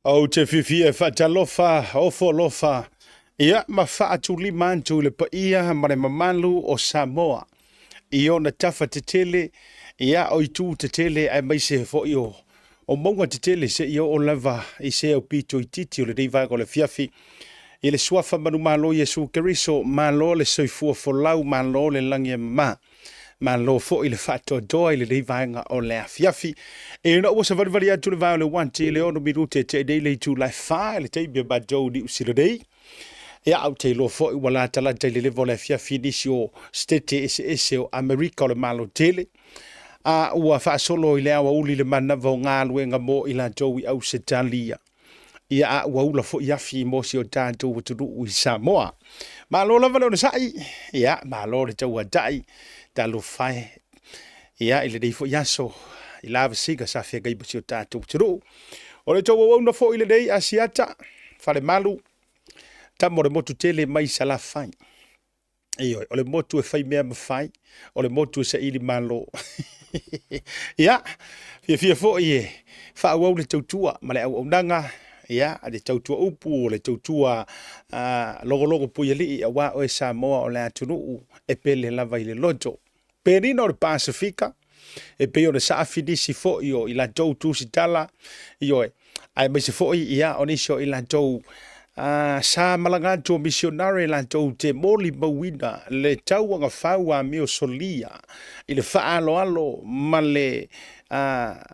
Ou te fiafia e faatalofa, ofo alofa, ia ma faatulima atu i le paia ma le mamalu o Samoa i ona tafa tetele, ia o itu tetele aemaise foi o mauga tetele seia oo lava i se aupito itiiti o lenei vaega o le afiafi. I le suafa manumalo Iesu Keriso, malo le soifua folau, malo le lagi e mama. Malo foi le faatoatoa i lenei vaega o le afiafi. Ina ua savalivali atu le vae o le uati i le 6 minute e tea nei le itula e 4 i le taimi a matou i Niu Sila nei. Ia, ou te iloa foi ua latalata i le leva o le afiafi i nisi o setete eseese o Amerika o le Malo Tele, a ua faasolo i le aoauli le manava o galuega mo i latou i Ausetalia. Ia, a ua ula foi afi mo si o tatou atunuu i Samoa. Malo lava le onosai, ia, malo le tauatai, talofa e, ia, i lenei foi aso, i lavasiga sa feagai ma si o tatou atunuu. O le tou auauna foi lenei Asiata, Falemalu, tama o le motu tele mai Salafai. Ioe, o le motu e fai mea ma fai, o le motu e saili malo. Ia, fiafia foi e faaauau le tautua ma le auaunaga, ia, le tautua upu, o le tautua logologo puialii, aua oe Samoa o le atunuu e pele lava i le loto. Penina o le Pasefika, e pei ona saafi nisi foi o i latou tusitala, ioe, aemaise foi ia o nisi o i latou sa malaga atu o misionare latou te molimauina le tauagafau amio solia i le faaaloalo ma le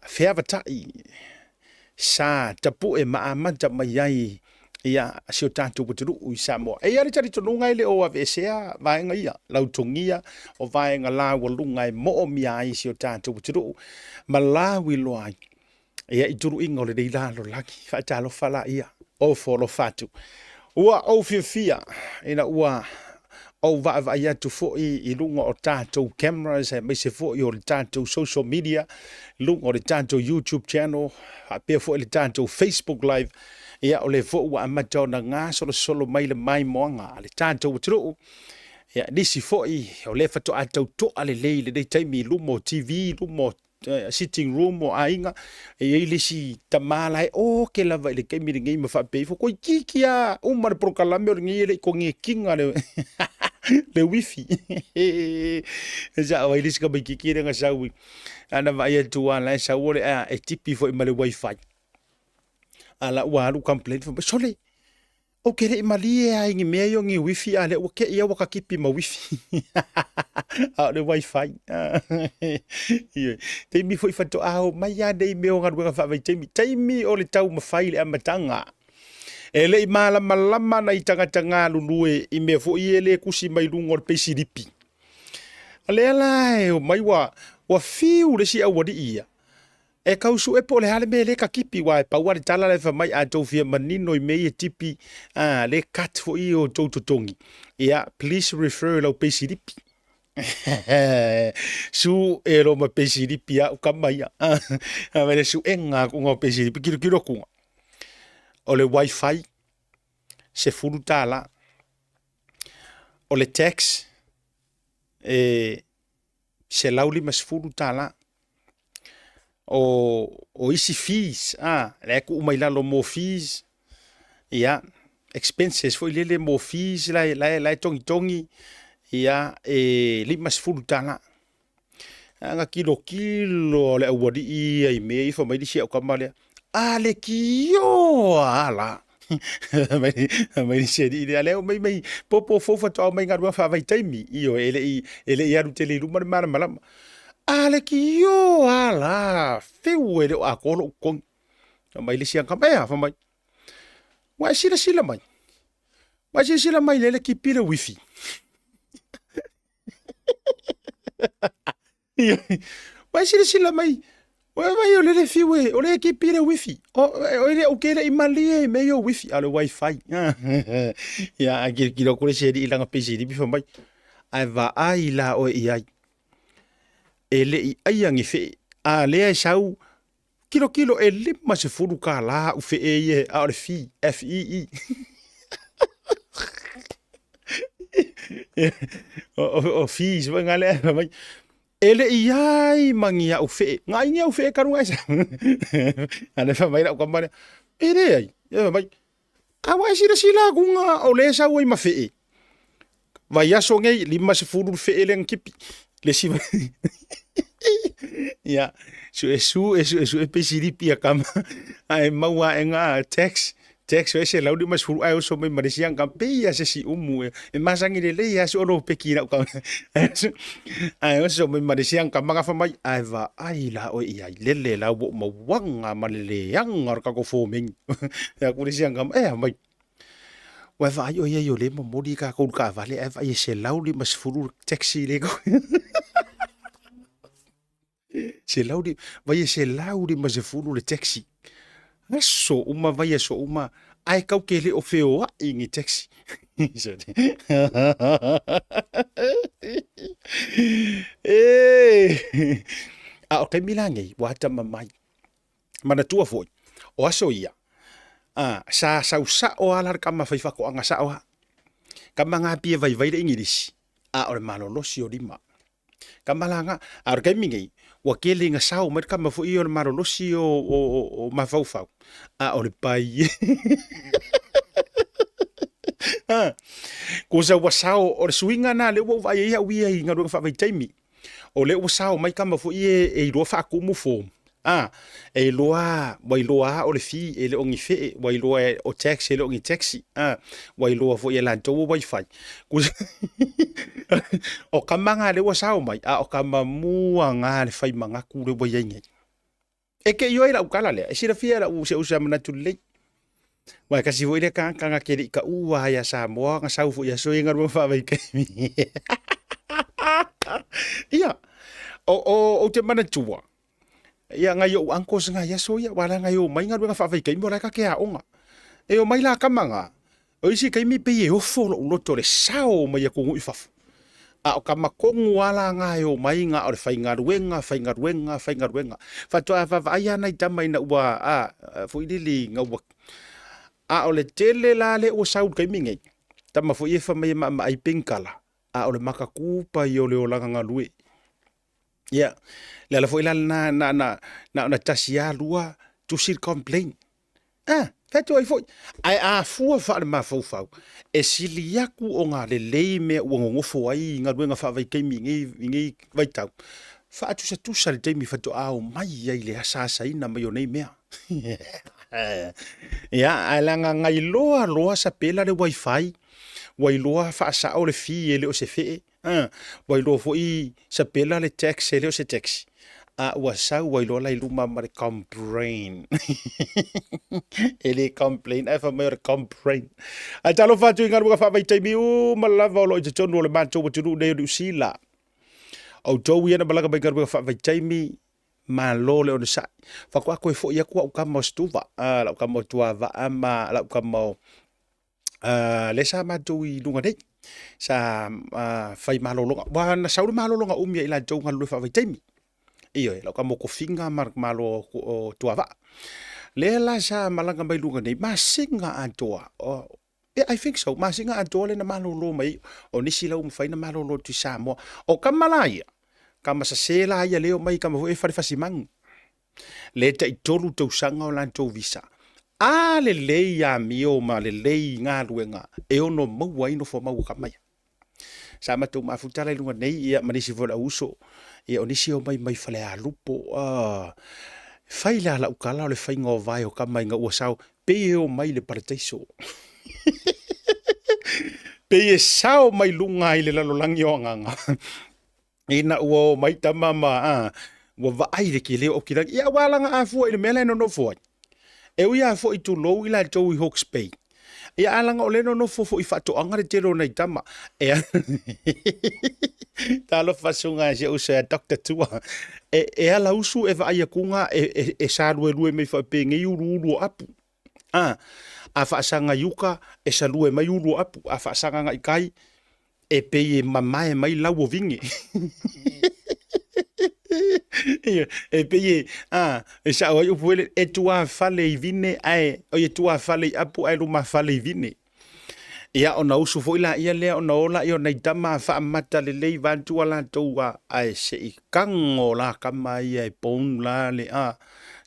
feavatai sa tapue ma amata mai ai ia si o tatou atunuu i Samoa. E i ai le talitonuga e le o aveesea vaega ia, lautogia o vaega laualuga e moomia ai si o tatou atunuu ma lauiloa ai ia i tuluiga o lenei lalolagi. Faatalofa laia, ofo alofa atu. Ua ou fiafia ina ua ou vaavaai atu foi i luga o tatou cameras aemaise foi o le tatou social media, luga o le tatou YouTube channel, faapea foi le tatou Facebook live. Ia, o lea foi ua amata ona gasolosolo mai le maimoaga a le tatou atunuu. Ia, nisi foi o lea faatoa tautoa lelei i lenei taimi i luma o TV, luma o sitting room o aiga, e i ai le isi tama la e oke lava i le taimi lenei ma faapea ifo, toeitiiti lava uma le polokalame o lenei e le i konekiga le, le wifi. E sao ai le isi tamaitiiti lea na sau i, ana vaai atu lava la e sau o le a e tipi foi ma le wifi. A la ua alu complain, fai mai, sole, Ou te le i malie lava i ni mea ia o ni wifi, a o lea ua te i lava ua ta tipi ma wifi. A o le wifi. Ioe. Taimi foi faatoa oo mai lava nei mea o galuega faavaitaimi, taimi o le taumafai i le amataga. E le i malamalama nai tagata galulue i mea foi ia e le tusi mai luga o le peisilipi. O lea la e omai ua fiu le isi aualii ia E tau sue po o le a le mea e le katipi, aua e pau lava le tala la e fai mai, a outou fia manino i mea ia e tipi, a, le cut foi o outou totogi, ia, please refer i lau peisilipi. Su e lo ma peisilipi a u kama ia. A mai le suega akuga o peisilipi, kilokilo akuga. O le wifi, $10. O le tax, e $150. O isi fees, a, la e tuu mai lalo mo fees, ia, expenses foi lele mo fees la e togitogi, ia, e $50. A na tilotilo o le aualii ia i mea ia, fai mai le isi au tama lea, a le tioa la. Mai le isi alii lea, lea mai mai popo fou faatoa omai galuega faavaitaimi, ioe, e le i alu tele i luma le malamalama. A le tioa la, fiu e le o atoa lou totogi. Fai mai le isi tama, ea, fai mai, ua e silasila mai, ua e silasila mai lele tipi le wifi. Ua e silasila mai, ua vaai o lele fiu e, o le tipi le wifi. O, o le ou te le i malie i mea ia o wifi, a o le wifi. Ia, ae kilokilo atu le isi alii i lana peisilipi fai mai, ae vaai la oe i ai, e le i aia ni fee, a lea e sau, kilokilo e $50 au fee ia, a o le fee, F-E-E. O fees foi nga lea fai mai, e le i ai ma ni au fee, na ai ni au fee talu ona e sau. A lea fai mai lau tama lea, E leai, e fai mai, a ua e silasila atuga o lea e sau ai ma fee. Vaiaso nei, 50 le fee lea na tipi. Le isi Ia, suesue, suesue peisilipi a kama, ae maua aega tax, tax o e 150 ae oso mai ma le isi aga pei lava se siumu e, e masani lelei lava si o lopeki i lau kama. Ae oso mai ma le isi aga kama gafa mai, ae vaai la oe i ai, lele la ua ou mauaga ma le leaga o le tatou fomeni. Fai atu le isi aga kama, ea mai, ua e vaai oe i ai o lea e momoli tatou i le taavale ae vaai e 150 le taxi lea vai e 150 le taxi. Aso uma vaiaso uma ae tatou te le o feoai i ni taxi. E a o taimi la nei ua atamamai. Manatua foi, o aso ia, a, sa sau sao lava la le tama faifaatoaga sao lava. Tama na pia vaivai le Igilisi, a o le malolosi o lima. Tama la na, a o le taimi nei, ua tele ina sao mai le tama foi ia o le malolosi o mafaufau, a o le pai. Kusa ua sao, o le suiga na lea ua ou vaai ai au ia i galuega faavaitaimi. O lea ua sao mai tama foi ia e iloa faatumu form, a, e iloa, ua iloa lava o le fee e le o ni fee, ua iloa o tax e le o ni taxi, a, ua iloa foi e latou o wifi. O tama na lea ua sao mai, a o tama mua na le fai manatu lea ua i ai nei. E te ioe i lau tala lea, e silafia e lau si ou uso a manatu lelei. Aua e tasi foi lea tagata na te le i taua lava ia Samoa na sau foi i aso ia i galuega faavaitaimi. Ia, ou te manatua, ia nai ou uncles na i aso ia, aua leaga e omai galuega faavaitaimi o la e ta te aoga. E omai la tama na, o isi taimi pei e ofo lou loto i le sao mai atunuu i fafo. A o tama tonu lava la na e omai na o le faigaluega, faigaluega, faigaluega. Faatoa vaavaai lava nai tama ina ua, a, foi lele ina ua... A o le tele la lea ua sau i le taimi nei, tama foi ia fai mai e maamaai penikala, a o le makatupa ia o le olaga galue. Ia, le ala foi la lena na, na, na ona tasi lava lua tusi le complain. Ah, fai atu ai foi. Ae a fua faalemafaufau, e sili atu ona lelei mea ua nonofo ai i galuega faavaitaimi i nei, i nei vaitau, faatusatusa le taimi faatoa omai ai i le asaasaina mai o nei mea. Ia, ae leaga na iloa loa sapela le wifi, ua iloa faasao le fee e le o se fee, A, ua iloa foi sapela le tax e le o se tax, a ua sau ai loa la i luma ma le complain. E le complain ae fai mai o le complain. Ae talofa atu i galuega faavaitaimi uma lava o lo o i totonu o le matou atunuu nei o Niu Sila. Outou ia na malaga mai galuega faavaitaimi, malo le onosai. Faatoa toe foi atu au tama o Stuva, lau tama o Tuavaa ma lau tama o lea sa matou i luga nei, sa fai malologa, aua na sau le malologa umi ia i latou galulue faavaitaimi. Ioe, lau tama o Tofiga ma le malo o Tuavaa. Lea la sa malaga mai luga nei, masina atoa, yeah, I think so, masina atoa lea na malolo mai ai, o nisi la ua mafai ona malolo atu i Samoa. O tama la ia, tama sese la ia lea e omai, tama foi ia e fale fasimanu. Lea e tai 3 tausaga o latou visa. A lelei amio ma lelei galuega e ono maua ai nofomau a tama ia. Sa matou mafuta la i luga nei ia ma nisi foi o le au uso, ia o nisi e omai mai Falealupo, ah, fai la lau tala o le faiga o vae o tama ina ua sao, pei e omai i le parataiso. Pei e sao mai luga i le lalolagi o agaga. Ina ua omai tama ma a, ua vaai le tele o Aukilani. Ia aua laga a fua i le mea la e nonofo ai. E ui lava foi tulou i latou i Hawke's Bay. Ia ae laga o lea e nonofo foi i faatoaga le tele o nai tama. E Talofa susuga i si ou uso ia Doctor Tua. E, e ala usu e vaai atuga e, e, e saluelue mai faapenei uluulu o apu. A, a faasaga i uka, e salue mai ulu o apu. A faasaga agai i tai, e pei e mamae mai lau o vine. E pei e, a, e sao ai upu ele, e tuafale i vine ae, oi e tuafale i apu ae lumafale i vine. Ia ona usu foi laia lea ona o laia o nai tama faamata lelei vaeatu a latou a, ae se i tago la tama ia e pounu la le a.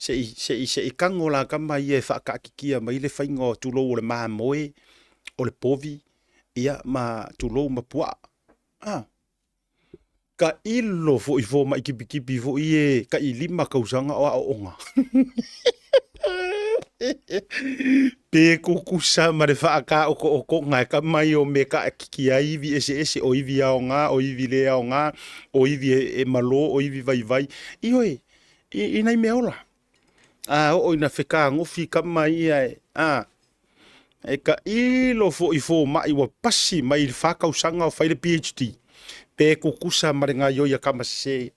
Se i, se i, se i kago la kama ia e faakaatitia mai le faiga o tulou o le mamoe, o le povi, ia ma tulou ma puaa. A, tailo foi fomai tipitipi foi e tai 5 tausaga o aooga. Pe tutusa ma le faataotootoga e tama ia o mea e taatitia ai ivi eseese, o ivi aoga, o ivi le aoga, o ivi e malo, o ivi vaivai. Ioe, i nai mea ola. A oo ina fetagofi tama ia e, a, e tailo foi i fomai ua pasi mai i le 4 tausaga o fai le PhD, pe tutusa ma le gaoioi a tama sese.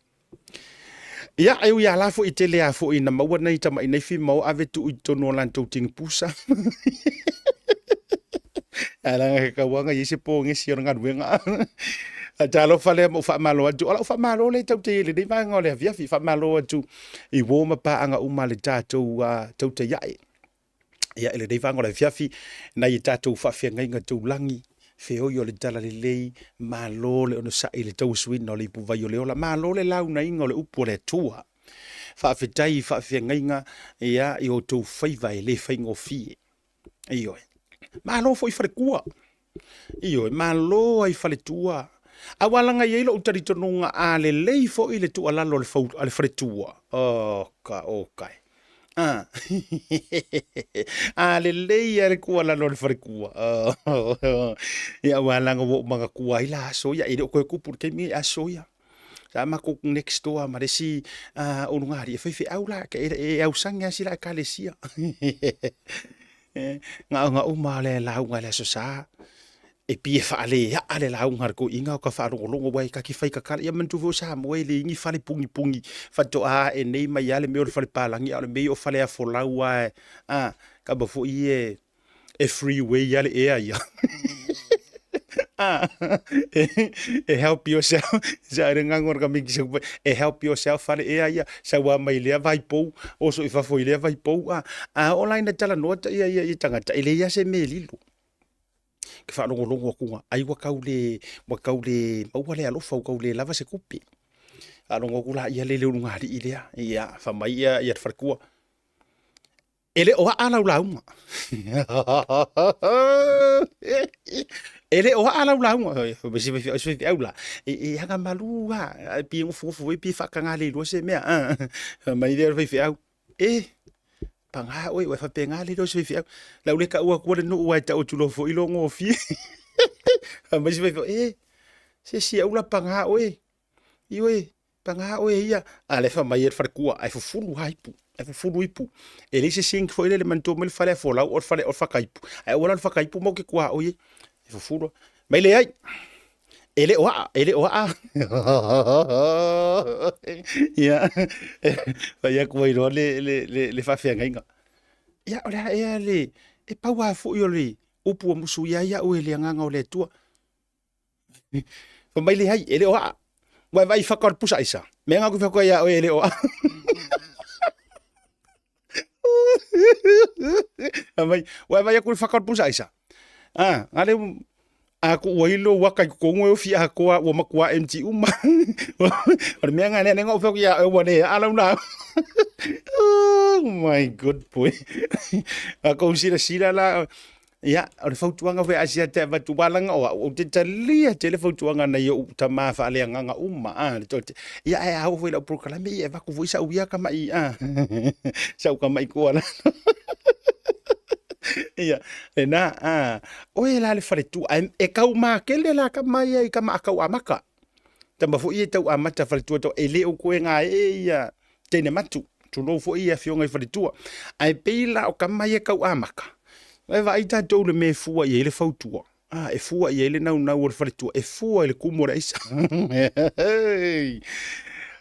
Ia, e ui lava la foi e tele lava foi ina maua nai tamai naifi ma o ave tuu i totonu o latou tinipusa. Ae leaga e tatau lava ona i ai se pogesi o le galuega. Ae talofa lea ma ou faamalo atu. O lau faamalo lea tatou te i ai i lenei vaega o le afiafi. Faamalo atu i uo ma paaga uma a le tatou tautai ae. Ia, i lenei vaega o le afiafi, nai a tatou faafeagaiga taulagi, feoi o le talalelei, malo le onosai i le tauasuina o le ipuvai o le ola, malo le launaina o le upu a le Atua. Faafetai i faafeagaiga ia, i outou faiva e le faigofie. Ioe. Malo foi i faletua. Ioe, malo ai faletua. Aua leaga e i ai lou talitonuga a lelei foi le tuualalo a le faletua, oka oka e. A, a lelei lava le tuualalo a le faletua. Ia aua leaga ua ou manatua ai la aso ia, e le o toe tupu i le taimi lenei aso ia. Sa matou next door ma le isi ulugalii e faifeau la, e ausage lava si la ekalesia. Na ona uma lava o le lauga i le Aso Sa, e pei e faaleaa le lauga a le toeaina o ta faalogologo aua ta te fai tatala. Ia manatua foi o Samoa e leai ni fale pugipugī faatoa ae nei mai lava le mea o le fale palagi, a o le mea ia o faleafolau lava, a, tama foi ia e freeway lava le ea ia. E help yourself, sa le gago o le tamaiti sau e help yourself lava le ea ia, sau lava mai lea vaipou, oso i fafo i lea vaipou, a. A oo la ina talanoa ia tagata, e leai lava se mea e lilo. Ke faalogologo atu ai ua tau le, ua tau le maua le alofa, ua tau le lava se tupe. Faalogo atu laia lea i le ulugalii lea, ia, fai mai ia le faletua, E le o aa lau lauga. E le o aa lau lauga. Se faifeau la, e aga malu lava, ae pei e nofonofo foi pei e faataga le iloa se mea. Fai mai lea o le faifeau, e, paga oe, ua e faapena le iloa o se faifeau. O le a ou le taua atua le nuu aua e tau atu loa foi lou gofie. Fai mai se faifeau, e, se isi au la paga oe. Ioe, paga oe ia. A lea fai mai e le faletua, ae fufulu lava ipu, ae fufulu ipu. E leai se sink foi lele manatua mai le fale afolau o le fale o le fakaipu. Ae aua la le fakaipu matou te tuaoi ai. E fufulu. Mai leai. E le o aa, e le o aa. Ia, fai atu ai loa le faafeagaiga. Ia, o le a ea le, e pau lava foi o le upu ua musuia ai au e le Agaga o le Atua. Fai mai leai, e le o aa. Ua e vaai i faka o le pusa aisa. Mea nga ku fai atu ia oe e le o aa. Fai mai, ua e vaai atu i le faka o le pusa aisa. Ah, nga le a ku ua ilo ua kai kukougu e ofi atoa ua matua empty uma. O le mea nga lea nga u fai atu ia oe ua le aa lau lau. Oh my god boy. A kou silasila la Ia, o le fautuaga foi a Asiata e avatu aua leaga o au, ou te talia tele fautuaga nai ou tama faaleagaga uma, a, le toate. Ia, ae a oo foi i lau polokalame, ia e avatu foi sau ia tamai, a, sau tamai tuualalo. Ia, lena, a, oe la le faletua, ae e taumatele la tama ia i tama a tau amata. Tama foi ia e tau amata faletua tau, e le o toe gaee ia teine matu, tulou foi ia afioga i faletua. Ae pei la o tama ia tau amata, e vaai tatou i le mea e fua i ai le fautua, a, e fua i ai le naunau o le faletua, e fua i le kumu o le aisa.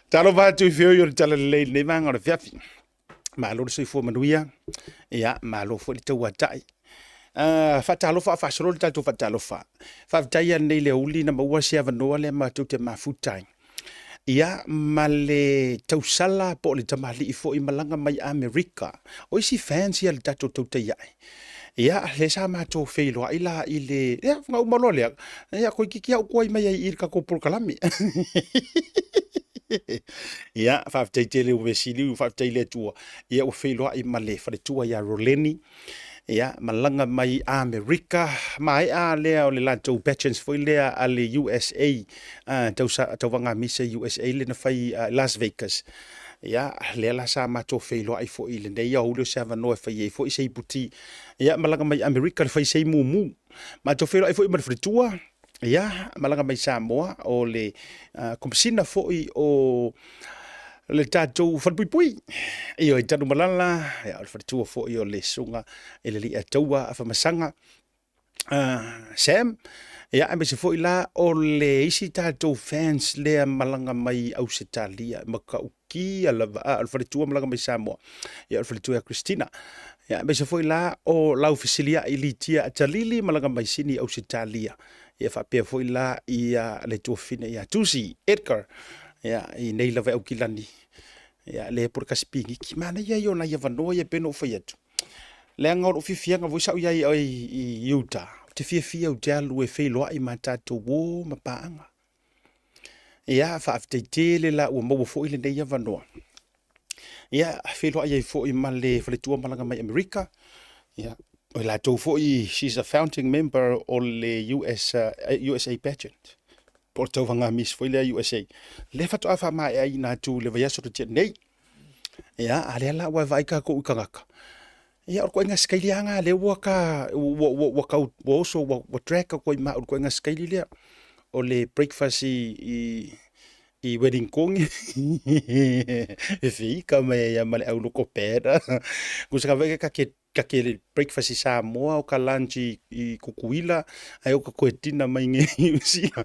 Talofa atu i feoi o le Talalelei i lenei vaega o le afiafi. Malo le soifua manuia, ia, malo foi le tauatai. Faatalofa a faasolo le tatou faatalofa. Faafetai lava nei le aoauli na maua se avanoa lea matou te mafuta ai. Ia, ma le tausala po o le tamalii foi malaga mai Amerika. O isi fans ia a le tatou tautai ae. Ia, lea sa matou feiloai la i le, ia, na uma loa lea, ia, toeitiiti lava ou tuai mai ai i i le tatou polokalame. Ia, faafetai tele ua vesili, faafetai i le Atua, ia ua feiloai ma le faletua ia Roleni, ia, malaga mai Amerika, maea lea o le latou pageants foi lea a le USA, tauvaga Misa USA lea na fai i Las Vegas. Ia, lea la sa matou feiloai foi i lenei aoauli o se avanoa e fai ai foi se iputi. Ia, malaga mai Amerika le fai se imumu. Matou feiloai foi ma le faletua, ia, malaga mai Samoa, o le Komesina foi o le tatou falepuipui. Ioe, Tanumalala, ia, o le faletua foi o le susuga i le Alii Ataua Afamasaga, Sam, ia, aemaise foi la o le isi tatou fans lea malaga mai Ausetalia, matautia lava, o le faletua malaga mai Samoa, ia, o le faletua ia Christina. Ia, aemaise foi la o lau fesiliai Litia Atalili malaga mai Sini Ausetalia, ia faapea foi la ia le tuafafine ia Tusi Edgar, ia, i nei lava e Aukilani, ia, le pule kasi piniki. Manaia ia o nai avanoa ia pei ona ou fai atu. Leaga o lou fiafiaga foi sa ou i ai i Utah, ou te fiafia ou te alu e feiloai ma tatou uo ma paaga. Ia, faafetai tele la ua maua foi lenei avanoa. Ia, feiloai ai foi ma le faletua malaga mai Amerika. Ia, o i latou foi, she's a founding member o le US, USA pageant. Po o le tauvaga Miss foi lea USA. Lea faatoa faamaeaina atu i le vaiaso na tea nei. Ia, a lea la ua vaai tatou i tagata. Ia, o le ituaiga sikaili lava lena lea ua ta, ua, ua, ua tau, ua oso, ua, ua drag atu ai ma au i le ituaiga sikaili lea. O le breakfast i, i, i Wellington, e feika mai ai lava ma le au loko peda. Tusa ka vaai ka te ta te breakfast i Samoa, o ka lunch i Kukuila, ae o ka toe dinner mai i Niu Sila.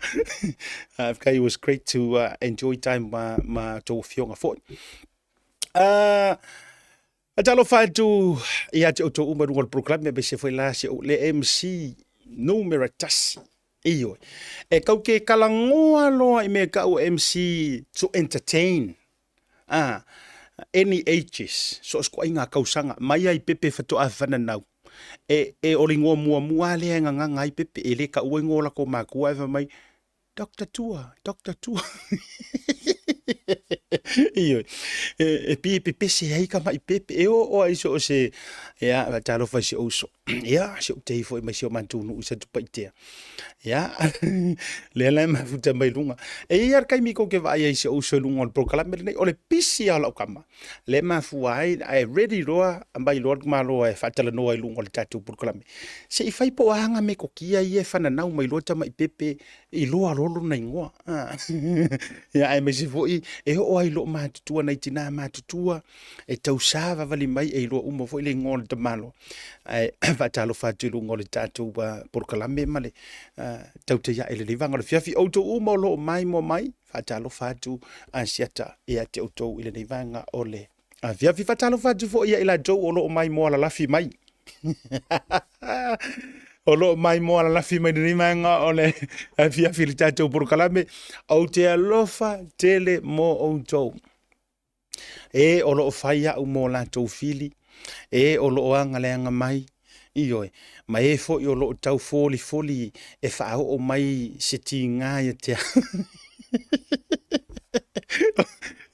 Okay, it was great to enjoy time ma tou afioga foi. Talofa atu ia te outou uma i luga o le polokalame, aemaise foi la si ou le MC numera 1. Ioe. E kau te talanoa loa i mea tau o MC to entertain. A, any ages, so o se ituaiga tausaga, mai lava i pepe faatoa fananau. E, e o le igoa muamua lava lea e gagaga ai pepe, e le taua igoa o latou matua ae fai mai, Doctor Tua, Doctor Tua. Ioe, e, e pei e pepese ai tamai pepe, e oo lava i so o se, ia, faatalofa i si ou uso. Ia, si ou tei foi mai si o matou nuu i Satupaitea. Ia, lea la e mafuta mai luga. E i ai lava le taimi tou te vaai ai i si ou uso i luga o le polokalame lenei, o le pisi lava o lau tama, lea e mafua ai, ae ready loa, aumai loa le tamaloa e faatalanoa i luga o le tatou polokalame. Se i fai po o a aga metotia ia e fananau mai loa tamai pepe iloa loa lona igoa. Ia, aemaise foi e oo ai i loomatutua, nai tina matutua e tausavavali mai e iloa uma foi le igoa o le tamaloa. Ae faatalofa atu i luga o le tatou polokalame ma le tautai ae i lenei vaega o le afiafi. Outou uma o lo o maimoa mai, faatalofa atu Asiata ia te outou i lenei vaega o le afiafi. Faatalofa atu foi ia i latou o lo o maimoa lalafi mai. O lo o maimoa lalafi mai lenei vaega o le afiafi i le tatou polokalame. Ou te alofa tele mo outou. E o lo o fai au mo latou fili, e o lo o agaleaga mai, ioe, ma e foi o lo o tau folifoli e faaoo mai se tiga ia te au.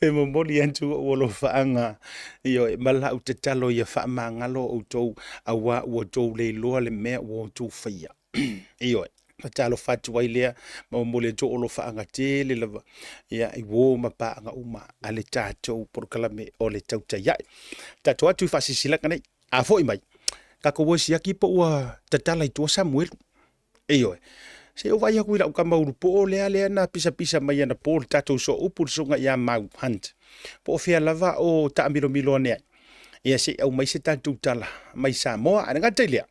E momoli atu ou alofaaga, ioe, ma lau tatalo ia faamagalo outou, auā ua outou le iloa le mea ua outou faia. Ioe, faatalofa atu ai lea ma momoli atu ou alofaaga tele lava ia i uo ma paaga uma a le tatou polokalame o le Tautai Ae. Tatou atu i faasilasilaga nei, a foi mai, tatou o e siaki po ua tatala i tua Samuelu. Ioe, se i ou vaai atu i lau tama ulupoo lea lea na pisapisa mai anapo i le tatou sooupu le susuga ia Mau Hunt, po o fea lava o taamilomilo ane ai. Ia se i aumai se tatou tala mai Samoa. Ae le gata i lea,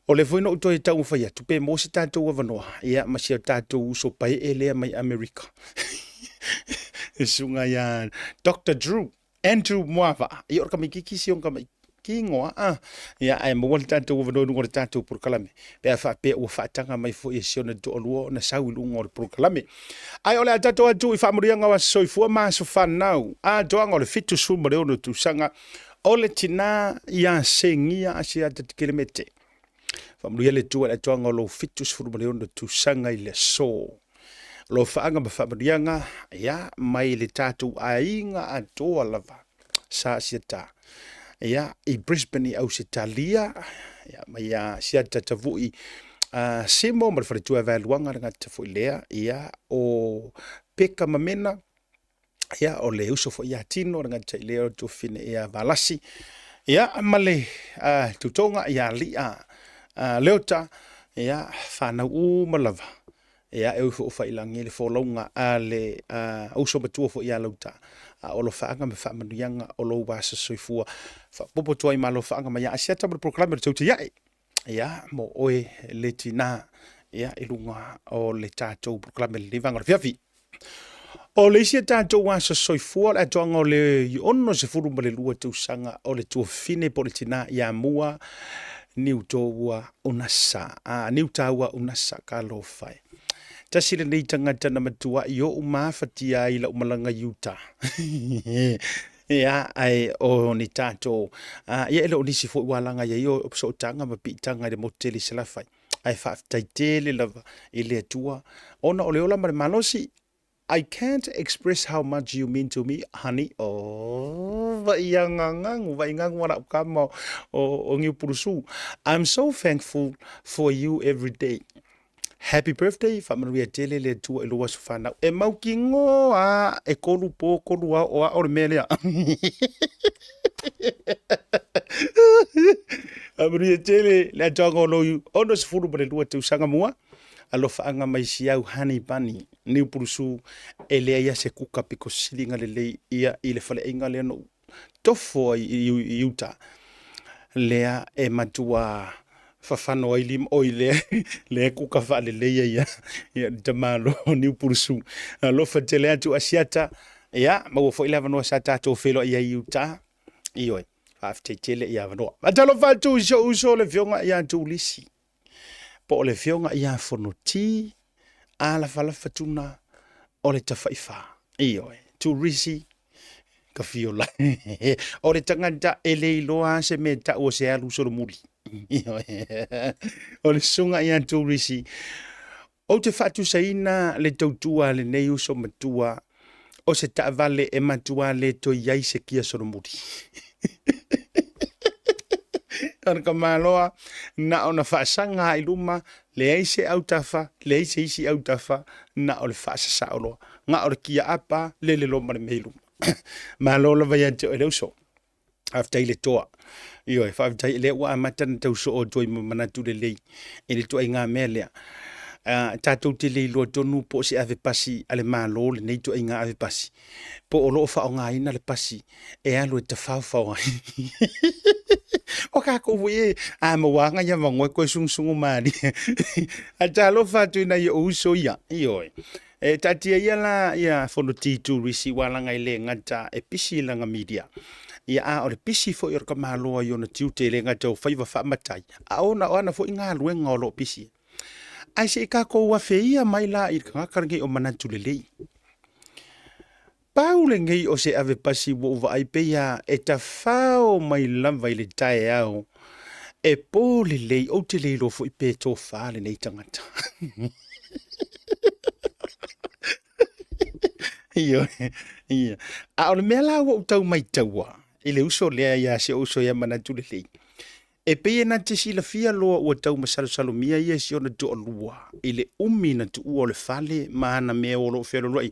O lea foi na ou toe taumafai atu pe maua se tatou avanoa ia ma si o tatou uso paee lea mai Amerika. Le susuga ia Dr. Drew Andrew Moavaa. Ia o le tamaitiiti si ona tamaiti igoa a. Ia ae maua le tatou avanoa i luga o le tatou polokalame pe a faapea ua faataga mai foi e si ona toalua ona sau i luga o le polokalame. Ae o le a tatou atu i faamanuiaga o aso soifua ma aso fanau. Atoaga o le 76 tausaga O le tina ia Segia Asiata Kelemete. Faamanuia le Atua i le atoaga o lou 76 tausaga i le aso. Alofaaga ma faamanuiaga, ia, mai le tatou aiga atoa lava sa siata, ia, i Brisbane i Ausetalia, ia, mai ia siata tavui Simo ma le faletua e Vaeluaga le gata foi lea, ia, o Peka ma Mena, ia, o le uso foi ia Tino le gata i lea o le tuafafine ia Valasi, ia, ma le tutoga ia Lia Leota, ia, fanau uma lava. Ia, e ui foi ua faiilagi le folauga a le uso matua foi ia Lauta, a o alofaaga ma faamanuiaga o lou aso soifua. Faaopoopo atu ai ma alofaaga mai ia Asiata ma le polokalame o le Tautai Ae, ia, mo oe le tina, ia, i luga o le tatou polokalame i lenei vaega o le afiafi. O le isi a tatou aso soifua o le atoaga o le 62 tausaga o le tuafafine po o le tina ia Mua Niutoua Unasa. Niutaua Unasa, talofa e. Tasi lenei tagata na matuai ou mafatia ai i lau malaga i uta. Ia, ae o ni tatou, ia e le o nisi foi ua alaga i ai o sootaga ma piitaga i le motu tele i Salafai. Ae faafetai tele lava i le Atua ona o le ola ma le malosi. I can't express how much you mean to me, honey. Oh, vai angangangu, vai ngangu ala kama o Niupulusu. I'm so thankful for you every day. Happy birthday, faamanuia tele le Atua i lou aso fanau. E mautinoa a e kolu po kolu ao o ao le mea lea. Faamanuia tele le atoaga o lou 62 tausaga mua. Alofaaga mai si au honey bunny Niupulusu e leai lava se kuka pito siliga lelei ia i le faleaiga lea na ou tofo ai i uta lea e matua fafano ai lima oi lea lea kuka faaleleia ia ia le tamalo Niupulusu. Alofa tele atu Asiata, ia maua foi le avanoa sa tatou feiloai ai i uta. Ioe, faafetai tele i avanoa. Faatalofa atu i si ou uso le Afioga ia Tulisi po o le Afioga ia Fonoti Alafalafa Tuna o le Tafaifa. Ioe, Tulisi Kafiola. O le tagata e le iloa lava se mea e tau o se alu solomuli. O le susuga ia Tulisi. Ou te faatusaina le tautua a lenei uso matua o se taavale e matua le toe i ai se kia solomuli. O le tamaloa na ona faasaga lava i luma, leai se autafa, leai se isi autafa, na o le faasasao loa. Na o le kia apa, lele loa ma le mea i luma. Malo lava ia te oe le uso. Faafetai le toa. Ioe, faafetai lea ua amata ona tau soo atu ai ma manatu lelei i le ituaiga mea lea. Tatou te le iloa tonu po o se ave pasi a le Malo lenei ituaiga ave pasi, po o lo o faaaogaina le pasi e alu e tafaofao ai. O tatou foi e a maua lava nai avanoa e toe sugusugu malie. Ae talofa atu i nai ou uso ia, ioe. E taatia ia la ia Fonoti Turisi ua laga e le gata e pisi i lana media, ia a o le pisi foi o le tamaloa i ona tiute e le gata o faiva faamatai, a o ana foi galuega o lo o pisi ai. Ae se i tatou afeia mai la i le tagata lenei o manatu lelei. Pau lenei o se ave pasi ua ou vaai pei a e tafao mai lava i le taeao e po lelei, ou te le iloa foi pe tofa lenei tagata. Ioe, ia. A o le mea la ua ou tau maitaua i le uso lea ia si ou uso ia manatu lelei, E pei e na te silafia loa ua tau masalosalomia ia i si ona toalua i le umi na tuua o le fale ma ana mea o lo o fealualuai.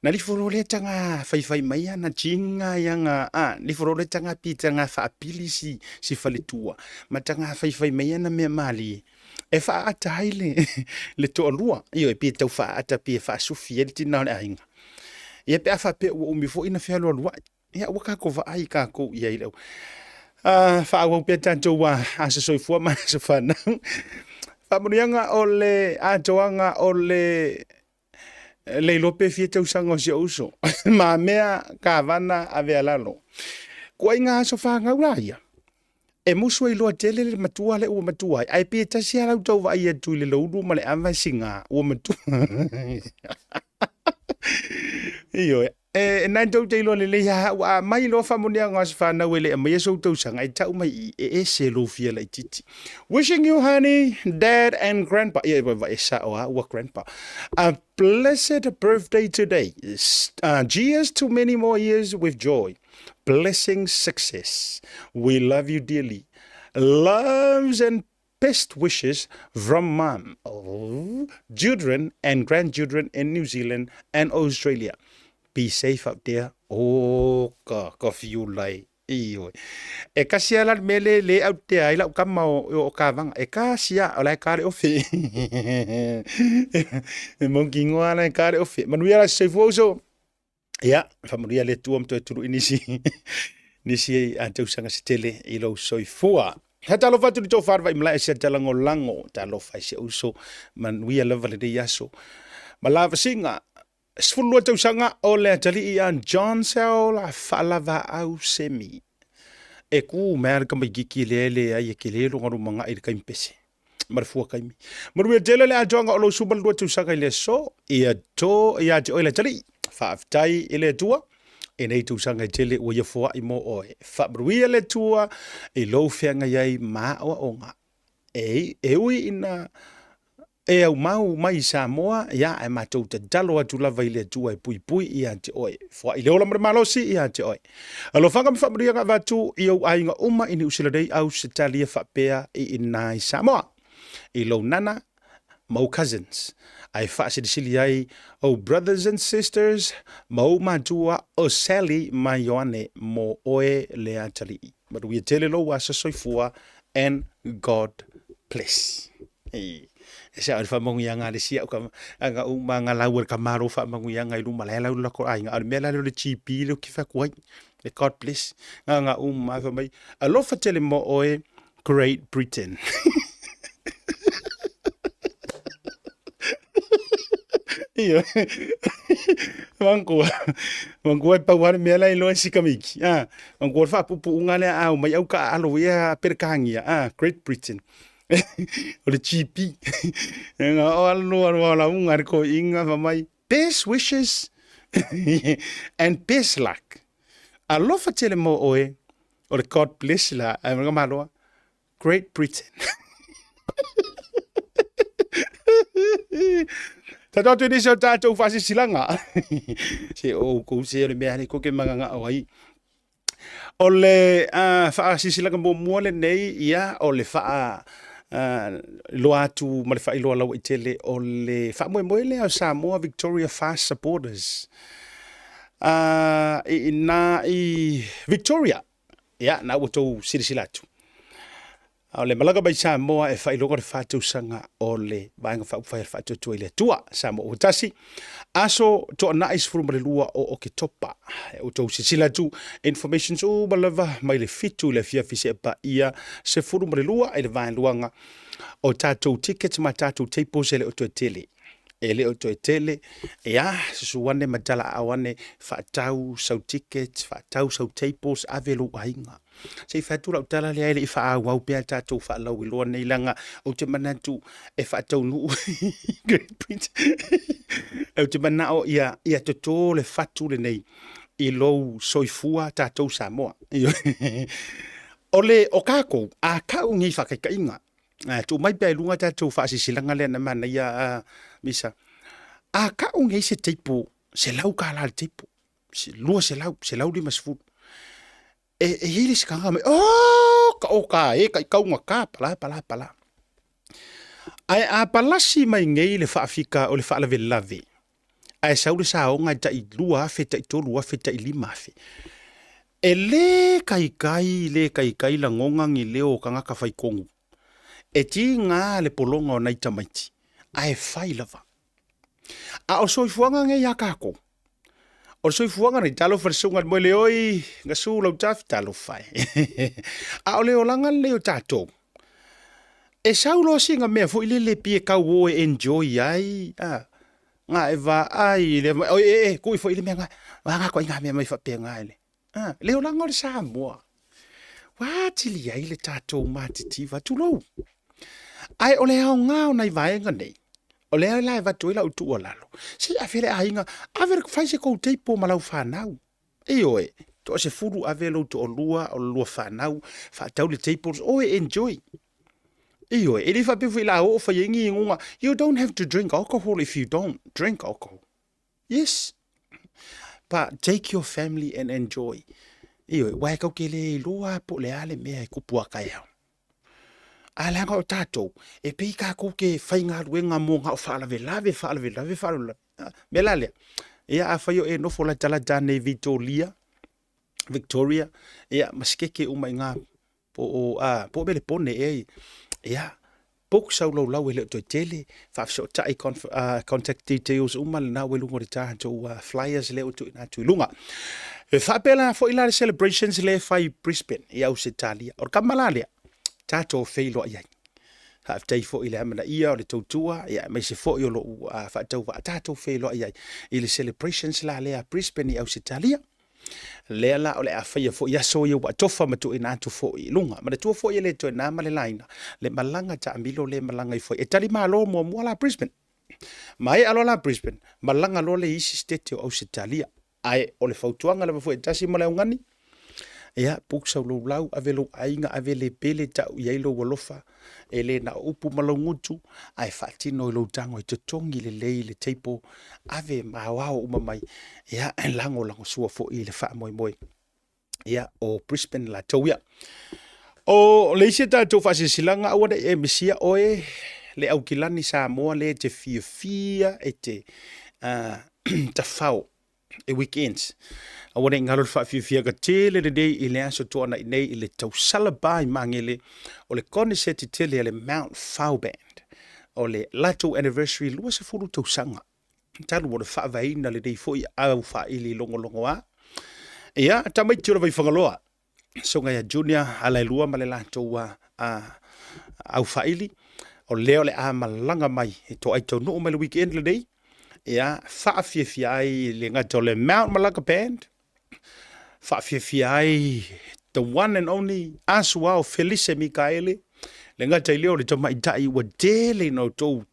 Na lifo loa lea taga faifai mai ana jiga ia ga a lifo loa lea taga pi taga faapili si si faletua ma taga faifai mai ana mea malie e faaata ai le le toalua. Ioe, pi e tau faaata pi e faasufi ai le tina o le aiga. Ia pe a faapea ua umi foi na fealualuai. Ia, ua tatou vaai tatou i ai i le au. Faaauau pea tatou aso soifua ma aso fanau. Faamanuiaga o le atoaga o le le iloa pe fia tausaga o si ou uso. Mamea kavana avea lalo. Kuaiga aso fanau la ia. E musu ai loa tele le matua lea ua matua ai, ae pei e tasi lava lau tau vaai atu i le loulu ma le ava e siga, ua matua. Ioe. E na tou te iloa lelei lava au, a aumai loa faamanuiaga o aso fanau e le aumaia sou tausaga, e tau mai i i, e ese lou fia laitiiti. Wishing you honey, dad and grandpa, ia e e sao lava ua grandpa, a blessed birthday today. Cheers to many more years with joy, blessings, success. We love you dearly. Loves and Best wishes from mum, children and grandchildren in New Zealand and Australia. Be safe out there. Oh, ka, ka fiu lai. Ioe. E kasi ala le mele le au te ai lau kama o, o kavanga. E kasi a, o lai kare ofe. E mongi ngoa lai kare ofe. Manuia la soifua uso. Ia, faamanuia le Atua ma toe tului nisi, nisi a tausaga se tele i lou soifua. He talofa atu i le tofa i malae se talagolago, talofa i se uso, manuia lava lenei aso. Ma lavasiga, 12 tausaga o le atalii a John Sell faalavaau semi. E ku mea le tamaititi lea e leai e tele lona lumanai i le taimi pese. ma le fua taimi. Manuia tele le atoaga o lou 12 tausaga i le aso, ia to ia te oe le atalii. Faafetai i le Atua i nei tausaga e tele ua ia foai mo oe. Faamanuia le Atua i lou feagai ai ma aoaoga. E, e ui ina e aumau mai i Samoa, ia ae matou tatalo atu lava i le Atua e puipui ia te oe. Foai le ola ma le malosi ia te oe. Alofaga ma faamanuiaga avatu i ou aiga uma i Niu Sila nei Ausetalia faapea i ina i Samoa, i lou nana ma ou cousins, ae faasilisili ai ou brothers and sisters ma ou matua o Sally ma Ioane mo oe le atalii. Manuia tele lou aso soifua and God bless. E se le faamanuiaga a le isi au ka aga u ma nga lau le kamalo faamanuiaga i luma la lau la ko aiga a le mea la le GP le ki fa kuai le God bless nga nga u ma fa mai alofa tele mo oe Great Britain. Io. Mangua. Mangua e pau le mea la iloa e sikamiki. Ah, mangua le faapuupuuga lea a omai au taaalo ia Peretania, ah, Great Britain. O le GP. Nga o alu alu ala unga le koiinga fa mai best wishes and best luck. Alofa tele mo oe o le God bless la ai nga maloa Great Britain. Tatou atu i nisi o tatou faasisilaga. Se o kou se o le mea nei koke manganga o ai. O le uh, faasisilaga muamua lenei, ia, o le faa uh, iloa atu ma le faailoa lauaitele o le faamoemoe lea o Samoa Victoria Fast Supporters uh, i ina i Victoria. Ia, na ua tou silasila atu. A o le malaga mai Samoa e faailoga le faatausaga o le Vaega Faaupufai a le Faatuatua i le Atua, Samoa ua tasi, aso toanai 12 o Oketopa. E outou silasila atu, informations uma lava mai le 7 i le afiafi seia paia 12 i le vaeluaga o tatou tickets ma tatou tables e le o toe tele. E le o toe tele, ia, susu ane ma talaaao ane, faatau sau tickets, faatau sau tables, ave lou aiga. Se i fai atu lau tala lea e le i faaauau pea tatou faalauiloa nei leaga ou te manatu e faataunuu Great Britain. Ou te manao ia, ia toto le fatu lenei i lou soifua tatou Samoa. O le o kākou, a kau nei faataitaiga, tuu mai pea i luga tatou faasilasilaga lea na manaia a Misa. A kau nei se teipo, $100 le teipo, 200, 150. E, e i ai le isi tagata mai, oh, ka o ka e, ka i kauga ka, pala, pala, pala. Ae a palasi mai nei le faafika o le faalavelave, ae sau le saoga e tai 2,000, tai 3,000, tai 5,000. E lē kaikai, lē kaikai lagoga ni leo o tagata faitonu. E tiga le pologa o nai tamaiti, ae fai lava. A o soifuaga nei ia kākou, o le soifuaga nei, talofa le susuga i le moeleoi, Gasu Lautafi, talofa e. A o le olaga lenei o tatou, e sau loa sina mea foi lele pei e tau o e enjoy ai, a, nga e vaai i le, oi e, e, kui foi i le mea nga, nga koe ngā mea mai faapena e le. A, le olaga o le Samoa, ua atili ai le tatou matitiva, tulou. Ae o le aoga o nai vaega nei, O lea la e avatu ai lau tuualalo, se i ave le aiga, ave le fai se kou table ma lau fanau. Ioe, toasefulu ave lou toalua o le lua fanau, faatau le tables, o e enjoy. Ioe, e le faapea foi la oo fai ai ni inuga. You don't have to drink alcohol if you don't drink alcohol. Yes. But take your family and enjoy. Ioe, aua e kau te le iloa po o le a le mea e kupu a taeao. A leaga o tatou, e pei tatou te faigaluega mo na o faalavelave, faalavelave, faalavelave. Mea la lea, ia afai o e nofo latalata ane i Vitolia, Victoria, ia ma sikeke uma i ina po o, a, po o Melepone ea, ia, book sau laulau e le o toe tele, faafesootai contact details uma lena ua i luga o le tatou flyers lea ua tuuina atu i luga. E faapena foi la le celebrations lea e fai i Brisbane i Ausetalia. O le kama la lea, tatou feiloai ai. Faafetai foi i le amanaia o le tautua, ia aemaise foi o lou faatauvaa tatou feiloai ai i le celebrations la lea a Brisbane i Ausetalia. Lea la o le a faia foi aso ia ua atofa ma tuuina atu foi i luga. Manatua foi e le toe na ma le laina le malaga taamilo lea e malaga ifo ai. E tali malo muamua la Brisbane. Maea loa la Brisbane, malaga loa lea i isi sitete o Ausetalia. Ae o le fautuaga lava foi e tasi ma le augani, ia, book sau lou lau, ave lou aiga, ave le pele, tau i ai lou alofa, e le na o upu ma lou gutu, ae faatino i lou tago e totogi lelei le table, ave ma aoao uma mai, ia, e lagolagosua foi i le faamoemoe, ia, o Brisbane latou ia. O le isi a tatou faasilasilaga, aua ne i e misia oe le Aukilani Samoa lea e te fiafia e te tafao e weekends. Aua ne i galo le faafiafiaga tele lenei i le Aso Toonai nei i le tausala ba i Magele o le koneseti tele a le Mount Whau Band. O le latou anniversary 20 tausaga talu ona faavaeina lenei foi au faaili logologoa. Ia, tamaiti o le Vaifagaloa, Susuga ia Junior Alailua ma le latou aufaili, o lea o le a malaga mai e toai taunuu mai le weekend lenei, ia, faafiafia ai le gata o le Mount Malaka Band, faafiafia ai the one and only Asuao Felise Mikaele, le gata i lea o le tamaitai ua tele ina outou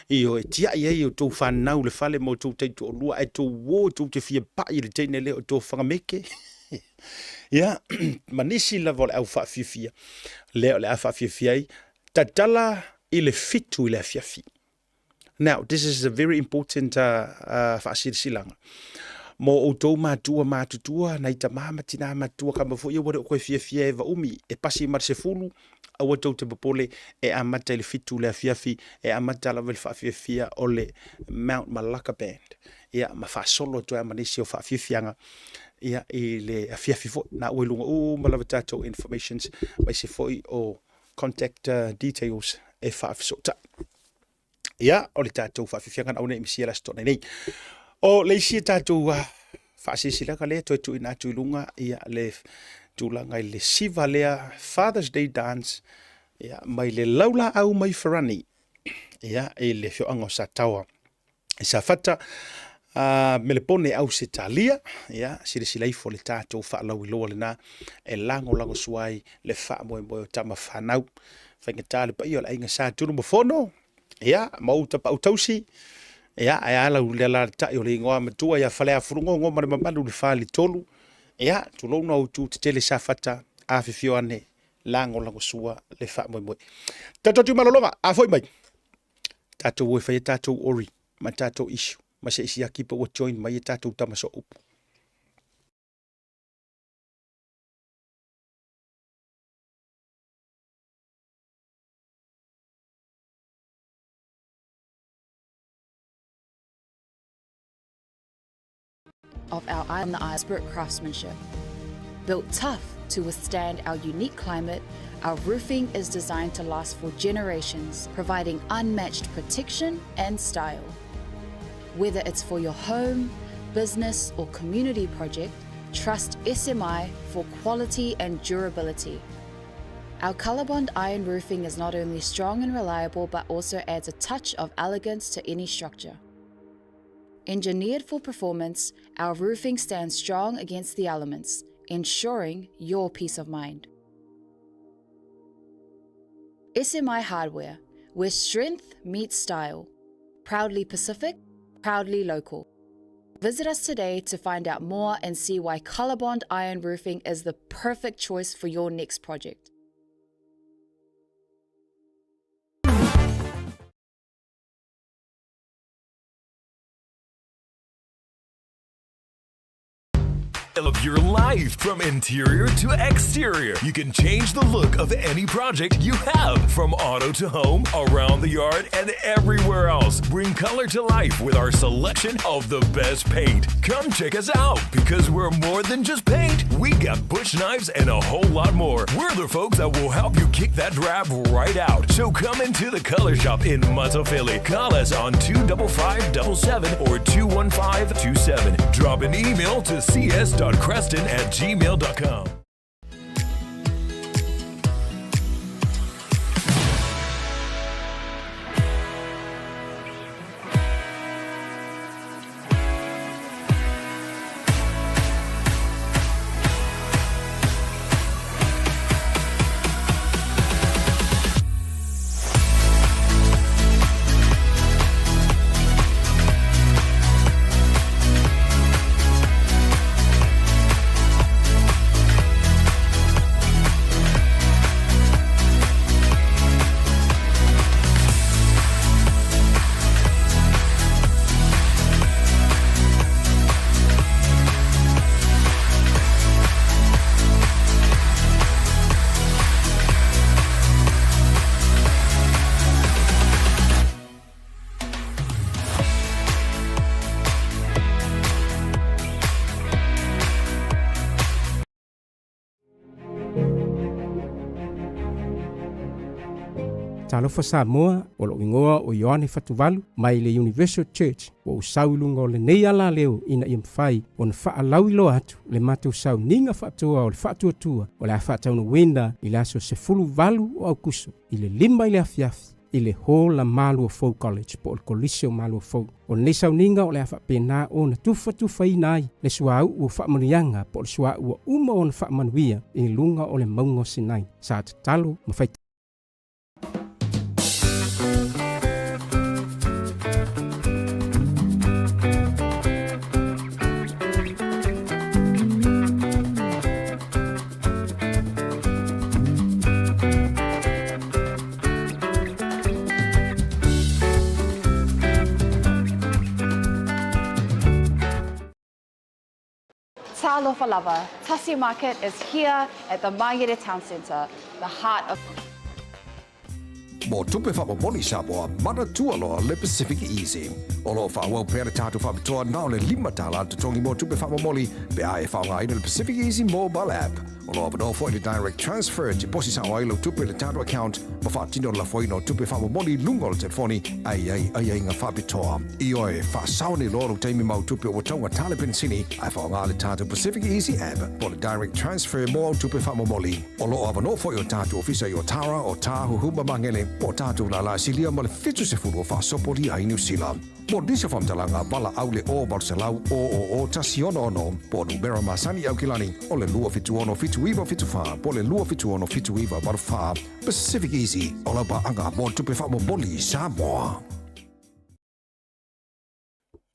ioe tiai ai outou fanau le fale ma outou taitoalua ae tou o tou te fia pai i le teine lea o Tofaga Meke. Ia, ma nisi lava o le au faafiafia lea o le a faafiafia ai, tatala i le 7 i le afiafi. Now, this is a very important faasilasilaga. Mo outou matua matutua, nai tama ma tina matutua, kama foi ia ua le o koe fiafia e vaumi, e pasi ma le 10, aua tou te popole, e amata i le 7 i le afiafi, e amata lava i le faafiafia o le Mount Malacca Band. Ia, ma faasolo atu ai ma nisi o faafiafiaga ia, i le afiafi foi. Na ua i luga uma lava tatou informations, aemaise foi o contact details e faafesootai. Ia, o le tatou faafiafiaga na aua ne i misia le Aso Toonai nei. O le isi tatou faasilasilaga lea toe tuuina atu i luga ia le tulaga i le siva lea Father's Day Dance ia, mai le laulaau mai Farani ia, i le afioaga o Sataoa i Safata, Melepone Ausetalia, ia, silasila ifo le tatou faalauiloa lena e lagolagosua ai le faamoemoe o tama fanau. Faigata le paia o le aiga Sa Tunumafono, ia, ma ou tapaau tausi, ia, ae a lau le alaalatai o le igoa matua ia Faleafulugogo ma le mamalu i le faletolu, ia, tulouna ou itu tetele Safata, afifio ane, lagolagosua le faamoemoe. Tatou atu i malologa, a foi mai, tatou o e fai a tatou ori ma tatou issue ma se i siaki pe ua join mai a tatou tama sooupu. Of our eye on the expert craftsmanship. Built tough to withstand our unique climate, our roofing is designed to last for generations, providing unmatched protection and style. Whether it's for your home, business, or community project, trust SMI for quality and durability. Our Colorbond iron roofing is not only strong and reliable, but also adds a touch of elegance to any structure. Engineered for performance, our roofing stands strong against the elements, ensuring your peace of mind. SMI Hardware, where strength meets style. Proudly Pacific, proudly local. Visit us today to find out more and see why Colorbond Iron Roofing is the perfect choice for your next project. Of your life from interior to exterior. You can change the look of any project you have from auto to home, around the yard, and everywhere else. Bring color to life with our selection of the best paint. Come check us out because we're more than just paint. We got bush knives and a whole lot more. We're the folks that will help you kick that drab right out. So come into the Color Shop in Philly. Call us on 25577 or 21527. Drop an email to cs.creston at gmail.com. Talofa Samoa, o lou igoa o Ioane Fatuvalu mai le Universal Church ua ou sau i luga o lenei alaleo ina ia mafai ona faalauiloa atu le matou sauniga faatoa o le faatuatua o le a faataunuuina i le aso 18 o Aukuso i le 5 i le afiafi i le Hall a Maluafou College po o le Kolisi o Maluafou. O lenei sauniga o le a faapena ona tufatufaina ai le suauu o faamanuiaga po o le suauu ua uma ona faamanuia i luga o le mauga o Sinai. Sa tatalo ma fai Talofa lava, Tasi Market is here at the Mangere Town Centre, the heart of. Mo tupe faamomoli Samoa, manatua loa le Pacific Easy. O lo o faaauau pea le tatou faapitoa na o le $5 le totogi mo tupe faamomoli pe a e faaaogaina le Pacific Easy Mobile App. O lo o avanoa foi le direct transfer e tiposi sao ai lau tupe i le tatou account ma faatino le lafoina o tupe faamomoli i luga o le telefoni a i ai aiaiga faapitoa. Ioe, faasao nei loa lou taimi ma au tupe ua taugata le penisini ae faaaoga le tatou Pacific Easy App po o le direct transfer mo au tupe faamomoli. O lo o avanoa foi o tatou ofisa i Otara, Otāhuhu ma Magele po o tatou lala silia ma le 70 o faasopolia ai Niu Sila. Mo nisi o faamatalaga, valaau le 0 800 000 166 po o numera masani i Aukilani o le 276 7974 po o le 276 7984. Pacific Easy, o lau paaga mo tupe faamomoli i Samoa.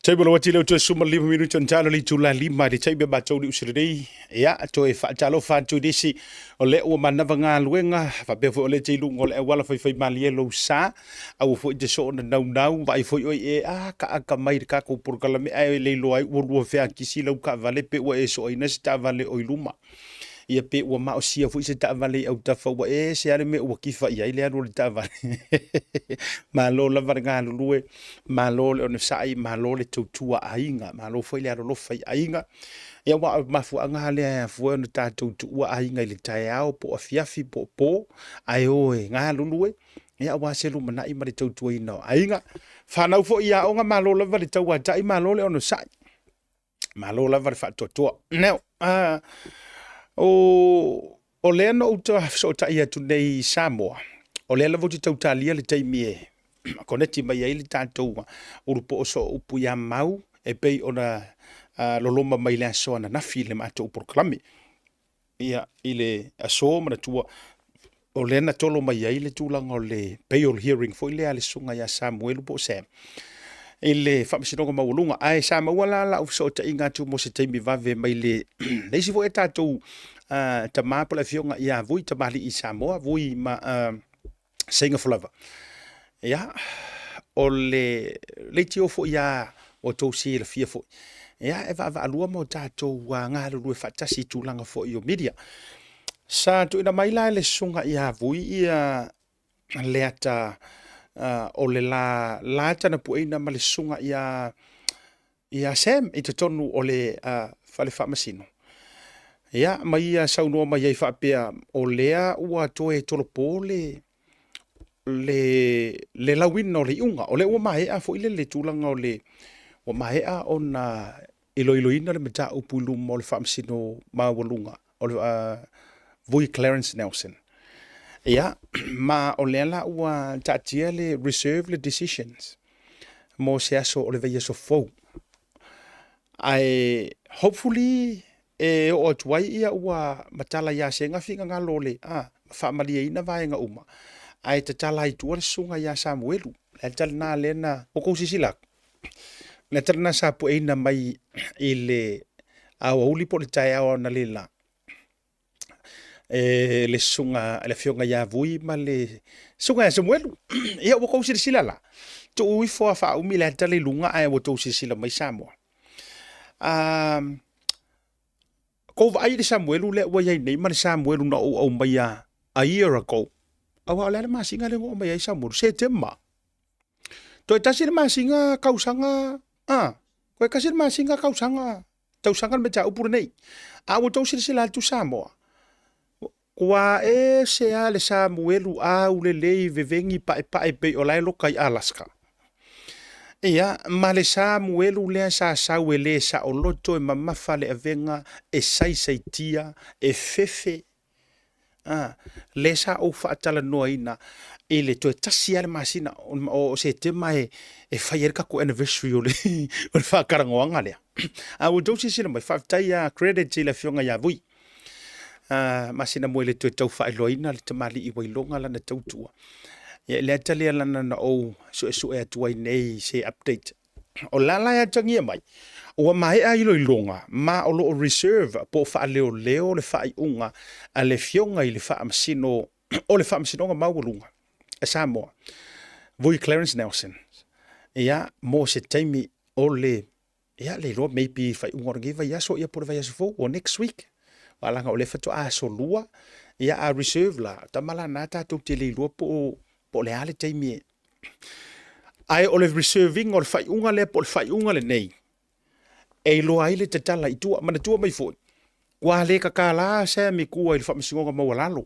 Taimi o le uati leo toe 15 minuti ona talo le itula 5 i le taimi a matou i Niu nei. Ia, toe faatalofa atu i nisi o lea ua manava galuega, faapea foi o lea te i luga o le auala faifaimalie lou sa, aua foi te soona naunau, vaai foi oe e a kaaka mai le tatou polokalame ae le iloa ai ua lua feakisi lau taavale pe ua e soaina se taavale o i luma. Ia pe ua maosia foi se taavale i autafa ua ese lava le mea ua kifa i ai le alu o le taavale. Malo lava le galulue, malo le onosai, malo le tautua aiga, malo foi le alolofa i aiga. Ia aua o le mafuaaga lava lea e afua ai ona tatou tuua aiga i le taeao po o afiafi po o po, ae o e galulue, ia aua se lumanai ma le tautuaina o aiga. Fanau foi i aoga, malo lava le tauatai, malo le onosai. Malo lava le faatoatoa. Now, o, o lea na ou fesootai atu nei i Samoa, o lea lava ou te tautalia le taimi e koneti mai ai le tatou ulupo soo upu ia Mau e pei ona loloma mai le aso ananafi i le matou polokalame. Ia, i le aso manatua, o lea na tolo mai ai le tulaga o le bail hearing foi lea a le susuga ia Samuelu po o Sam. i le Faamasinoga Maualuga. Ae sa maua la lau fesootaiga atu mo se taimi vave mai le le isi foi a tatou tama po o le afioga ia Vui Tamalii i Samoa, Vui ma Seiga Folava. Ia, o le leitio foi ia ua outou silafia foi, ia e vaavaalua ma o tatou galulue faatasi i tulaga foi o media. Sa tuuina mai la e le susuga ia Vui ia le ata o le la la tanapueina ma le susuga ia ia Sam i totonu o le fale faamasino. Ia, ma ia saunoa mai ai faapea, o lea ua toe tolopo le le le lauina o le iuga. O lea ua maea foi le le tulaga o le ua maea ona iloiloina le mataupu i luma o le Faamasino Maualuga o le Vui Clarence Nelson. Ia, ma o lea la ua taatia le reserve le decisions mo se aso o le vaiaso fou. Ae hopefully e oo atu ai ia ua matala ia Sega finagalo o le a faamalieina vaega uma, ae tatala ai tua le susuga ia Samuelu. Le ata lena lea na ua kou silasila atu, le ata lena sa pueina mai i le aoauli po o le taeao analeila e le susuga le afioga ia Vui ma le susuga ia Samuelu. Ia ua tou silasila la, tuu ifo a faaumi le ata le i luga ae ua tou silasila mai Samoa. Kou vaai i le Samuelu lea ua i ai nei ma le Samuelu na ou aumaia a year ago. Aua o le a le masina lea na oo mai ai Samuelu? Setema. Toe tasi le masina tausaga, a, toe tasi le masina tausaga tausaga le mataupu lenei. A ua outou silasila atu Samoa, ua ese lava le Samuelu aulelei veveni paepae pei o la e loka i Alaska. Ia, ma le Samuelu lea sa sau e le saoloto, e mamafa le avega, e saisaitia, e fefe, A, lea sa ou faatalanoaina i le toe tasi lava le masina o Setema e fai ai le tatou anniversary o le o le faatalanoaga lea. A ua outou silasila mai, faafetai lava, credit i le Afioga ia Vui. Masina mo e le toe tau faailoaina le tamalii ua iloga lana tautua. Ia i le ata lea lana na ou suesue atu ai nei se update. O la la e atagia mai, ua maea iloiloga ma o lo o reserve po o faaleoleo le faaiuga a le Afioga i le Faamasino o le Faamasinoga Maualuga a Samoa, Vui Clarence Nelson, ia, mo se taimi o le, ia, le iloa maybe faaiuga o lenei vaiaso ia po o le vaiaso fou or next week. Aua leaga o lea faatoa aso 2, ia a reserve la, tama la na tatou te le iloa po o le a le taimi e Ae o le reserve ina o le faaiuga lea po o le faaiuga lenei e iloa ai le tatala i tua. Manatua mai foi, ua le tatala Sam i tua i le Faamasinoga Maualalo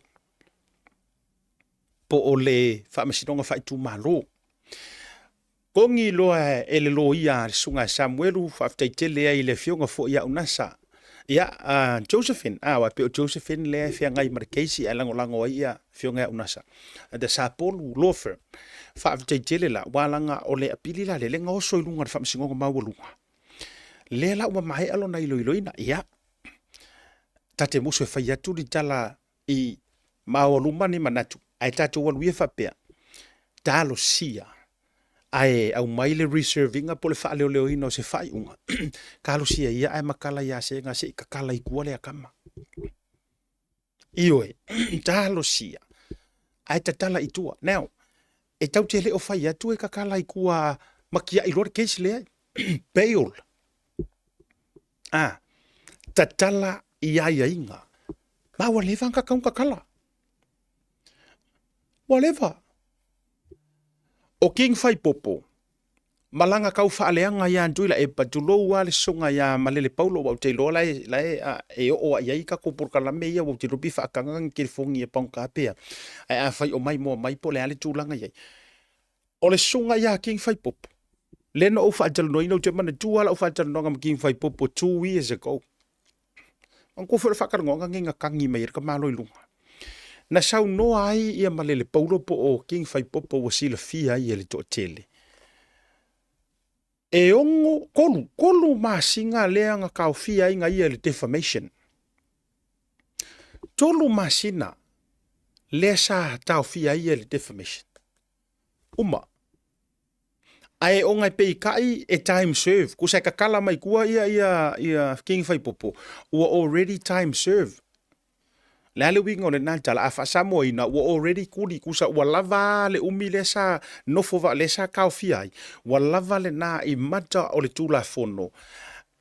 po o le Faamasinoga Faaitumalo. Togi loa e le loia a le Susuga ia Samuelu, faafetai tele ai i le afioga foi ia Unasa, ia a Josephine, a aua e pei o Josephine lea e feagai ma le case ae lagolago ai ia afioga ia Unasa, the Sapolu Law Firm. Faafetai tele la, aua leaga o le apili la lea, lea na oso i luga o le Faamasinoga Maualuga, lea la ua maea lona iloiloina, ia, ta te musu e fai atu ni tala i maoaluma ni manatu, ae tatou alu ia faapea, talosia ae aumai le reserve ina po o le faaleoleoina o se faaiuga, talosia ia ae matala ia Sega se i tatala i tua lea tama. Ioe, talosia ae tatala i tua. Now, e tau te le o fai atu e tatala i tua ma tiai loa le case lea, bail. A, tatala i aiaiga. Ma ua leva ona tatau ona tatala. Ua leva. O King Faipopo, ma lana tau faaleaga ia Tuilaepa, tulou lava le susuga ia Malele Paulo, aua ou te iloa la e, la e, a, e oo lava i ai tatou polokalame ia, aua ou te iloa pe faataga ni telefoni ia pagota pe a. Ae afai o maimoa mai po o le a le tulaga i ai. O le susuga ia King Faipopo, lea na ou faatalanoaina, ou te manatua lava lau faatalanoaga ma King Faipopo 2 years ago. Manatua foi o le faatalanoaga lenei na tagi mai ai le tamaloa i luga. Na saunoa ai ia Malele Paulo po o King Faipopo ua silafia ai e le toatele. E ono, tolu, tolu masina lea na taofia ai na ia i le defamation. 3 masina lea sa taofia ai ia i le defamation. Uma. Ae ona e peitai e time serve, kusa e kakala mai tua ia ia ia King Faipopo, ua already time serve. Le a le uiga o lena tala, a faa-Samoaina ua already kuli, kusa ua lava le umi lea sa nofo va, lea sa taofia ai, ua lava lena i mata o le Tulafono,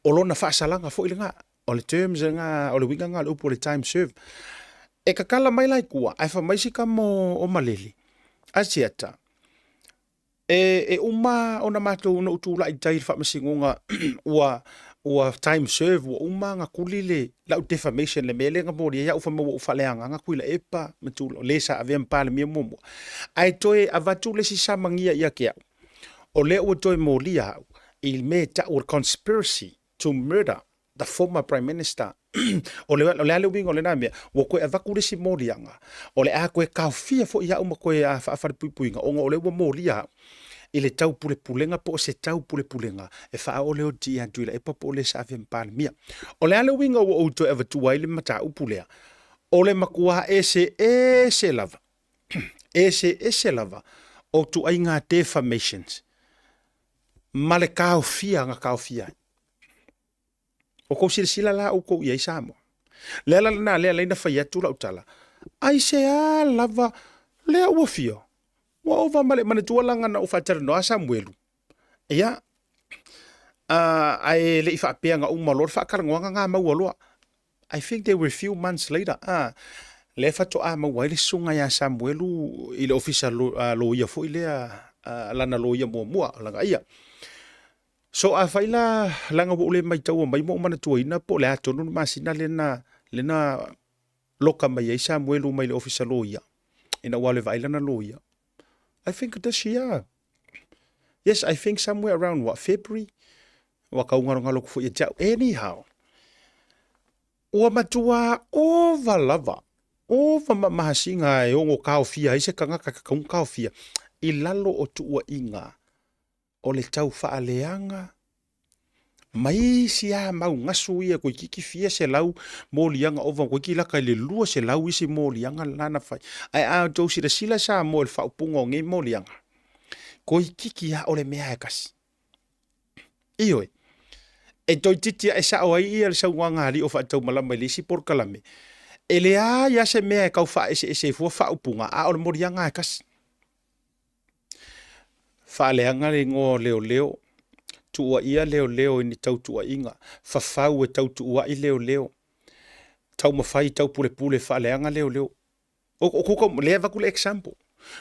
o lona faasalaga foi lena. O le terms lena, o le uiga lena o le upu o le time serve. E kakala mai la i tua, ae fai mai si tama o Malele, Asiata, E, e uma ona matou ona ou tulai i tai i le faamasinoga ua ua time serve ua uma ona tuli le lau defamation le mea lea na molia ai au fai mai ua ou faaleagaga Tuilaepa ma tulaga le sa avea ma Palemia muamua ae toe avatu le isi samania ia te au o lea ua toe molia au i le mea e tau o le conspiracy to murder the former prime minister o le, o le a le uiga o lena mea ua toe avatu le isi moliaga o le a toe taofia foi au ma toe a faafalepuipuiga ona o lea ua molia au i le taupulepulega po o se taupulepulega e faaoo le oti ia Tuilaepa po o le sa avea ma Palemia. O le a le uiga ua ou toe avatua ai le mataupu lea? O le matua eseese lava, eseese lava o tuaiga defamations ma le taofia na taofia ai. O kou silasila la oukou i ai Samoa. Le ala lena lea alai na fai atu lau tala, aisea lava lea ua fia, ua ova ma le manatua laga na ou faatalanoa Samuelu. Ia, ae le i faapea na uma loa le faatalanoaga na maua loa. I think they were few months later, lea faatoa maua ai le susuga ia Samuelu i le ofisa loia foi lea, lana loia muamua, lana ia. So afai la leaga ua ou le maitaua mai ma ou manatuaina po o le a tonu le masina lea na lea na loka mai ai Samuelu mai le ofisa loia ina ua alu e vaai lana loia. I think this year. Yes, I think somewhere around what February. Ua tau galogalo atu foi ia te au. Anyhow, ua matua ova lava, ova ma mahasiga e ono taofia ai se tagata e tatau ona taofia i lalo o tuuaiga o le tau faaleaga ma isi lava mau gasu ia toeitiiti fia selau moliaga ova toeitiiti lata i le 200 isi moliaga lena na fai. Ae a outou silasila Samoa i le faaupuga o nei moliaga, toeitiiti lava o le mea e tasi. Ioe, e toeitiiti lava e sao ai ia le saunoaga a alii o faataumalama i le isi polokalame, e leai lava se mea e tau faaeseese ai fua faaupuga, a o le moliaga lava e tasi. Faaleaga le igoa o leoleo, tuuaia leoleo i ni tautuuaiga, fafau e tautuuai leoleo, taumafai taupulepule faaleaga leoleo. O, o kou, lea e avatu le example.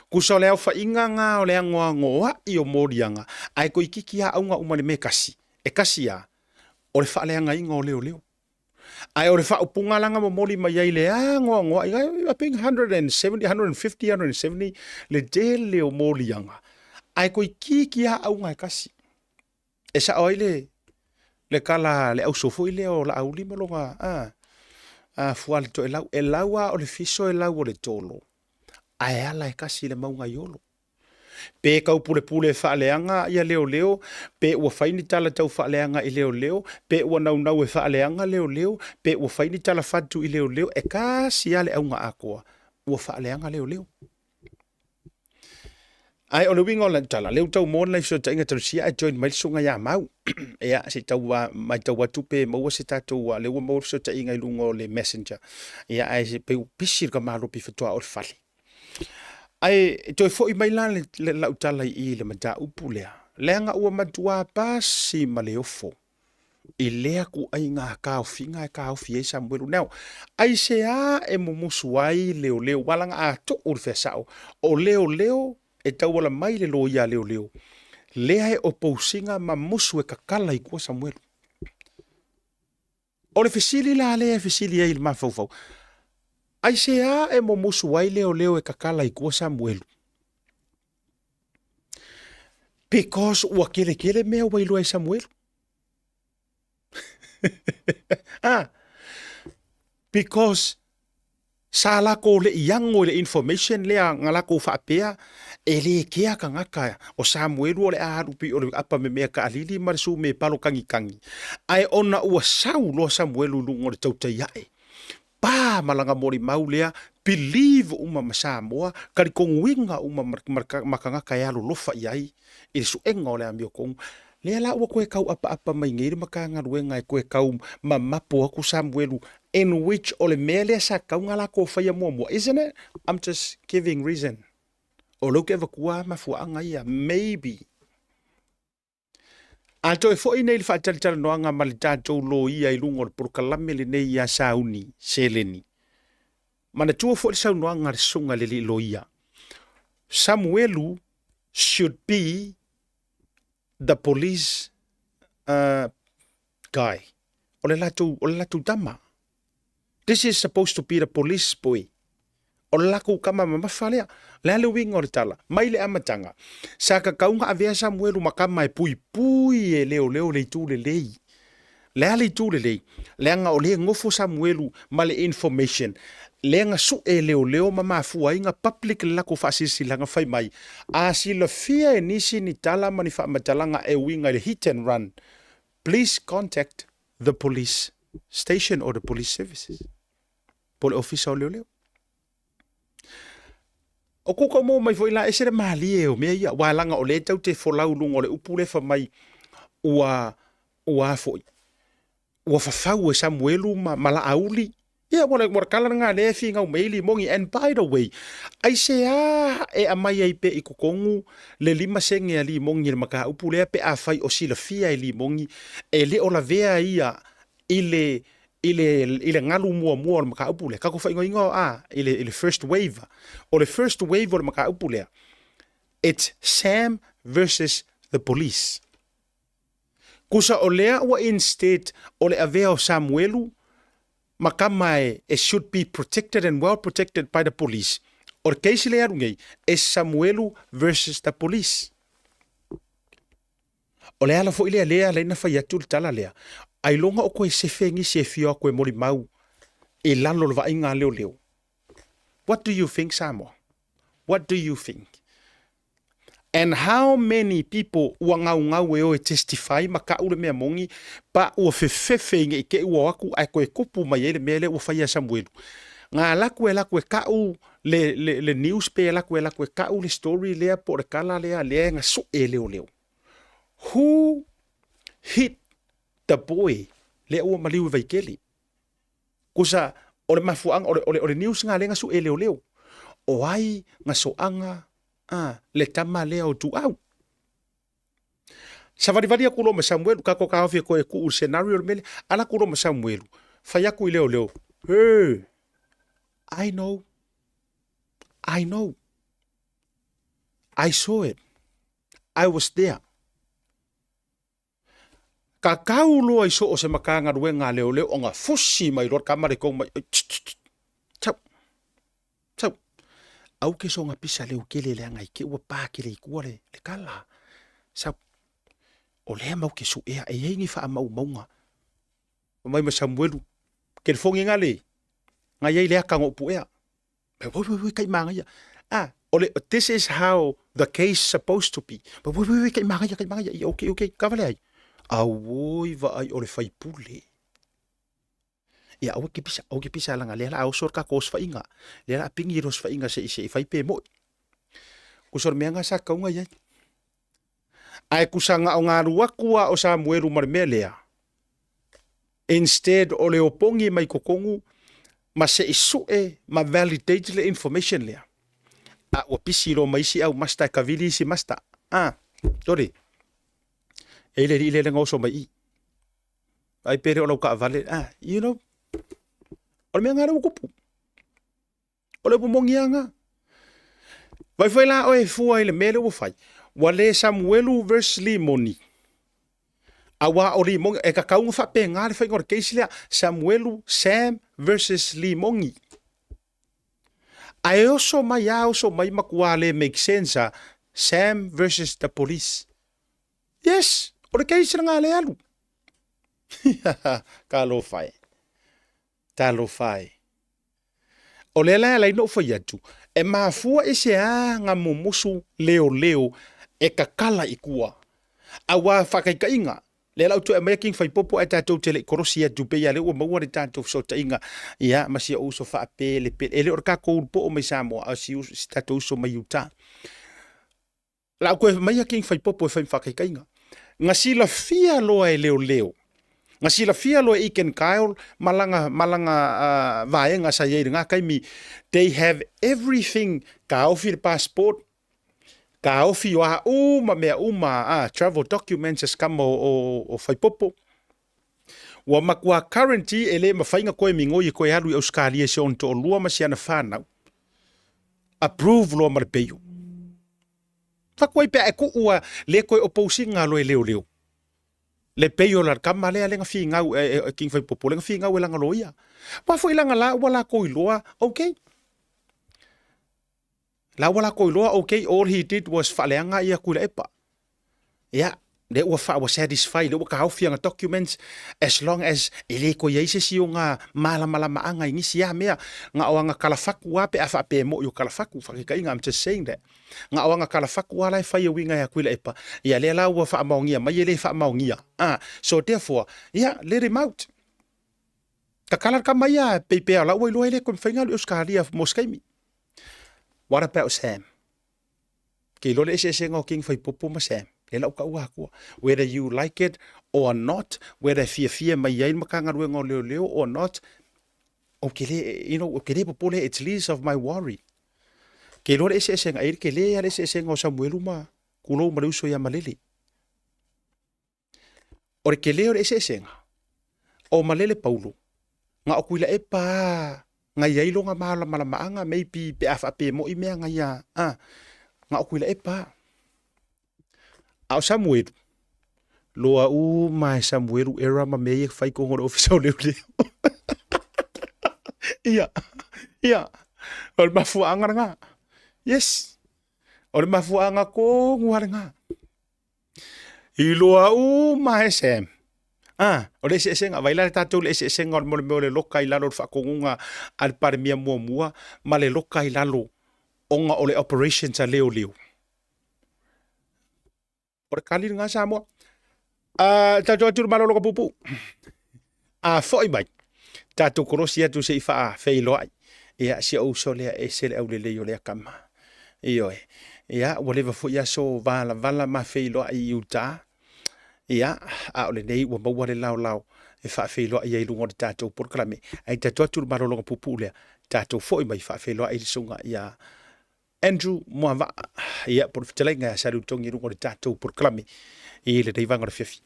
Tusa o le aofaiga na o le anoanoai o moliaga, ae toeitiiti lava auga uma i le mea e tasi, e tasi lava, o le faaleagaina o leoleo. Ae o le faaupuga la na momoli mai ai le anoanoai, I think 170, 150, 170 le tele o moliaga, ae toeitiiti lava auga e tasi. E sao ai le le tala a le auso foi lea o Laauli ma lona a, a Fualetoelau, e lau lava o le fiso e lau o le tolo, ae ala e tasi i le mauga i Olo. Pe taupulepule e faaleaga ia leoleo, pe ua fai ni tala tau faaleaga i leoleo, pe ua naunau e faaleaga leoleo, pe ua fai ni tala fatu i leoleo, e tasi lava le auga atoa, ua faaleaga leoleo. Ae o le uiga o lau tala, lea ua tau maua nai fesootaiga talu sia ae join mai le susuga ia Mau. Ia, se i tau matau atu pe maua se tatou, lea ua maua le fesootaiga i luga o le messenger. Ia, ae pei ua pisi le tamalopi faatoa oo i le fale. Ae toe foi mai la lau tala i i le mataupu lea, leaga ua matua pasi ma le ofo i lea ituaiga taofiga e taofi ai Samuelu. Now, aisea e mumusu ai leoleo? Aua leaga a tuu le fea sao, o leoleo e tauala mai le loia a leoleo, lea e opousiga ma musu e kakala i tua Samuelu. O le fesili la lea e fesili ai i le mafaufau, aisea e mumusu ai leoleo e kakala i tua Samuelu? Because ua keletele mea ua iloa e Samuelu. ah, because sa lakou le i ago i le information lea na lakou faapea e le kea tagata o Samuelu o le a alu pei o le apa memea kaalili ma le sume palo kagikagi. Ae ona ua sau loa Samuelu i luga o le tautai ae. pa ma lana molimau lea, believe uma ma Samoa, talitonuina uma ma tagata e alolofa i ai i le suega o le amiotonu. Lea la ua toe tau apaapa mai nei le Matagaluega e toe tau mamapo atu Samuelu in which o le mea lea sa tatau ona latou faia muamua, isn't it? I'm just giving reason. O lea ou te avatua mafuaaga ia, maybe. A toe foi nei le faatalatalanoaga ma le tatou loia i luga o le polokalame lenei ia Sauni Seleni. Manatua foi le saunoaga a le susuga i le alii loia, Samuelu should be the police uh, guy. O le latou, o le latou tama. This is supposed to be the police boy. O le lakou kama mamafa lea. Le a le uiga o le tala? Mai le amataga, sa tatau ona avea Samuelu ma kama e puipui e leoleo le itu lelei. Le a le itu lelei? Leaga o lea e nofo Samuelu ma le information lea na sue e leoleo ma mafua ai na public le latou faasilasilaga fai mai, a silafia e nisi ni tala ma ni faamatalaga e uiga i le hit and run, please contact the police station or the police services po o le ofisa o leoleo. O kou kau maua mai foi la, ese le malie o mea ia, aua leaga o lea e tau te folau i luga o le upu lea fai mai ua, ua a foi, ua fafau e Samuelu ma, ma Laauli. Ia, ua le, ua le kala lena lea e finau mai ai Limogi. And by the way, aisea e aumai ai pea i totonu le 5 sene a Limogi i le mataupu lea pe afai o silafia e Limogi e le o lavea ia i le i le, i le galu muamua o le mataupu lea, tatou faaigoaina a i le, i le first wave. O le first wave o le mataupu lea, it's Sam versus the police. Kusa o lea ua instead o le avea o Samuelu ma kama e, e should be protected and well protected by the police. O le case lea e alu nei, es Samuelu versus the police. O le ala foi lea lea ala ai na fai atu le tala lea, ailoga o koe sefe nisi e fio aku e molimau i lalo o le vaaiga a leoleo. What do you think Samoa? What do you think? And how many people ua gaugau e o e testify ma kau le mea moni pa ua fefefe ina i te i ua o atu ae toe tupu mai ai le mea lea ua faia e Samuelu. Na alu atu e alu atu e kau le, le, le news pe alu atu e alu atu e kau le story lea po o le tala lea lea e na sue e leoleo. Who hit the boy lea ua maliu i Vaitele? Kusa o le mafuaaga, o le, o le, o le news na lea na sue e leoleo. O ai na soaga a le tama lea o Tuau? Savalivali aku loa ma Samuelu, kako taofi e koe kuu le scenario le mea lea. Ala aku loa ma Samuelu, fai aku i leoleo, Hey, I know, I know, I saw it, I was there. Ka kau loa i so o se Matagaluega a leoleo ona fusi mai loa le tama le kou mai, oi, tsk, tsk, tsk, sau, sau. Au ke soga pisa leo kele leaga i te ua pa kele i tua le, le kala. Sau, o lea mau ke suea e i ai ni faamaumauga. Fai mai ma Samuelu, Kelifogi nga le, nga i ai le aka ngo puea. Wai, wai, wai, kai manaia. Ah, o le, this is how the case supposed to be. Wai, wai, wai, kai manaia, kai manaia. Ia, okay, okay, ka vale ai. Auoi vaai o le faipule. Ia, aua ke pisa, aua ke pisa langa lea la a oso le kako osofaiga. Lea la a pingi le osofaiga se i se i fai pe moi. Kusa o le mea nga sa kaunga i ai. Ae kusa nga o ngalu aku a o Samuelu ma le mea lea. Instead o le opogi mai totonu ma se i sue ma validate le information lea. A ua pisi loa ma isi au masta e kavili isi masta. Ah, sorry. E le alii lea le na oso mai i. Ai pe le o lau kaavale. Ah, you know. O le mea nga lea ua tupu. O le upu moni lava lena. Vai foi la oe e fua i le mea lea ua fai, ua le Samuelu versus Limoni. Aua o Limoni, e tatau ona faapena le faiga o le case lea, Samuelu, Sam versus Limoni. Ae oso mai a oso mai matua le make sense a, Sam versus the police. Yes, o le case lena le alu. Talofa e. Talofa e. O lea la e ala ai ona ou fai atu, e mafua i se a ngā mumusu leoleo e kakala i tua. Aua faataitaiga, Lea la ou toe aumaia King Faipopo ae tatou te le i kolosi atu pei lea ua maua le tatou fesootaiga ia ma si ou uso faapele pele. E le o le tatou ulupoo mai Samoa, a o si, si tatou uso mai Utah. La ou toe aumaia King Faipopo e fai ma faataitaiga. Na silafia loa e leoleo, na silafia loa e Egan Kyle ma lana, ma lana uh, vaega sa i ai i lena taimi, they have everything, taofi le passport, taofi o a uma mea uma, a travel documents as kama o, o, o Faipopo. Ua matua currently e le mafai na toe migoi e toe alu i Ausetalia i si ona toalua ma si ana fanau. Approve loa ma le peio. Fatu ai pe a e tuu a le toe opposing loa e leoleo. Le peio la kama lea le na finau e, e, e King Faipopo le na finau e lana loia. Wa foi langa la ua lakou iloa, okay. La ua lakou iloa, okay, all he did was faaleaga ia Tuilaepa. Ia, lea ua fa ua satisfy, lea ua taofi ana documents as long as e le toe i ai se isi o nga malamalamaaga i nisi a mea, na o ana kalafatu a pe a faapea e moi o kalafatu, faataitaiga, I'm just saying that. Na o ana kalafatu a la e fai e uiga ia Tuilaepa, ia lea la ua faamaonia mai e le faamaonia. Ah, so therefore, ia, let him out. Tatala le tama ia, pei pea o la ua iloa e le toe mafai ona alu i Ausetalia mo se taimi. What about Sam? Ke iloa le eseesega o King Faipopo ma Sam. Lea la ua taua atua. Whether you like it or not, whether e fiafia mai ai le Matagaluega o Leoleo or not, ou te le, you know, ou te le popole, it's least of my worry. Ke iloa le eseesega, e i ai le tele lava le eseesega o Samuelu ma Kulou ma le uso ia Malele. O le tele o le eseesega, o Malele Paulo, na o Tuilaepa a na i ai lona malamalamaaga maybe pe a faapea e moi mea na ia a, na o Tuilaepa a. A o Samuelu, loa uma e Samuelu era ma mea ia fai tonu o le ofisa o leoleo. Ia, ia, o le mafuaaga lena. Yes, o le mafuaaga tonu lava lena. Iloa uma e Sam. Ah, o le eseesega, vai la le tatou le eseesega o le mea o le loka i lalo o le faatonuga a le Palemia muamua ma le loka i lalo ona o le operations a leoleo. O le kali lena Samoa. Ah, tatou atu le malologa puupuu. A foi mai, tatou kolosi atu se i faafeiloai. Ia, si ou uso lea e ese le aulelei o lea kama. Ioe. Ia, ua leva foi aso valavala ma feiloai i uta. Ia, a o lenei ua maua le laolao e faafeiloai ai i luga o le tatou polokalame. Ae tatou atu le malologa puupuu lea, tatou foi mai faafeiloai le susuga ia Andrew Moavaa, ia, po o le fetalaiga ia Saliutogi i luga o le tatou polokalame i lenei vaega o le afiafi.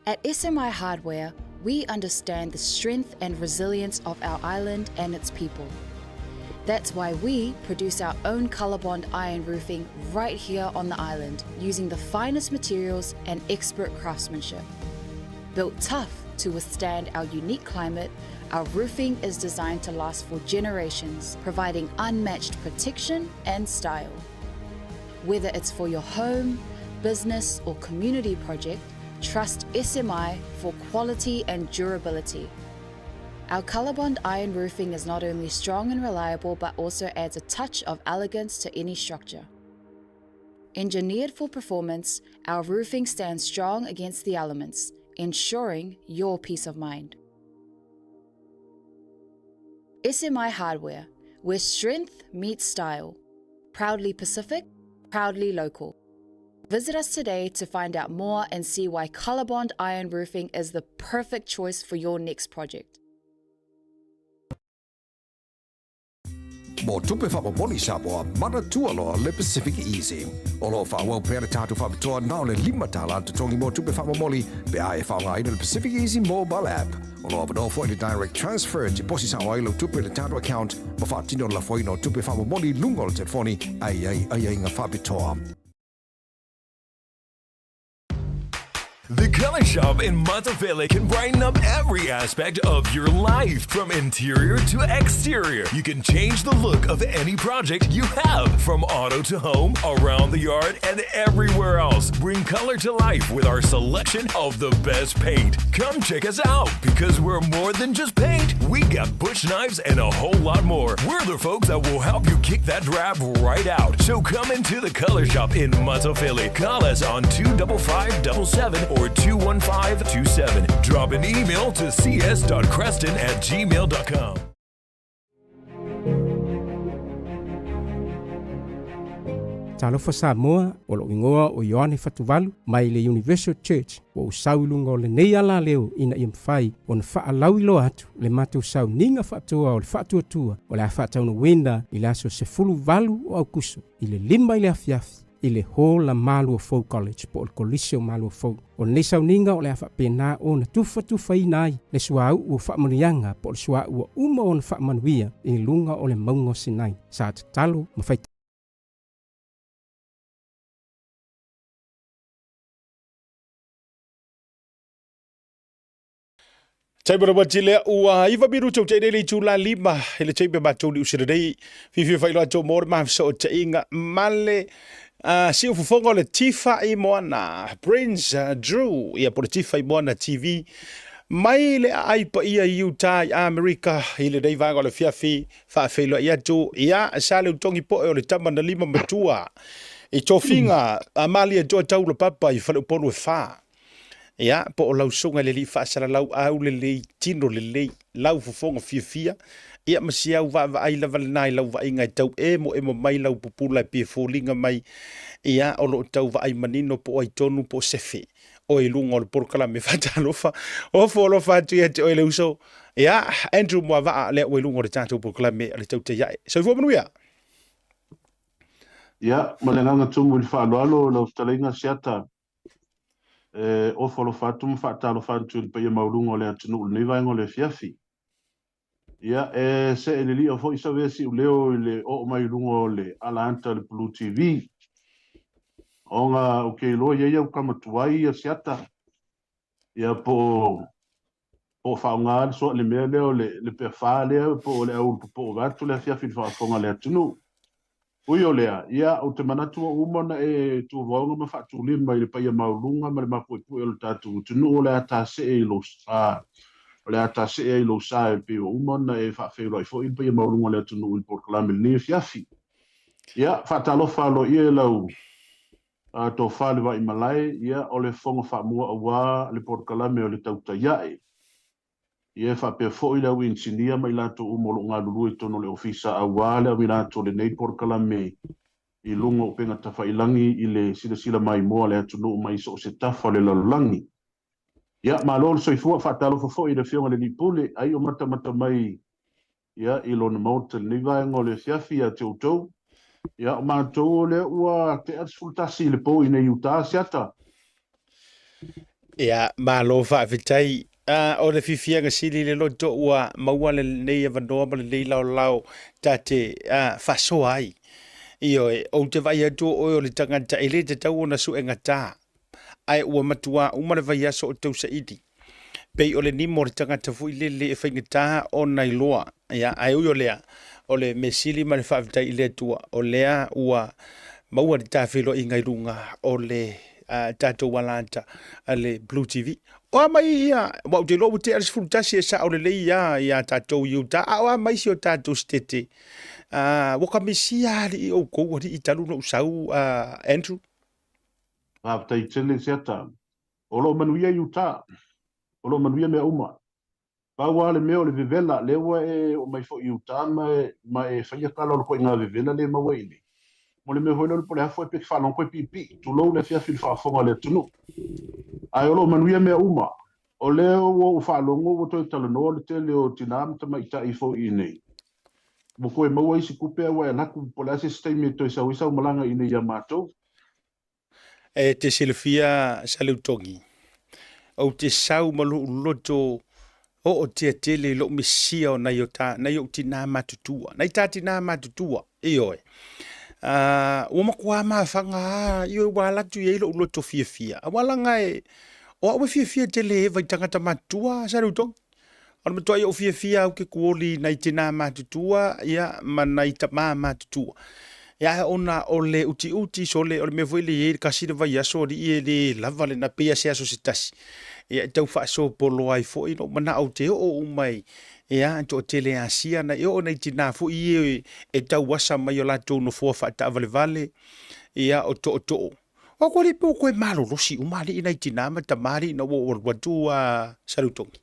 At SMI Hardware, we understand the strength and resilience of our island and its people. That's why we produce our own Colorbond iron roofing right here on the island using the finest materials and expert craftsmanship. Built tough to withstand our unique climate, our roofing is designed to last for generations, providing unmatched protection and style. Whether it's for your home, business, or community project, trust SMI for quality and durability. Our Colorbond iron roofing is not only strong and reliable, but also adds a touch of elegance to any structure. Engineered for performance, our roofing stands strong against the elements, ensuring your peace of mind. SMI Hardware, where strength meets style. Proudly Pacific, proudly local. Visit us today to find out more and see why Colorbond Iron Roofing is the perfect choice for your next project. Mo tupe faamomoli Samoa, manatua loa le Pacific Easy. O lo o faaauau pea le tatou faapitoa na o le $5 le totogi mo tupe faamomoli pe a e faaaogaina le Pacific Easy mobile app. O lo o avanoa foi le direct transfer e tiposi sao ai lau tupe i le tatou account ma faatino le lafoina o tupe faamomoli i luga o le telefoni a i ai aiaiga faapitoa. The Color Shop in Matafele can brighten up every aspect of your life, from interior to exterior. You can change the look of any project you have, from auto to home, around the yard, and everywhere else. Bring color to life with our selection of the best paint. Come check us out because we're more than just paint. We got bush knives and a whole lot more. We're the folks that will help you kick that drab right out. So come into the Color Shop in Matafele. Call us on 25577 or 21527. Drop an email to cs.creston at gmail.com. Talofa Samoa, o lou igoa o Ioane Fatuvalu, mai le Universal Church, ua ou sau i luga o lenei alaleo ina ia mafai ona faalauiloa atu le matou sauniga faatoa o le faatuatua o le a faataunuuina i le aso 18 o Aukuso i le 5 i le afiafi i le Hall a Maluafou College po o le Kolisi o Maluafou. O lenei sauniga o le a faapena ona tufatufaina ai le suauu o faamanuiaga po o le suauu ua uma ona faamanuia i luga o le mauga o Sinai. Sa tatalo ma fai Taimi o le wati lea ua iva minuti o teine le itula lima i le taimi matou ni usina nei fiafia faailoa atu mo le mafesootaiga ma le siufofoga o le Tifa i Moana Prince Drew ia po le Tifa i Moana TV mai le aai paia i Utah i Amerika i lenei vaega o le afiafi faafeiloai atu ia sa le utogi poe o le tama na lima matua i tofiga a Malia Toa Taula Papa i Faleupolu e fa. Ia, po o lau susuga i le alii faasalalau au lelei, tino lelei, lau fofoga fiafia, ia ma si au vaavaai lava lena i lau vaaiga e tau emoemo mai lau pupula e pei e foliga mai, ia, o lo o tau vaai manino po o ai tonu po o sefe oe i luga o le polokalame faatalofa. Ofo alofa atu ia te oe le uso. Ia, Andrew Moavaa, lea ua i luga o le tatou polokalame o le Tautai Ae. Soifua manuia! Ia, ma le agaga tumu i le faaaloalo, lau fetalaiga Siata, E ofo alofa atu ma faatalofa atu i le paia maualuga o le atunuu i lenei vaega o le afiafi. Ia, e see lilia foi savea siuleo i le oo mai i luga o le alaata o le Blue TV. Ona ou te iloa i ai au tama tuai ia Siata, ia po o po o faaaoga le soa le mea lea o le, le peafā lea po o le au ulu vaeatu le afiafi i le faafofoga a le atunuu. Ui o lea, ia, ou te manatu ua uma ona e tuvaoga ma faatulima i le paia maualuga ma le mapuepue o le tatou atunuu o le a tasee i lou sa, o le a tasee ai lou sa e pei ua uma ona e faafeiloai foi i le paia maualuga o le atunuu i le polokalame i lenei afiafi. Ia, faatalofa aloaia i lau tofa le Vaimalae, ia, o le fofoga faamua aua le polokalame o le Tautai Ae. Ia e faapea foi le au inisinia ma i latou uma o lo o galulue i totonu o le Ofisa aua le auina atu o lenei polokalame i luga o upega tafailangi i le silasila maimoa a le atunuu mai so o se tafa o le lalolagi. Ia, malo le soifua, faatalofa foi i le Afioga i le Alii Pule, ai o matamata mai ia, i lona Maota i lenei vaega o le afiafi ia te outou. Ia, o matou o lea ua tea le 11 i le po i inei i Utah, Asiata. Ia, malo faafetai. O le fiafiaga sili i le loto ua maua lenei avanoa ma lenei laolao ta te faasoa ai. Ioe, ou te vaai atu o oe o le tagata e le tatau ona suegata, ae ua matuā uma le vaiaso o tausaili. Pei o le nimo o le tagata foi lele e faigata ona iloa. Ia, ae ui o lea, o le mea sili ma le faafetai i le Atua, o lea ua maua le tafeiloaiga i luga o le tatou alaata a le Blue TV. O a mai ia, aua ou te iloa ua tea le 11 e sao lelei ia ia tatou i uta, a o a mai si o tatou sitete, ua ka misia alii oukou alii talu ona ou sau, Andrew? Faafetai tele Siata. O lo o manuia i uta. O lo o manuia mea uma. Pau lava le mea o le vevela, lea ua e oo mai foi i uta ma e, ma e faia tala o le ituaiga vevela lea e maua i inei. Mo le mea foi lea o le pole afu e pe te faalogo koe piipii, tulou le afiafi i le faafofoga a le atunuu. Ae o lo o manuia mea uma. O lea ua ou faalogo ua toe talanoa le tele o tina ma tamaitai foi i inei. Ua toe maua isi tupe ae ua e alu atu po o le a se isi taimi e toe sau ai sau malaga i inei ia matou. E te silafia Saleutogi, ou te sau ma lou loto ootia tele i lou misia o nai o ta, nai ou tinā matutua, nai tā tinā matutua, ioe. Ua matua mafaga lava, ioe, ua ala atu i ai lou loto fiafia. Aua leaga e, o au e fiafia tele e eva i tagata matutua, Saleutogi. O le matuai ou fiafia au ke kuoli i nai tinā matutua, ia, ma nai tamā matutua. Ia, ae ona o le utiuti sole, o le mea foi lea e i ai le kasi le vaiaso, alii e le lava lena, pei lava se aso se tasi. Ia, e tau faasopolo ai foi lou manao ou te oo uma i, ia, e toatele Asia, na, e oo i nai tinā foi ia e tau asa mai o latou nofoa faataavalevale, ia, o tootoo. O atu alii pe ua toe malolosi uma alii nai tinā ma tamalii ina ua ou alu atu a Saleutogi.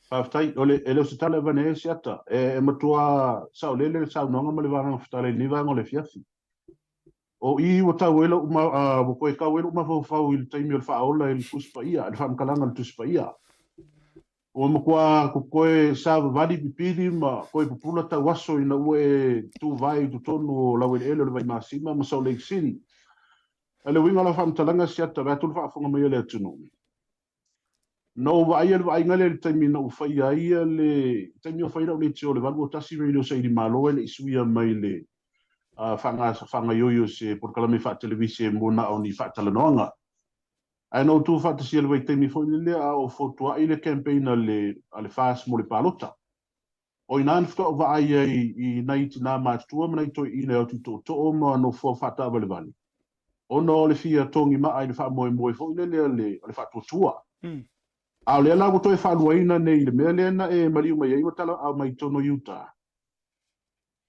Faafetai. O le, e le o se tala e avane ai se ata. E, e matua saolele le saunoaga ma le vagaga fetalai i lenei vaega o le afiafi. O i ua tau ai lou ma, ua toe tau ai lou mafaufau i le taimi o le faaola i le Tusi Paia, le faamatalaga o le Tusi Paia. Ua matua totoe savavali pipili ma toe pupula tauaso ina ua e tuvae i totonu o laueleele o le Vaimasima ma Salt Lake City. A o le uiga o lau faamatalaga Siata, vaeatu le faafofoga mai a le atunuu, na ou vaaia le vaaiga lea i le taimi na ou faia ai le taimi o fai lau leitio o le 81 Radio Saili Malo e le i suia mai le faagaioi o se polokalame faatelevise mo na o ni faatalanoaga. Ae na ou tu faatasia i le vaitaimi foi lele a o fotuai le campaign a le a le FAST mo le palota. O i ina na faatoa ou vaai ai i nai tinā matutua ma nai toeaiina e o atu i tootoo ma nofoa faataavalevale, ona o le fia togi maa i le faamoemoe foi lele a le a le faatuatua. A o lea la ua toe faaluaina nei i le mea lea na e maliu mai ai ua talaau mai totonu o Utah.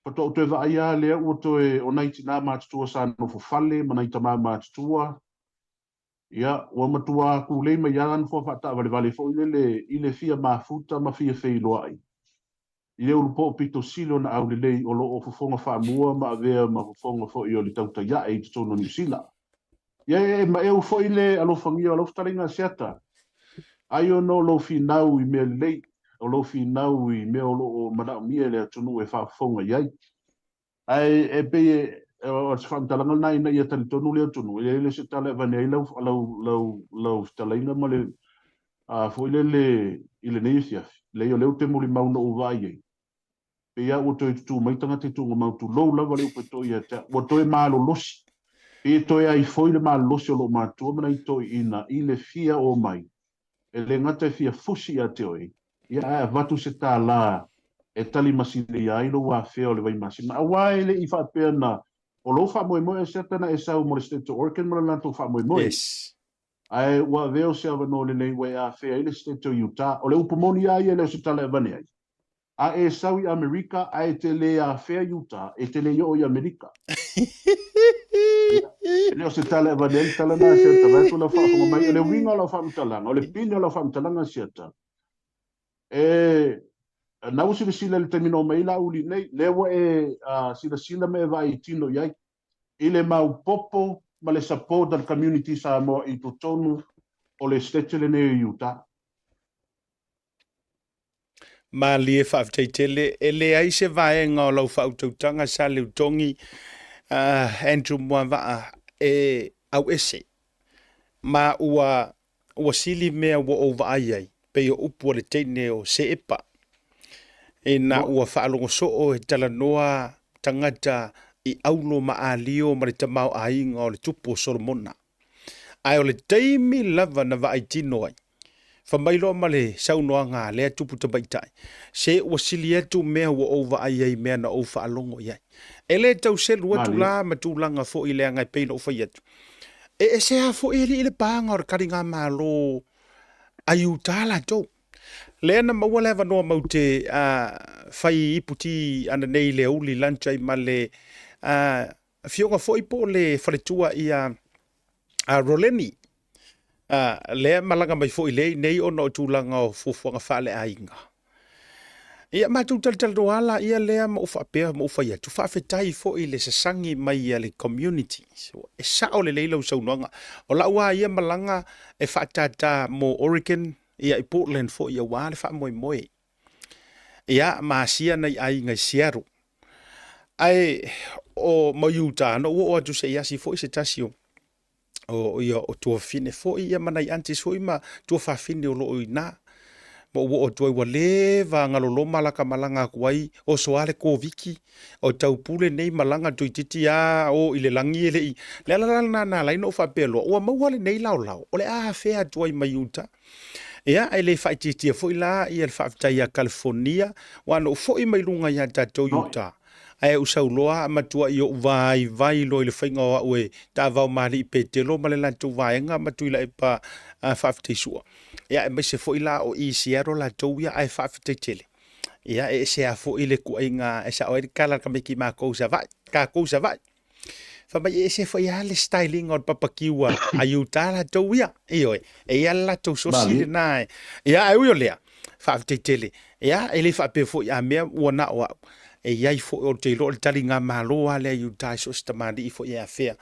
Faatoa ou toe vaai lava lea ua toe o nai tinā matutua sa nofo fale ma nai tamā matutua, Ia, ua matua kūlei mai lava nofoa faataavalevale foi lele i le fia mafuta ma fia feiloai i le ulupoo pito sili ona aulelei o lo o fofoga faamua ma avea ma fofoga foi o le tautai ae i totonu o Niu Sila. Ia, e maeu foi le alofagia o lau fetalaiga a Seata, ai ona o lou finau i mea lelei, o lou finau i mea o lo o manaomia e le atunuu e faafofoga i ai. Ae e pei e, o se faamatalaga lena ina ia talitonu le atunuu, e le o se tala e avane ai lau, lau, lau, lau fetalaiga ma le a, foi lele i lenei afiafi. Leai, o lea ou te molimau na ou vaai ai, pei lava ua toe tutū mai tagata i tuugamau, tulou lava le upu e toia ia te au, ua toe malolosi. Pei e toe ai foi le malolosi o lou matua ma nai toeaiina i le fia omai, e le gata e fia fusi ia te oe, ia ae avatu se tālā e tali masileia ai lou afea o le Vaimasima, aua e le i faapea na o lou faamoemoe a Satana e sau mo le State o Oregon ma le latou faamoemoe. Yes. Ae ua avea o se avanoa lelei ua e afea ai le State o Utah. O le upu moni a ia e le o se tala e avane ai. A e sau i Amerika ae e te le afea Utah, e te le i oo i Amerika. Ia, e le o se tala e avane ai le tala na a Siata, vaeatu lau faafofoga mai, o le uiga o lau faamatalaga, o le pine o lau faamatalaga Siata, E, na ua silasila i le taimi na omai ai Laauli nei, lea ua e silasila ma e vaai tino i ai, i le maopopo ma le support a le community Samoa i totonu o le state lenei o Utah. Malie faafetai tele. E leai se vaega o lau faautautaga sa Leutogi Andrew Muavaa e auese ma ua Ua sili mea ua ou vaai ai, pei o upu a le teine o Seepa, ina ua faalogo soo e talanoa tagata i aulo ma alio ma le tamaoaiga o le tupu o Solomona. Ae o le taimi lava na vaai tino ai, fa mai loa ma le saunoaga a lea tupu tamaitai, se ua sili atu mea ua ou vaai ai i mea na ou faalogo i ai. E le tau selu atu la ma tulaga foi leaga e pei ona ou fai atu, E ese lava foi alii le paga o le taligamalo a Utah latou. Lea na maua le avanoa mau te fai ipu ti ananei i le aouli lunch ai ma le afioga foi po o le faletua ia a Roleni. Lea malaga mai foi lea i nei ona o tulaga o fuafuaga faaleaiga. Ia matou talatalanoa lava laia lea ma ou faapea ma ou fai atu, faafetai foi i le sasagi mai a le community. E sao lelei lau saunoaga. O lau lava ia malaga e faatātā mo Oregon ia i Portland foi aua le faamoemoe. Ia ma asia nai aiga i Seattle. Ae o ma Utah na ou oo atu se i asi foi se tasi o o ia o tuafafine foi ia ma nai aunties foi ma tuafafine o lo o i ina. Ma ou oo atu ai ua leva galoloma la ka malaga atu ai, oso lava le Koviti, o taupule nei malaga toeitiiti lava o i le lagi e le i. Le ala la lena na ala ai ona ou faapea loa, ua maua lenei laolao, o le a afea atu ai mai uta. Ia, e le faaitiitia foi la ia le faafetai ia Kalifonia, aua na ou foi mai luga ia tatou i uta, ae ou sau loa matuai ou vaivai loa i le faiga o au e taavao ma Alii Petelo ma le latou vaega ma Tuilaepa faafetai sua. Ia, aemaise foi la o i Seattle latou ia, ae faafetai tele. Ia, e ese lava foi le tuuaiga e sao ai le tala a le tamaiti matou i Savaii, tatou i Savaii. Fai mai e ese foi lava le style ina o le papakiu a Utah latou ia. Ioe, e i ai le latou sosi lena e. Ia, ae ui o lea, faafetai tele. Ia, e le faapea foi a mea ua na o au. E i ai foi, ou te iloa o le taligamalo lava lea i Utah i so o se tamalii foi e afea.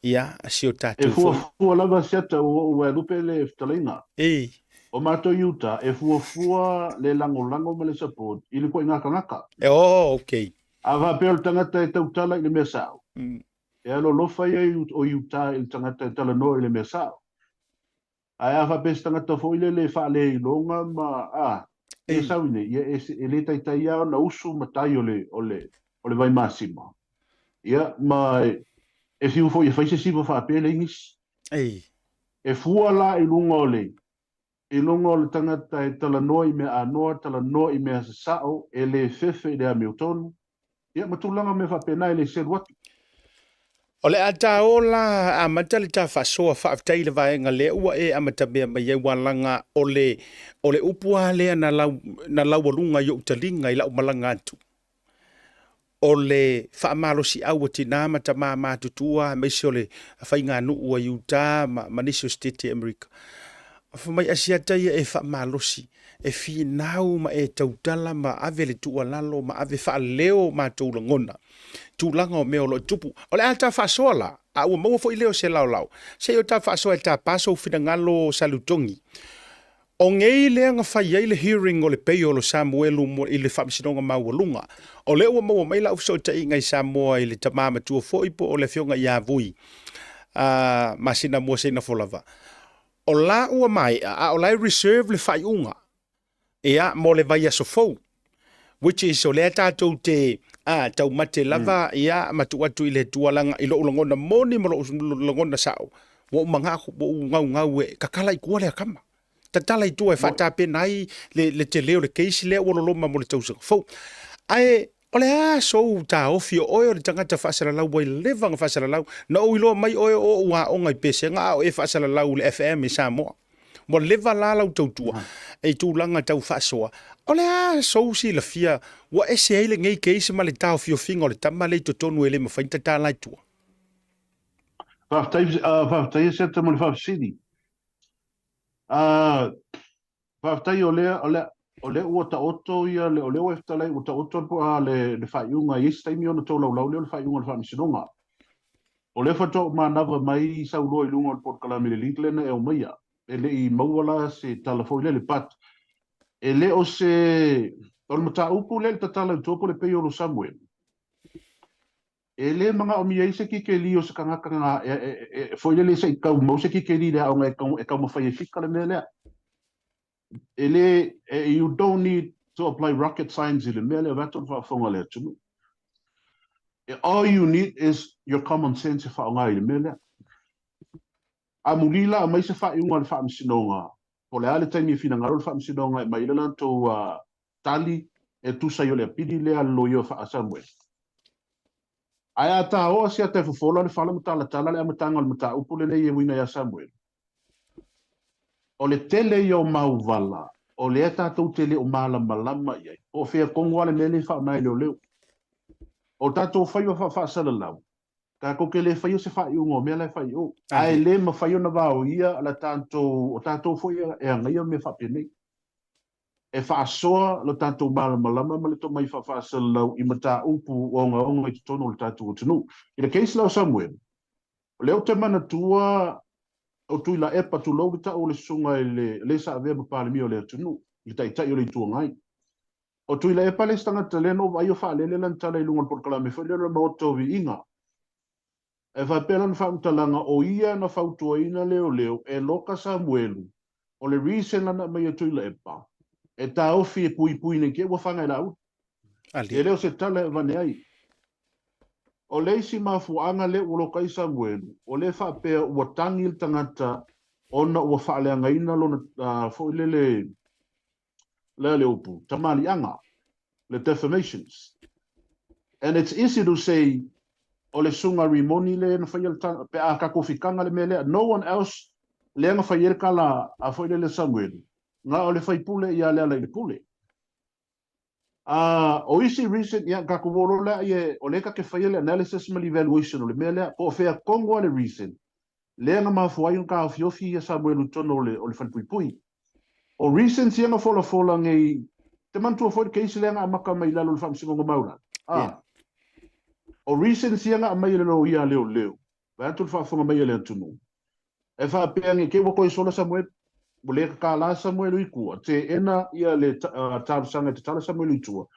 Ia, si o E tatou foi. fuafua lava Siata ua ou vaelupe le fetalaiga. E. O matou i uta, e fuafua le lagolago ma le support i le ituaiga tagata. E, oh, okay. A faapea o le tagata e tautala i le mea sao, e alolofa ia o Utah i le tagata e talanoa i le mea sao. Ae a faapea se tagata foi lele e faaleiloga ma, a, e sau i nei, ia e, e le taitai lava ona usu ma tai o le, o le, o le vaimasima. Ia, ma e, e fiu foi e fai se siva faapea le nisi. E fua la i luga o le, i luga o le tagata e talanoa i mea anoa, talanoa i mea sasao, e le fefe i le amiotonu, ia ma tulaga mea faapena e le selu atu. O le a ta ola amata le ta faasoa faafetai i le vaega lea ua e amatamea mai ai ua laga o le o le upu lava lea na lau na laualuga i ou taliga i lau malaga atu o le faamalosiau a tina ma tama matutua aemaise o le faiganuu a Utah ma, ma nisi o Setete Amerika. Fai mai Asiata ia e faamalosi, e finau ma e tautala ma ave le tuualalo ma ave faaleo matou lagona, tulaga o mea o lo o tupu. O le a ta faasoa la, a ua maua foi leo se laolao, se i o ta faasoa e tapa sou finagalo Salutogi. O nei lea na fai ai le hearing o le bail o Samuelu i le Faamasinoga Maualuga. O lea ua maua mai lau fesootaiga i Samoa i le tama matua foi po o le afioga ia Vui a masina mua Seinafo lava. O la ua maea a o la e reserve le faaiuga ia mo le vaiaso fou which is o lea tatou te a taumate lava ia ma tuu atu i le Atua leaga i lou lagona moni ma lou lagona sao ua ou manao ua ou gaugau e tatala i tua lea tama tatala i tua e faatapena ai le, le tele o le case lea ua loloma mo le tausaga fou ae o le a sou taofi o oe o le tagata faasalalau ua leva ona faasalalau na ou iloa mai oe o ou aoga i Pesega a o e faasalalau i le FM i Samoa Ua leva la lau tautua i tulaga tau faasoa. O le a sou silafia ua ese ai lenei case ma le taofiofiga o le tama lea i totonu e le mafai ona tatala i tua? Faafetai, faafetai Asiata mo le faafesili. Faafetai o lea, o lea, o lea ua taoto ia le, o lea ua e fetalai ua taoto le, le faaiuga, e i ai se taimi ona tolaulau lea o le faaiuga o le Faamasinoga. O lea faatoa ou manava mai saunoa i luga o le polokalame i le link lea na e aumaia. E le i maua la se tala foi lele, but e le o se... O le mataupu lea i le tatala i tua po o le payroll o Samuel, e le manaomia ai se kikeli o se tagata na, e, e, e, foi lele se i tau mau se kikeli i le aoga e, e taumafai e fika le mea lea. E le, e, you don't need to apply rocket science i le mea lea vaeatu le faafofoga a le atunuu. All you need is your common sense e faaaoga i le mea lea. Amuli la aumai se faaiuga a le Faamasinoga, po o le a le taimi e finagalo le Faamasinoga e aumai ai le latou tali e tusa ai o le apili lea a le loia a Samuel. Ae a taoa se ata e fofola le fala ma talatala le amataga o le mataupu lenei e uiga ia Samuel, O le tele ia o mauvala o lea tatou te le o malamalama i ai, po o fea tonu lava le mea lea e faaaoga e leoleo. O tatou faiva faafaasalalau, tatou te le faia se faaiuga o mea la e fai i o. Ae le mafai ona vaoia la tatou, o tatou foi e agaia mea faapenei. E faasoa lo tatou malamalama ma le tomai faafaasalalau i mataupu ogaoga i totonu o le tatou atunuu. I le case la o Samuel, O lea ou te manatua o Tuilaepa, tulou le tau o le susuga i le le sa avea ma Palemia o le atunuu, le Taitai o le Itu Agai. O Tuilaepa le isi tagata lea na ou vaai o faalele lana tala i luga o le polokalame foi lea o le Maota o Viiga. E faapea lana faamatalaga o ia na fautuaina leoleo e loka Samuelu, o le reason lana aumai e Tuilaepa, e taofi e puipui nei te i ua fana e Laauli. E le o se tala e avane ai. O le isi mafuaaga lea ua loka ai Samuelu, o lea faapea ua tagi le tagata ona ua faaleagaina lona foi lele, lea le upu, tamaliiaga, le defamations. And it's easy to say o le susuga Rimoni lea na faia le tala, pe a tatou fitaga le mea lea, no one else lea na fai ai le tala a foi lele Samuelu, na o le faipule ia Lealailepule. A o isi reason, ia, tatou o loa lea, ia, o lea ta te faia le analysis ma le evaluation o le mea lea, po o fea tonu lava le reason lea na mafua ai ona taofiofi ia Samuelu i totonu o le, o le falepuipui. O reasons ia na folafola nei, te manatua foi le case lea na amata mai i lalo o le Faamasinoga Maualalo? A. O reasons ia na aumai e le loia a leoleo, vaeatu le faafofoga mai a le atunuu, E faapea nei, kei ua toe sola Samuelu, ua le tatala Samuelu i tua, teena ia le talosaga e tatala Samuelu i tua,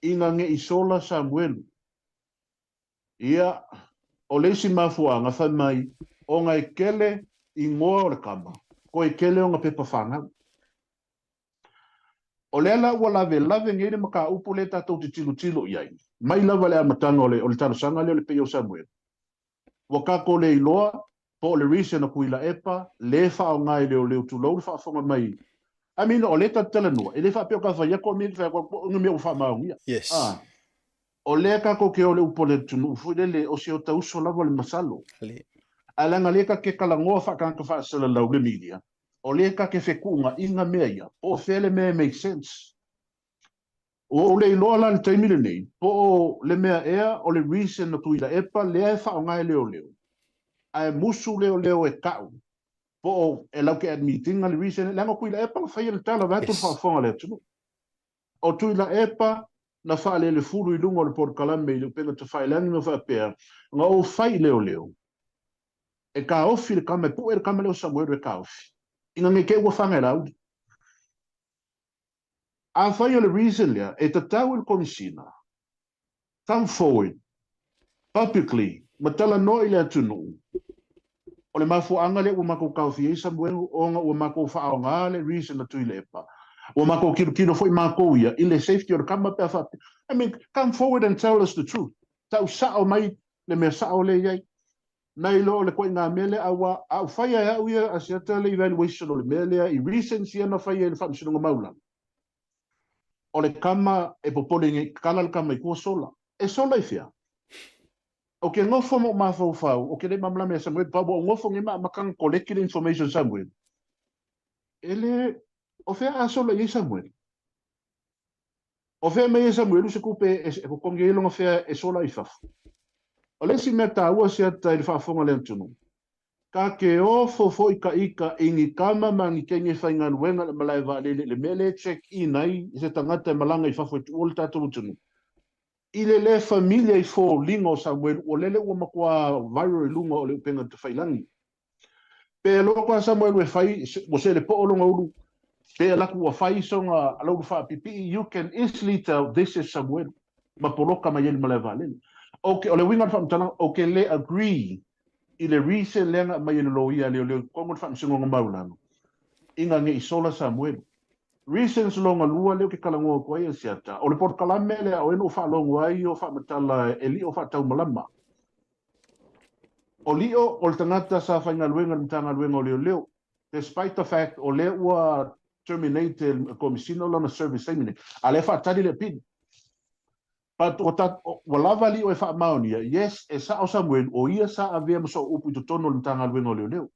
ina ne i sola Samuelu. Ia, o le isi mafuaaga, fai mai, ona e kele igoa o le kama, toe kele ona pepa fanau. O lea la ua lavelave nei le mataupu lea tatou te tilotilo i ai, mai lava i le amataga o le talosaga lea o le paia o Samuelu. Ua tatou le iloa po o le reason o Tuilaepa le faaaoga e leoleo tulou le faafofoga mai. I mean o lea ta te talanoa e le faapea o ta fai atu a mea fai atu o ni mea ua faamaonia. Yes. Ah. O lea tatou te o le upu a le atunuu foi lele o si o ta uso lava le masalo. Le. Ae leaga lea ta te talanoa faatagata faasalalau le media, o lea ta te fetuunaiga mea ia, po o fea le mea e make sense. Ua ou le iloa la i le taimi lenei, po o le mea ea o le reason o Tuilaepa lea e faaaoga e leoleo, ae musu leoleo e tau, po o e laute admit ina le reason lea, leaga o Tuilaepa na faia le tala vaeatu le faafofoga a le atunuu. O Tuilaepa na faalelefulu i luga o le polokalame i le upega tafailagi ma faapea, na ou fai i leoleo, e taofi le tama, e pue le tama lea o Samuelu e taofi, ina ne i te i ua fana e Laauli. Afai o le reason lea, e tatau i le Komesina come forward publicly ma talanoa i le atunuu, o le mafuaaga lea ua matou taofia ai Samuelu ona ua matou faaaoga le reason a Tuilaepa. Ua matou tilotilo foi matou ia i le safety o le tama pe a faapea. I mean, come forward and tell us the truth. Tau sao mai le mea sao lea e i ai. Nai lo o le koiga mea lea aua a ou faia e au ia Asiata le evaluation o le mea lea i reasons ia na faia i le Faamasinoga Maualalo, o le kama e popole nei, kala le kama i tua sola. E sola i fea? Ou ke nofo ma ou mafaufau, ou ke le malamalama ia Samuel, pa ua ou nofo nei ma amata ona koleki le information Samuel. E le, o fea a sola i ai Samuel? O fea mai e Samuelu se tupe e totogi ai lona fea e sola i fafo? O le isi mea taua Asiata i le faafofoga a le atunuu, ta te ofo foi ta ita i ni tama ma ni teine faigaluega i le malae vaalele i le mea lea e check in ai se tagata e malaga i fafo e tuua le tatou atunuu. I le le familiar i foliga o Samuelu, o lele ua matua viral i luga o le upega tafailagi. Pe alu atu a Samuelu e fai, ua sele po'o lona ulu, pe alu atu ua fai sona alaulu faapipii, you can easily tell this is Samuelu, ma poloka mai ai le malae vaalele. Ok, o le uiga o le faamatalaga, ou te le agree i le reason lea na aumai e le loia a leoleo i totonu o le Faamasinoga Maualalo, ina ne i sola Samuelu. Reasons lona lua lea ou te talanoa atu ai Asiata, o le polokalame lea o ea na ou faalogo ai o faamatala e lio faataumalama. O Lio o le tagata sa faigaluega i le Matagaluega o Leoleo, despite the fact o lea ua terminate e le Komesina lona service taimi nei, a lea e faatali le appeal. But ua ta, ua lava Lio e faamaonia, yes, e sao Samuelu, o ia sa avea ma sooupu i totonu o le Matagaluega o Leoleo.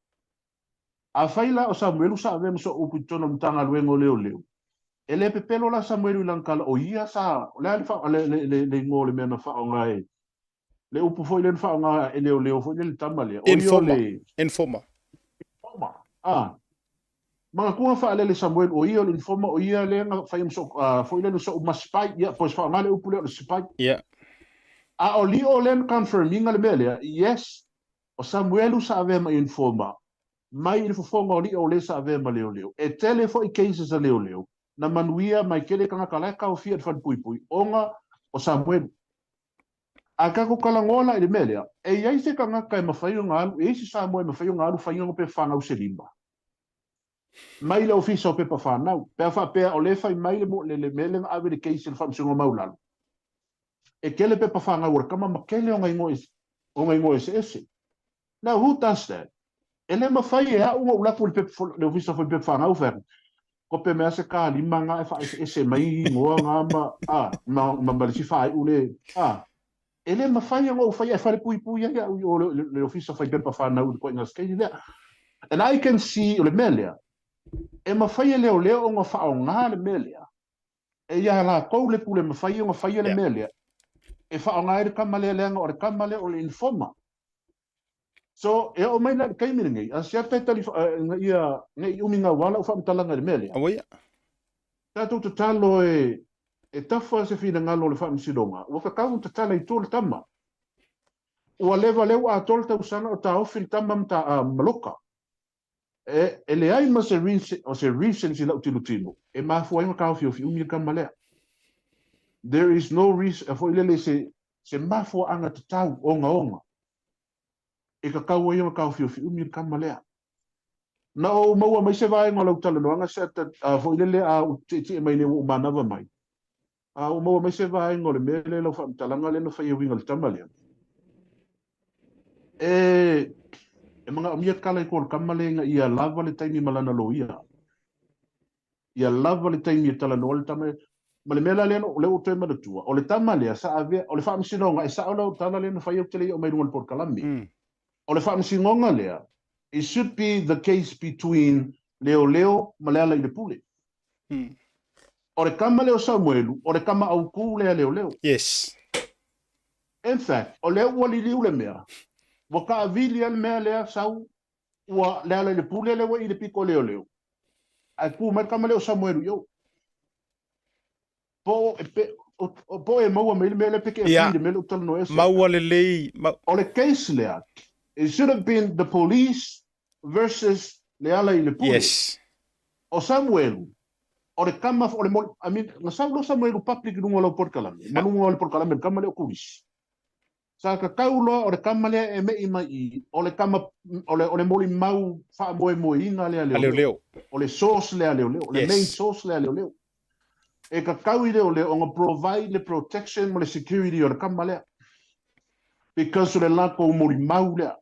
Afai la o Samuelu sa avea ma sooupu i totonu o le Matagaluega o Leoleo, e le pepelo la Samuelu i lana tala, o ia sa, o le a le, fa, le, le, le, le igoa o le mea na faaaoga e, le upu foi lea na faaaoga e leoleo foi lea le tama lea. O ia o le... Informer. Informer. Ah. Manatua faalele Samuel, o ia o le informer, o ia lea na fai ma sou, uh, foi lea sou ma spy, ia, pois faaaoga le upu lea o le spy. Yeah. A o lio lea na confirm inga le mea lea, yes, o Samuelu sa avea ma informer, mai i le fofoga o lio o le sa avea ma leoleo. E tele foi cases a leoleo, na manuia mai tele tagata la e taofia i le falepuipui, ona o Samuelu. A tatou talanoa la i le mea lea, e i ai se tagata e mafai ona alu, e i ai se Samoa e mafai ona alu fai ana pepa fanau se lima mai le ofisa o pepa fanau, pe a faapea o lea e fai mai le, le, le mea lea na ave le case i le Faamasinoga Maualalo, e tele pepa fanau a le tama ma tele ona igoa, ona igoa eseese. Now who does that? E le mafai e au ona ou alu atu i le pepa, le ofisa foi pepa fanau fai atu, kope mai se kalima nga e faaeseese mai igoa nga ma, a, ma, ma, ma le isi faaiu le, a. E le mafai ona ou faia e falepuipui ai au i o le, le, le ofisa fai pepa fanau i le ituaiga stage lea. And I can see, o le mea lea, e mafai e leoleo ona faaaoga le mea lea. E iā latou le pule mafai ona faia le mea lea e faaaoga ai le tama lea leaga o le tama lea o le informer. So, e oo mai la i le taimi lenei, a siata e tali ina ia ne i umi gaua lau faamatalaga i le mea lea. Aua ia. Tatou tatalo e e tafa se finagalo o le Faamasinoga, ua tatau ona tatala i tua le tama. Ua leva lea ua atoa le tausaga o taofi le tama ma maloka. E, e leai ma se reason, o se reasons i lau tilotilo e mafua ai ona taofiofi umi le tama lea. There is no reason, foi lele se, se mafuaaga tatau ogaoga e tatau ai ona taofiofi umi le tama lea. Na ou maua mai se vaega o lau talanoaga se ata, a foi lele a ou tietie mai nei ua ou manava mai. A ua maua mai se vaega o le mea lea lau faamatalaga lea na fai e uiga i le tama lea. E, e manaomia tala i tua o le tama lea ina ia lava le taimi ma lana loia. Ia lava le taimi e talanoa le tama ma le mea la lea o lea ua toe manatua, o le tama lea sa avea, o le faamasinoga, e sao lau tala lea na fai ou te le i oo mai i luga o le polokalame. O le faamasinoga lea, it should be the case between leoleo ma Lealailepule. O le tama lea o Samuelu, o le tama autū lea leoleo. Yes. In fact, o lea ua liliu le mea, ua taavili lava le mea lea sau, ua Lealailepule lea ua i le pito leoleo, ae tu mai le tama lea o Samuelu i o. Po o, pe, o, po o e maua mai le mea lea pe ke Ia, agree le mea lea ou te talanoa ai maua lelei, ma... O le case lea, it should have been the police versus Lealailepule. Yes. O Samuelu, o le tama, o le moli, I mean, na sau loa Samuelu public i luga o lau polokalame, ma luga o le polokalame o le tama lea o Kulisi. Sa tatau loa o le tama lea e me'i mai i, o le tama, o le, o le molimau faamoemoeina lea A leoleo. leoleo. O le source lea leoleo, o le main source lea leoleo. E tatau i leoleo ona provide le protection ma le security o le tama lea. Because o le latou molimau lea.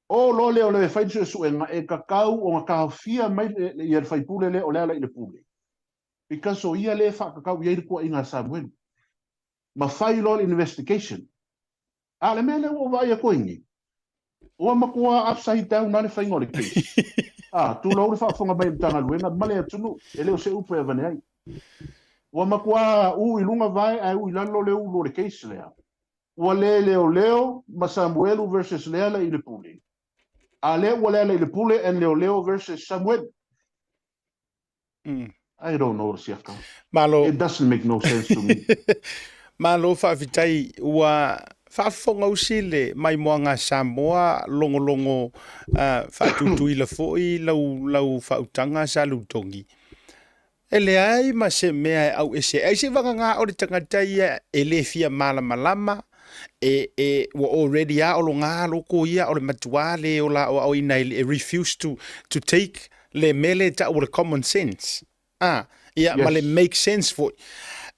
O loa leoleo e fai le suesuega, e tatau ona taofia mai le, ia le faipule lea o Lealailepule. Because o ia lea e faatatau i ai le tuuaiga a Samuelu. Ma fai loa le investigation. A o le mea lea ua ou vaai atu ai nei, ua matua upside down lava le faiga o le case. A, tulou le faafofoga mai a le Matagaluega ma le atunuu, e le o se upu e avane ai. Ua matua u i luga vae ae u i lalo le ulu o le case lea. Ua le leoleo ma Samuelu versus Lealailepule. A lea ua Lealailepule and leoleo versus Samuelu. I don't know Siaka. Malo. It doesn't make no sense to me. Malo faafetai ua faafofogausi le maimoaga Samoa logologo faatutuila foi lau lau faautaga sa Lutogi. E leai ma se mea e auese ai seiavagana o le tagata ia e le fia malamalama e e ua already a o loga loko ia o le matua le ola aoaoina e refuse to to take le mea lea e tau o le common sense. A, ia, ma le make sense foi.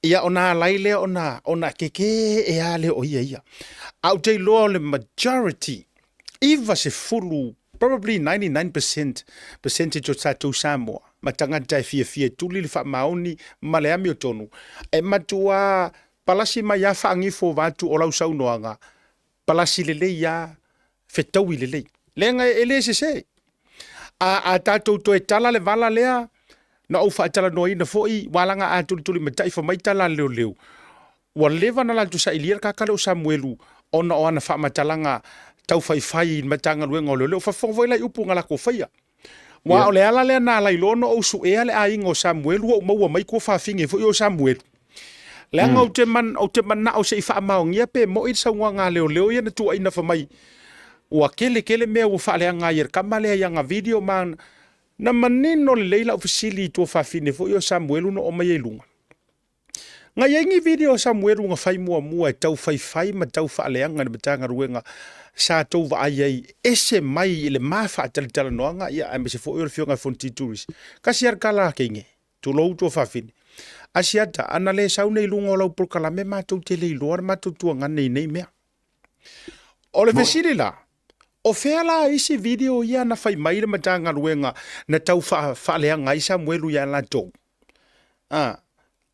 Ia, ona alai lea ona, ona kekē e a lea o ia ia. A ou te iloa o le majority, 90, probably 99% percentage o tatou Samoa, ma tagata e fiafia e tuli le faamaoni ma le amiotonu, e matua palasi mai a faagifo vaeatu o lau saunoaga, palasi lelei a, fetaui lelei. Leaga e le sese. A, a tatou toe tala le vala lea, na ou faatalanoaina foi, ua laga a tulitulimatai fai mai tala a le leoleo, ua leva ona latou sailia le kaka lea o Samuelu ona o ana faamatalaga taufaifai i le Matagaluega o Leoleo. Faafofoga foi la i upu na latou faia. Aua o le ala lea na ala ai loa ona ou suea le aiga o Samuelu ua ou maua mai tua fafine foi o Samuelu. Leaga ou te man, ou te manao se i faamaonia pe moi le saunoaga a leoleo ia na tuuaina fai mai ua tele tele mea ua faaleaga ai e le tama lea i ana video ma na manino lelei lau fesili i tua fafine foi o Samuelu na oo mai ai i luga. Na i ai ni video a Samuelu na fai muamua e tau faifai ma tau faaleaga i le Matagaluega sa tou vaai ai ese mai i le ma faatalatalanoaga ia aemaise foi o le Afioga ia Fonoti Turisi. Kasi lava le tala a teine, tulou tuafafine. Asiata, ana le sau nei i luga o lau polokalame matou te le iloa le matou tuagane i nei mea. O le fesili la, o fea la isi video ia na fai mai le Matagaluega na tau faaleaga ai Samuelu ia latou? A,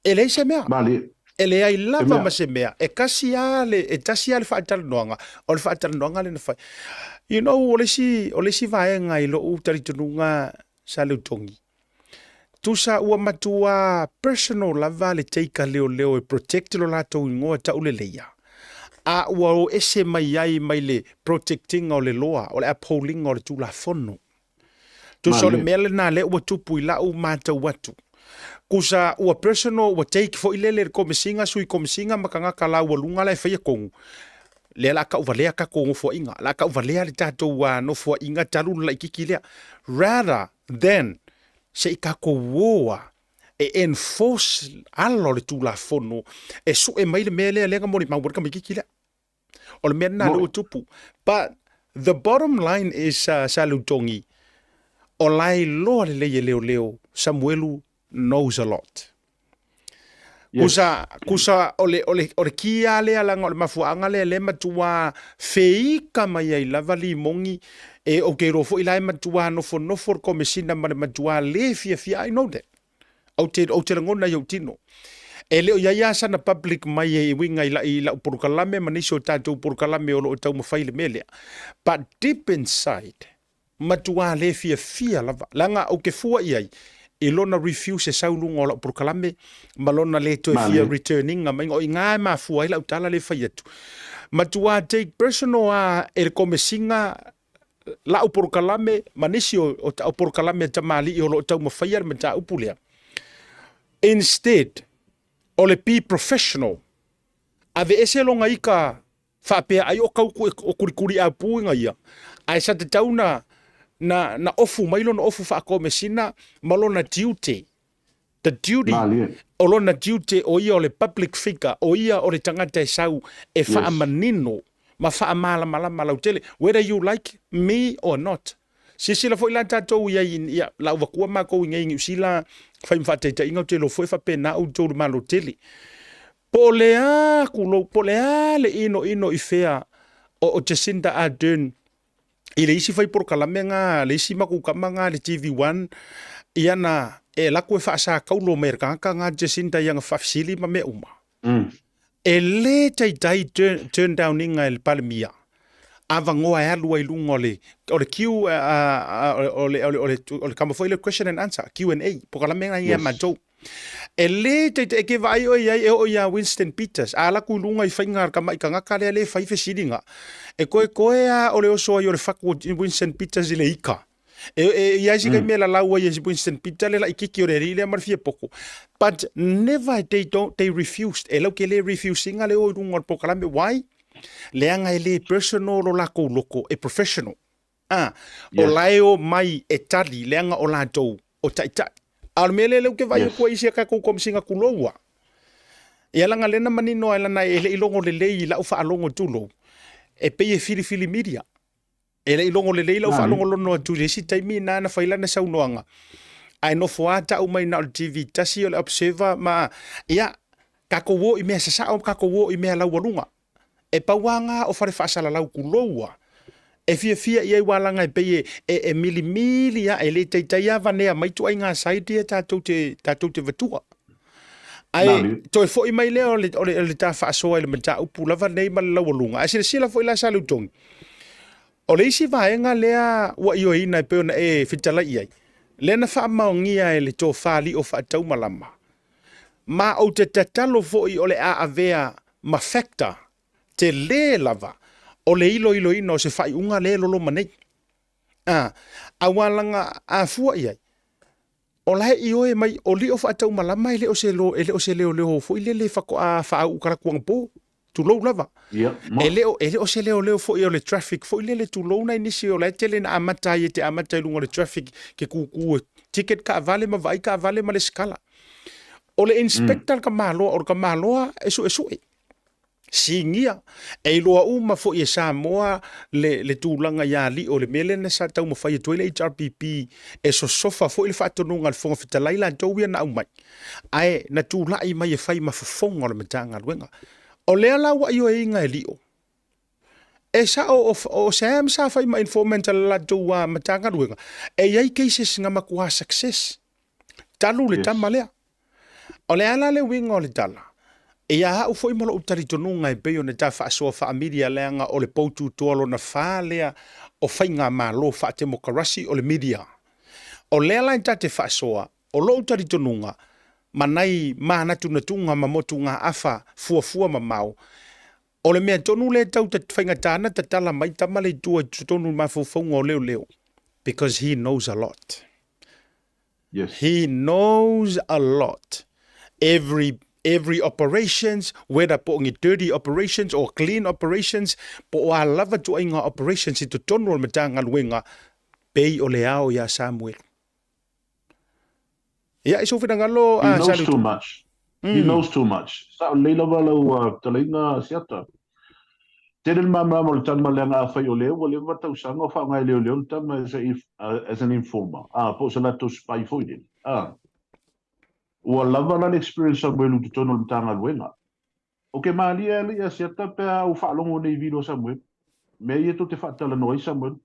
e leai se mea. Malie. E leai lava ma se mea. E kasi lava le, e tasi lava le faatalanoaga, o le faatalanoaga lea na fai. You know, o le isi, o le isi vaega i lou talitonuga sa Leutogi, Tusa ua matua personal lava le take a leoleo e protect lo latou igoa tauleleia, a ua o ese mai ai mai le protect-iga o le loa, o le upholding-ga o le Tulafono. Tusa o le mea lena lea ua tupu i lau matau atu. Kusa ua personal, ua take foi lele le Komesiga, Sui Komesiga ma tagata laualuga la e faia tonu, lea la tauvalea tatou nofoaiga, la tauvalea le tatou nofoaiga talu le laititi lea. Rather than se i tatou o a e enforce ala o le Tulafono e sue mai le mea lea lea na molimau ai le tamaititi lea. O le mea lena lea ua tupu. But the bottom line is uh, Salutogi, o la e iloa lelei e leoleo, Samuelu knows a lot. Yes. Kusa, kusa o le, o le, o le kia lea langa o le mafuaaga lea le matua feika mai ai lava limogi e o ke iloa foi la e matua nofonofo le komesina ma le matua le fiafia I know that. Ou te, ou te lagona i ou tino. E le o iai lava sana public mai e uiga i, i lau polokalame ma nisi o tatou polokalame o lo o taumafai le mea lea. But deep inside, matua le fiafia lava. Leaga ou te fua i ai i lona refuse e sau luga o lau polokalame ma lona le toe fia returninga mai. O i gā e mafua ai lau tala le fai atu. Matua take personal a e le komesiga lau polokalame ma nisi o, o, o polokalame a tamalii o lo o taumafaia le mataupu lea. Instead, o le be professional, aveese lona ika faapea ai o kau o kulikuli apu inga ia, ae sa tatau na, na, na ofu mai lona ofu faakomesina ma lona tiute. The duty, Malie. o lona tiute o ia o le public figure, o ia o le tagata e sau e faamanino ma faamalamalama lautele, whether you like me or not. Silasila foi la tatou i ai, ia, la ua kua makou i nei i Niu Sila, fai ma faataitaiga ou te iloa foi e faapena outou i le Malo tele. Po o le a kulou, po o le a le inoino i fea o, o Jacinda Ardern i le isi fai polokalame nga, le isi makou kama nga le TV1, ia na e laku e faasakaulo mai e le tagata nga Jacinda i ana faafesili ma mea uma. E le taitai turn, turn down inga e le Palemia avanoa e alu ai luga o le o le Q uh, o le o le o le o le kama foi le question and answer Q&A polokalame nga ia matou. E le taitai e ke vaai oe iai e oo ia Winston Peters a ala ku i luga i faiga a le tama'i tagata lea le fai fesiliga e koekoe a o le oso ai o le fatu o Winston Peters i le ika. E, e i ai se taimi e lalau ai e Winston Peter le laititi o le alii lea ma le fia poto. But never they don't they refused. E lau ke le refusinga le o i luga o le polokalame. Why? Leaga e le personal lo lakou loko, e professional. Ah, o Yes. la e o mai e tali leaga o latou o taitai. A o le mea lea lea ou te vaai atu ai i isi a tatou komesina kulou a. Ia leaga lea na manino ai lana e le i logo lelei i lau faalogo tulou, e pei e filifili media. E le i logo lelei lau faalogolono atu i le isi taimi na na fai lana saunoaga, ae nofo lava tau mai na o le TV tasi o le Observer ma, ia, tatou o i mea sasao ma tatou o i mea laualuga. E pau lava na o fale faasalalau kulou a e fiafia i ai ualaga e pei e, e, e milimili a, e le taitai lava vanea mai ituaiga side ia tatou te, tatou te vatua. Ae toe foi mai lea o le, o le, o le ta faasoa i le mataupu lava nei ma le laualuga. Ae silasila foi la Saleutogi, o le isi vaega lea ua ioeina e pei ona e fetalai i ai, lea na faamaonia e le tofa Lio Faataumalama, ma ou te tatalo foi o le a avea ma factor tele lava o le iloiloina o se faaiuga lea e loloma nei. A, aua laga a fua i ai, O la e ioe mai o lio faataumalama e le o se lo, e le o se leoleo foi lele faatoa faauu talaatu anapo, tulou lava. Ia, ma. E le o, e le o se leoleo foi o le traffic foi lele, tulou nai nisi o la e tele na amata ai e te amata i luga o le traffic ke kūkū e ticket kaavale ma vaai kaavale ma lesitala. O le inspector le tamaloa, o le tamaloa e suesue. Sinia, e iloa uma foi e Samoa le, le tulaga ia Alii o le mea lea na sa taumafai atu ai le HRPP e sosofa foi le faatonuga a le Fofoga Fetalai latou ia na aumai, ae na tulai mai e fai ma fofoga o le Matagaluega. O lea la ua ioeina e Lio. E sao o, o Sam sa fai ma informant a le latou Matagaluega, e i ai cases na matua success talu le tama lea. O le a la le uiga o le tala? Ia au foi ma lou talitonuga e pei ona ta faasoa faa-media leaga o le poututoa lona fa lea o faigamalo faatemokarasi o le media. O lea la e ta te faasoa, O lou talitonuga, ma nai manatunatuga ma motugaafa fuafua mamao, o le mea tonu lea e tau faigata ana tatala mai tama le i tua i totonu i mafaufauga o leoleo, because he knows a lot. Yes. He knows a lot. Every every operations, whether po o ni dirty operations or clean operations, po o a lava tuaiga operations i totonu o le Matagaluega, pei o le ao iā Samuel. Ia, i sou finagalo, He a knows Salutu. too much. He knows too much. Sao lelei lava lau fetalaiga Siata. Tele le malamalama o le tama leaga afai o lea ua leva tausaga o faaaoga e leoleo le tama as a as an informer, a, po o se latou spy foi lele, a. Ua lava la le experience Samuelu i totonu o le Matagaluega. Ou ke malie alii a Siata pe a ou faalogo nei i vilo a Samuelu. Mea ia tou te faatalanoa ai Samuelu.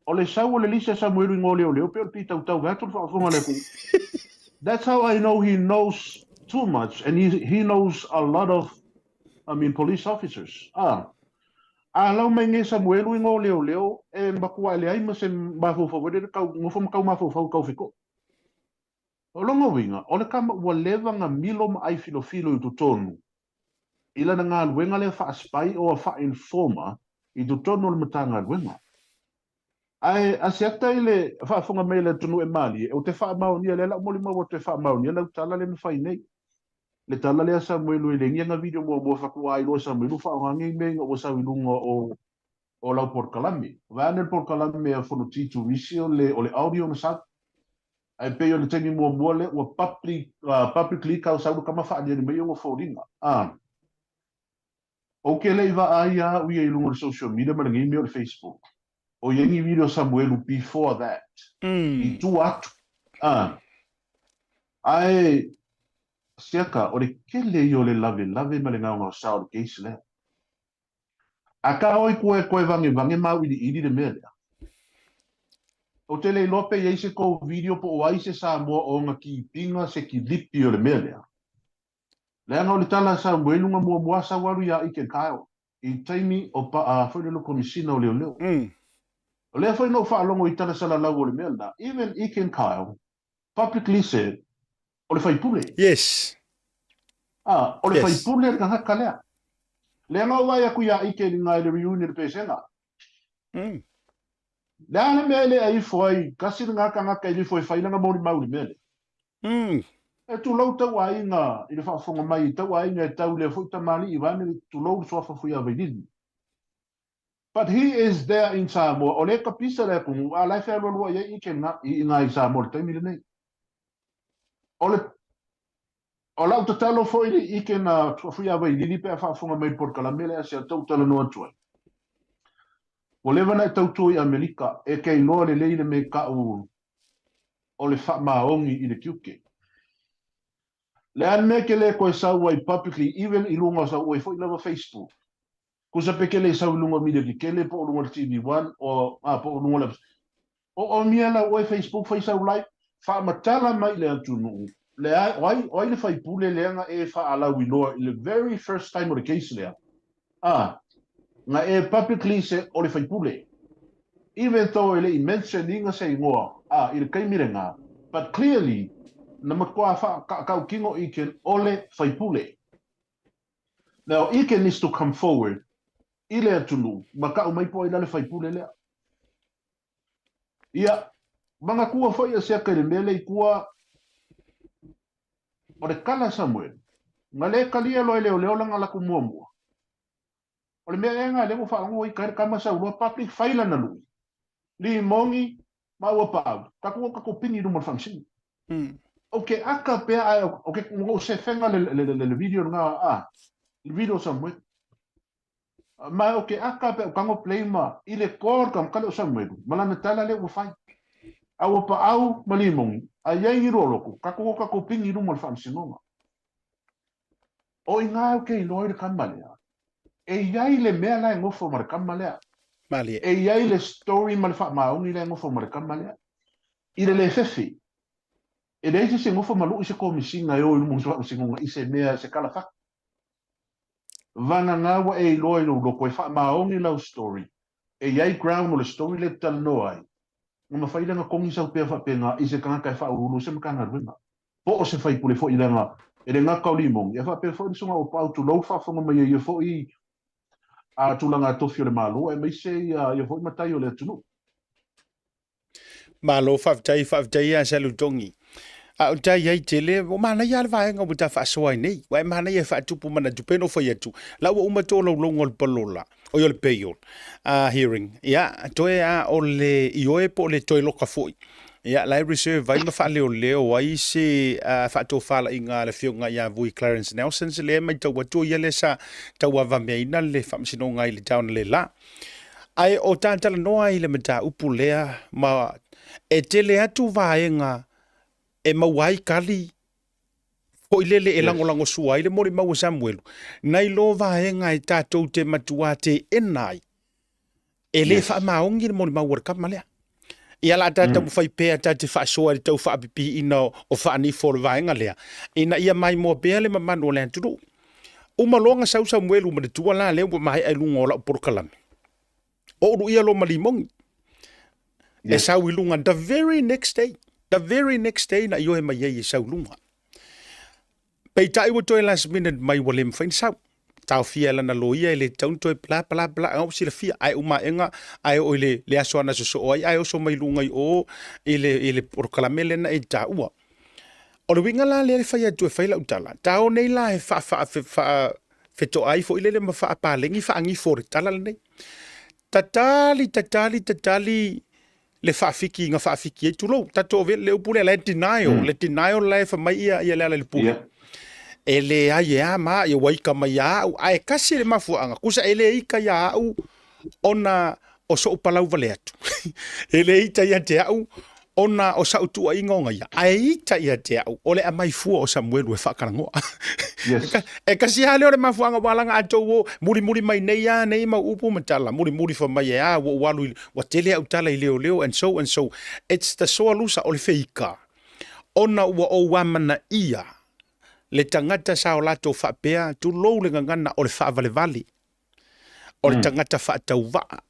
O le sau o le lisi a Samuelu i goleoleo pei o le pitautau vaeatu le faafofoga a le atunuu. That's how I know he knows too much and he he knows a lot of I mean police officers. Ah. A lau mai nei Samuelu i goleoleo e matua e leai ma se mafaufau ai le kau nofo ma kau mafaufau kau fiko. O lona uiga, o le kama ua leva na milo ma ai filofilo i totonu i lana galuega lea faa-spy or faa-informer i totonu o le Matagaluega. Ae asiata i le faafofoga mai a le atunuu e malie, ou te faamaonia, lea la ou molimau atu e faamaonia lau tala lea na fai nei. Le tala lea a Samuelu e le ngia na video muamua faatoa iloa e Samuelu faaaoga nei mea ina ua sau i luga o o lau polokalame. Vaeane le polokalame a Fonoti Turisi o le o le audio na sau. Ae pei o le taimi muamua lea ua public, publicly kau sau le kama faaliali mai ona foliga. A. Ou ke le i vaai ia au ia i luga o le social media ma lenei mea o le Facebook. O i ai ni video a Samuelu before that. I tua atu. A. Ae, siaka, o le kele ia o le lavelave ma le gaogaosa o le case lea. Akā oi koe koe vangevange ma auiliili le mea lea. Ou te le iloa pe i ai se kou video po o ai se Samoa o ona kipinga se kilipi o le mea lea. Leaga o le tala a Samuelu na muamua sau alu iā Ike Kyle i taimi o pa a foi le Komisina o Leoleo. O lea foi na ou faalogo i tala salalau o le mea lena, even Ike Kyle publicly said o le faipule. Yes. A, o le Yes. faipule le tagata lea. Leaga ou vaai atu iā Ike i luga i le reunion i le pesega. Le a le mea e le aifo ai, kasi lena tagata e lifo e fai lana molimau i le mea lea. E tulou tau aiga i le faafofoga mai i tau aiga e tau lea foi tamalii vaeane tulou le suafa Fuiavailili. But he is there in Samoa, o lea e kapisa le atunuu, a o la e fealualuai ai ike na, i ina i Samoa i le taimi lenei. O le, o lau tatalo foi i le ike na Fuiavailili pe a faafofoga mai i le polokalame lea se tou talanoa atu ai. Ua leva ona e tautua i Amerika, e ke iloa lelei le mekau o le faamaoni i le tiute. Le a le mea e ke le toe sau ai publicly, even i luga o sau oe foi lava Facebook, Kusa pe kele i sau i luga o media kekele po o luga o le TV One o a po o luga o le O omia lau oe Facebook fai sau live faamatala mai i le atunuu le ai o ai o ai le faipule lea na e faalauiloa i le very first time o le case lea a na e publicly se o le faipule even though e le i mention ina se igoa a i le taimi lena but clearly na matua faakaukino i ke o le faipule. Now, Ike needs to come forward i le atunuu, ma kau mai po ai la le faipule lea. Ia, manatua foi a siaka i le mea lea i tua o le kala Samuel, na le kalia loa e leoleo lana latou muamua. O le mea ea na lea ua faalogo ai kai le kama sau loa public fai lana lui. Limoni ma ua paau, tatou o tatou pini i luma o le faamasino. Ou ke aka pea ae o ke ou se fenga le le le le video nga a le video Samuel. Ma o ke aka pea o kango play ma i le kor ka kale o Samuel ma lana tala le ua fai. A ua paau ma limoni a iai ni loko tatou o tatou pini i luma o le faamasinoga. O ina au ke iloa i le kama lea. E iai le mea la e nofo ma le kama lea. Malie. E iai le story ma le faamaoni la e nofo ma le kama lea. I le le fefi, e leai se isi e nofo ma luʻu i se komisina e o i luma o se faamasinoga i se mea, se kala fatu. Vagana ua e iloa i lou loko e faamaoni lau story, e iai ground o le story lea e te talanoa ai. Na mafai lea na togi sau pea faapena i se tagata e faauluulu i se Matagaluega, po o se faipule foi leaga e le gata o Limoni, ae faapea foi le Susuga Auapaau tulou faafofoga mai ai ia foi tulaga tofi o le Malo aemaise ia foi matai o le atunuu. Malo faafetai, faafetai ia Salutogi. A o tai ai tele, ua manaia lava le vaega ua ta faasoa ai nei. Ua e manaia e faatupu manatu pei ona ou fai atu, la ua uma tolaulauga o le palola, oi o le bail hearing. Ia, toe a o le ioe po o le toe loka foi. Ia, la e reserve ai ma faaleoleo ai se faatofalaiga a le afioga ia Vui Clarence Nelson, lea e matau atu o ia lea sa tauavameaina le faamasinoga i le taona le la. Ae o ta talanoa i le mataupu lea ma e tele atu vaega e maua ai kali foi lele e lagolagosua ai le molimau a Samuelu, nai lo vaega e tatou te matuā teena ai e le faamaoni le molimau a le kama lea. Ia la ta taumafai pea ta te faasoa i le tau faapipiina o faanifo o le vaega lea, ina ia maimoa pea le mamalu o le atunuu. Uma loa na sau Samuelu ma le tua la lea ua maea i luga o lau polokalame. O uluia loa ma Limoni. E sau i luga the very next day. The very next day na ioe mai ai e sau i luga. Peitai ua toe last minute mai ua le mafai ona sau. Taofia e lana loia e le tatau ona toe bla bla bla a ua silafia ae uma aega ae oo i le, le aso ana sosoo ai ae oso mai luga i o i le, i le polokalame lea na e taua. O le uiga la lea e fai atu e fai lau tala, tao nei la e faafetoai foi lele ma faapalegi faagifo o le tala lenei. Tatali, tatali, tatali le faafiki na faafiki ai, tulou, tatou ave le upu lea la e denial, le denial la e fai mai ia, ia Lealailepule. E leai e a ma ia ua ika mai ia au, ae kasi le mafuaaga, kusa e le ika ia au ona o so'u palau vale atu. E le ita ia te au ona o sa'u tuuaiga o gaia, ae ita ia te au o le aumai fua o Samuelu e faakalagoa. E kasi lava lea o le mafuaaga ua alaga a tou o mulimuli mai nei a nei mau upu ma tala, mulimuli fai mai e a ua ou alu i, ua tele au tala i leoleo and so and so. It's the soalusa o le feika ona ua ou amanaia le tagata sa o latou faapea, tulou le gagana o le faavalevale. O le tagata faatauvaa,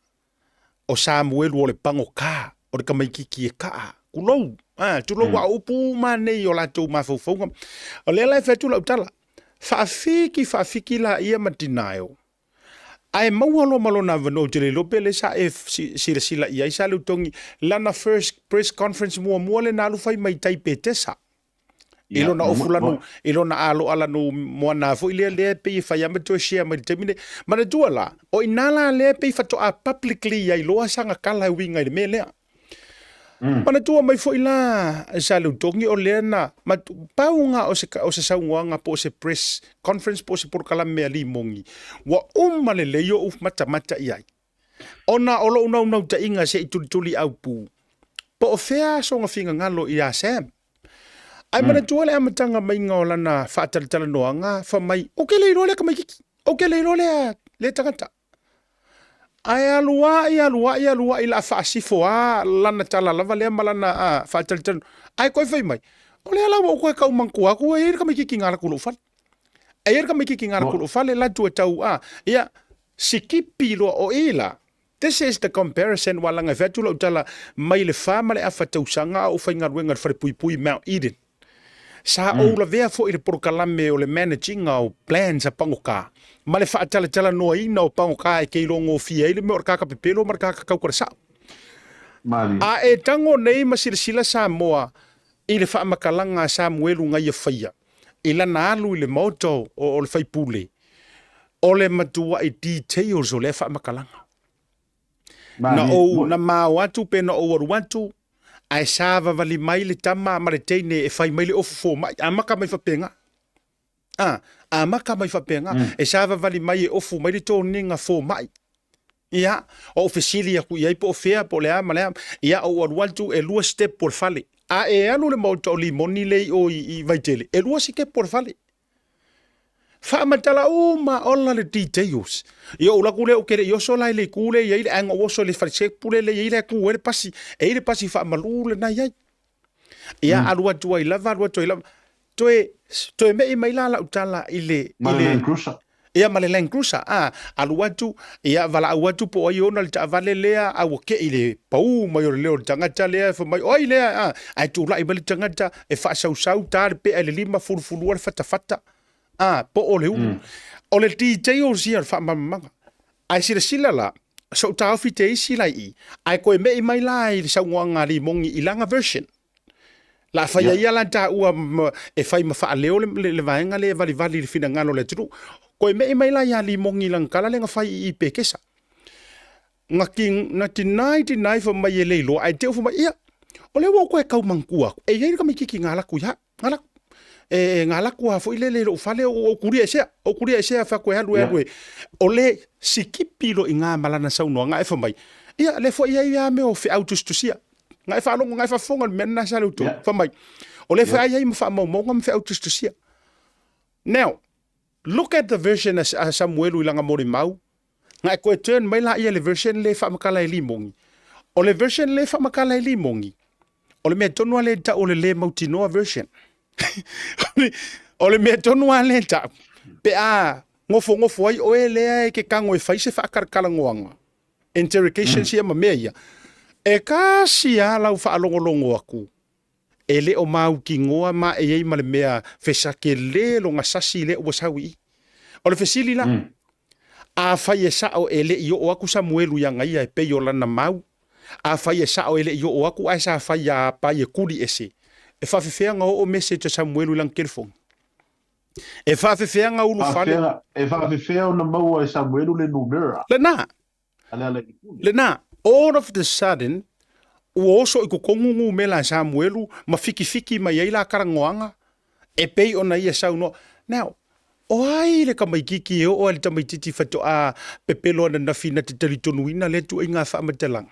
o Samuelu o le pagota, o le tamaititi e kaa, tulou, a, tulou a o upu uma nei o latou mafaufauga. O lea la e fai atu lau tala, faafiki faafiki laia ma denial, ae maua loa ma lona avanoa, ou te le iloa pe lea sa e silasila i ai Saleutogi, lana first press conference muamua lea na alu fai mai tai Petesa. I lona ofu lanu, i lona aloa lanu moana foi lea lea pei e fai lava ma toe share mai i le taimi lenei. Manatua la, o i ina la lea pei faatoa publicly ai loa sana tala e uiga i le mea lea. Manatua mai foi la Saleutogi o lea na pau na o se, o se saunoaga po o se press conference po o se polokalame a Limoni, ua uma lelei ou matamata i ai. Ona o lou naunautaiga se i tulituli aupu, po o fea sona finagalo ia Sam. Ae manatua le amataga maiga o lana faatalatalanoaga, fai mai, Ou te le iloa lea tamaititi, ou te le iloa lea, lea tagata. Ae alu ai, alu ai, alu ai, la faasifo lava lana tala lava lea ma lana faatalatalanoaga. Ae toe fai mai, O lea la ua ou toe tau manatua atu, e i ai le tamaititi na alu atu i lou fale. E i ai le tamaititi na alu atu i lou fale, la atu e tau, a, ia, Sikipi loa o i la. This is the comparison ua laga e fai atu lau tala mai le fa ma le afa tausaga a ou faigaluega i le falepuipui Mount Eden. Sa ou lavea foi i le polokalame o le manage-ina o plans a pagota ma le faatalatalanoaina o pagota e te iloa gofie ai le mea o le kaka pepelo ma le kaka tautala sao. A e tago nei ma silasila Samoa i le faamatalaga a Samuelu na ia faia i lana alu i le maota o le faipule, o le matuai details o lea faamatalaga. Na ou na mao atu pe na ou alu atu, ae savavali mai le tama ma le teine e fai mai le ofu fomai, amata mai faapena. A, amata mai faapena, e savavali mai e ofu mai le toniga fomai. Ia, ou fesili atu i ai po o fea, po o le a ma le a. Ia, ou alu atu, e lua sitepu o le fale. A e alu i le maota o Limoni lea i o i Vaitele, e lua sitepu o le fale. Faamatala uma ola le details. Ia, ou alu atu lea, ou te le i oso la i le itu lea e i ai le aiga, ou oso i le fale sitepu lea e i ai le tu ai le pasi. E i ai le pasi faamalu lena e i ai. Ia, alu atu ai lava, alu atu ai lava. Toe, toe mei mai la lau tala i le, i Ma le le, Land Cruiser. Ia ma le Land Cruiser, a, alu atu, ia, valaau atu po o ai e ona le taavale lea, a ua kei le pau mai o le leo o le tagata lea, fai mai, o ai lea, a, ae tulai mai le tagata e faasausau, ta le pea i le lima, fulufulua le fatafata, a, po o le ulu. O le details ia o le faamalamalamaga. Ae silasila la, sou taofi te isi la i i, ae toe me'i mai la i le saunoaga a Limogi i lana version. La faia ia la taua e fai ma faaleo le, le vaega lea e valivali i le finagalo o le atunuu. Koe me'i mai la ia Limogi i lana tala lea na fai i i Pekesa. Na, ki, na tinai tinai fa mai e le iloa, ae te u fa mai, ia, o lea ua ou toe tau manatua atu, e i ai le tamaititi na alaku ia, na alaku. E, na alaku a foi lele i lou fale, o, o kulia esea, o kulia esea fa koe alu e alu e. O le sikipi lo i ngā malana saunoaga e fa mai, ia, le foi ai a mea o feau tusitusia. Na e faalogo, na e faafofoga le mea lena sa le outou. Yeah. Fai mai, o le feai ai ma faamaumauga ma feau tusitusia. Now, look at the version a, a Samuelu i langa molimau. Na e koe turn mai la ia le version le faamatala e Limogi. O le version le faamatala e Limogi, o le mea tonu a le tau o le le mautinoa version. o le mea tonu a le tau, pe a ngofongofo ai oe lea e ke kago e fai se faakalakalanoaga. Interrogations ia ma mea ia. E kasi lava lau faalogologo atu, e le o mautinoa ma e i ai ma le mea fesakele lona sasi lea ua sau i i. O le fesili la, afai e sao e le i oo atu Samuelu ia ia e pei o lana mau, afai e sao e le i oo atu ae sa fai ia apai e kuli ese, e faafefea ona oo message a Samuelu i lana telefoni? E faafefea ona ulufale. E faafefea ona maua e Samuelu le numera. Lena. A Lealailepule. Lena. All of the sudden, ua oso i totonu numera a Samuelu ma fikifiki mai ai la talanoaga e pei ona ia saunoa. Now, o ai le tamaititi e oo lava i le tamaititi faatoa pepelo ananafi na te talitonuina lea ituaiga faamatalaga?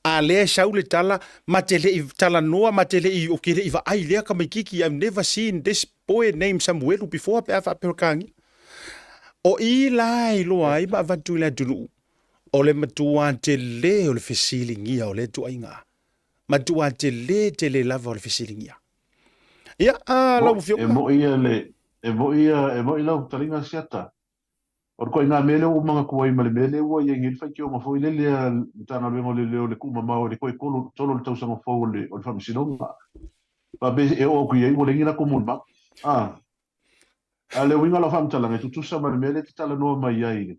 A lea e sau le tala, ma te le i talanoa, ma te le i, ou te le i vaai i lea tamaititi, I've never seen this boy named Samuelu before pe a faapea o le kagia. O i la e iloa ai ma avatu i le atunuu, o le matua tele o le fesiligia o lea ituaiga. Matua tele tele lava o le fesiligia. Ia, a lau afioga. E moi ia le, e moi ia, e moi lau taliga Siata. O le ituaiga mea lea ua ou manatua ai ma le mea lea ua i ai nei le faitioga foi lele a le Matagaluega o Leoleo i le tuumamao i le toe tolu tolu o le tausaga fou o le o le Faamasinoga. Faapea e oo atu i ai ua leai ni latou molimau. A. A o le uiga o lau faamatalaga e tutusa ma le mea lea e te talanoa mai ai i le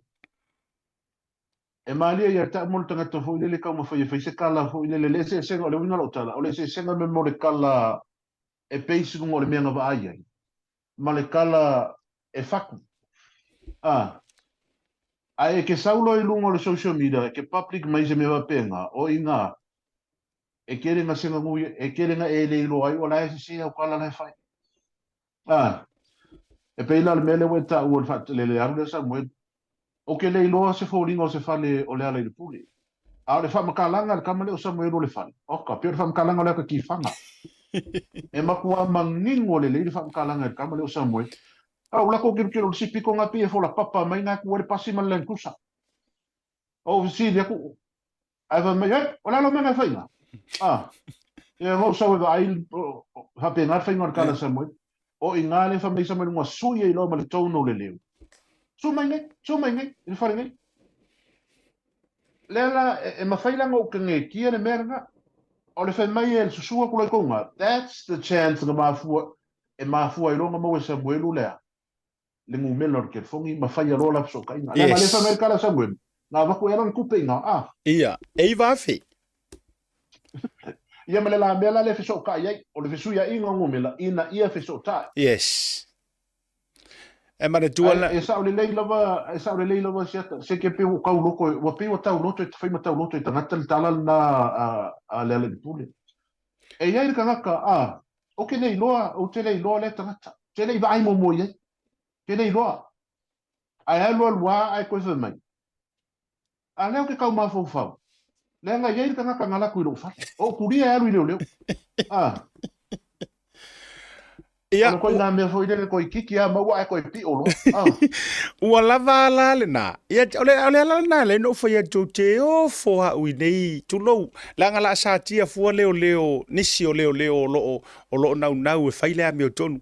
E malie ia te au mo le tagata foi lele e taumafai e fai se tala foi lele, le eseesega, o le uiga o lau tala, o le eseesega me mo le tala e base i luga o le mea na vaai ai, ma le tala e fatu. A. Ae e ke sau loa i luga o le social media, e ke public mai se mea faapena, o i ina, e kele na sega nui, e kele na e le iloa ai, o la e sese au tala la e fai. A. E pei la o le mea lea ua e taua le faat, le le alu lea Samuel, Ou ke le iloa se foliga o se fale o Lealailepule. A o le faamatalaga a le tama lea o Samuelu o le fale, oka, pei o le faamatalaga o le ata tifaga. E matua manino lelei le faamatalaga e le tama lea o Samuelu. A o latou tilotilo i le isi pito na pei e fola papa mai na atu ai le pasi ma le Land Cruiser. Ou fesili atu, ae fai mai, Hei, o le a lau mea na e fai ina? A, ia, na ou sau e vaai, faapena le faiga o le tala a Samuel. O i ina lea fai mai Samuel, ua sui ai loa ma le tone o le leo. Sui mai nei, sui mai nei, i le fale nei. Lea la, e, e mafai la ona ou kegetia le mea lena. O le fai mai e le susu atu loa i kou ina, that's the chance na mafua, e mafua ai loa ona maua e Samuelu le a? Le numera o le telefoni ma faia loa la fesootaiga. Leaga lea fai mai le tala a Samuel, na avatu ea lana tupe ina, a. Ia, e 9,000. Ia ma le la mea la lea e fesootai ai, o le fesuiaiga o numera ina ia fesootai. Yes. E manatua la. Ae e sao lelei lava, e sao lelei lava Siata, se ke pei ua tau loto, ua pei ua tau loto e fai ma tau loto e tagata le tala lena a, a Lealailepule. E i ai le tagata, a, Ou te le iloa, ou te le iloa lea tagata. Te le i vaai muamua i ai. Te le iloa. Ae alu alu lava ae toe fai mai. A lea ou te tau mafaufau, leaga e i ai le tagata na alu atu i lou fale. O ou kulia e alu i leoleo. Ah. Ia, O le koina mea foi lele toeitiiti lava maua ae toe pio loa. Ah. Ua lava ala lena. Ia, o le, o le ala lena lea na ou fai atu ou te ofo au i nei, tulou, leaga la satia fua leoleo, nisi o leoleo o loo, o loo naunau e fai le amiotonu.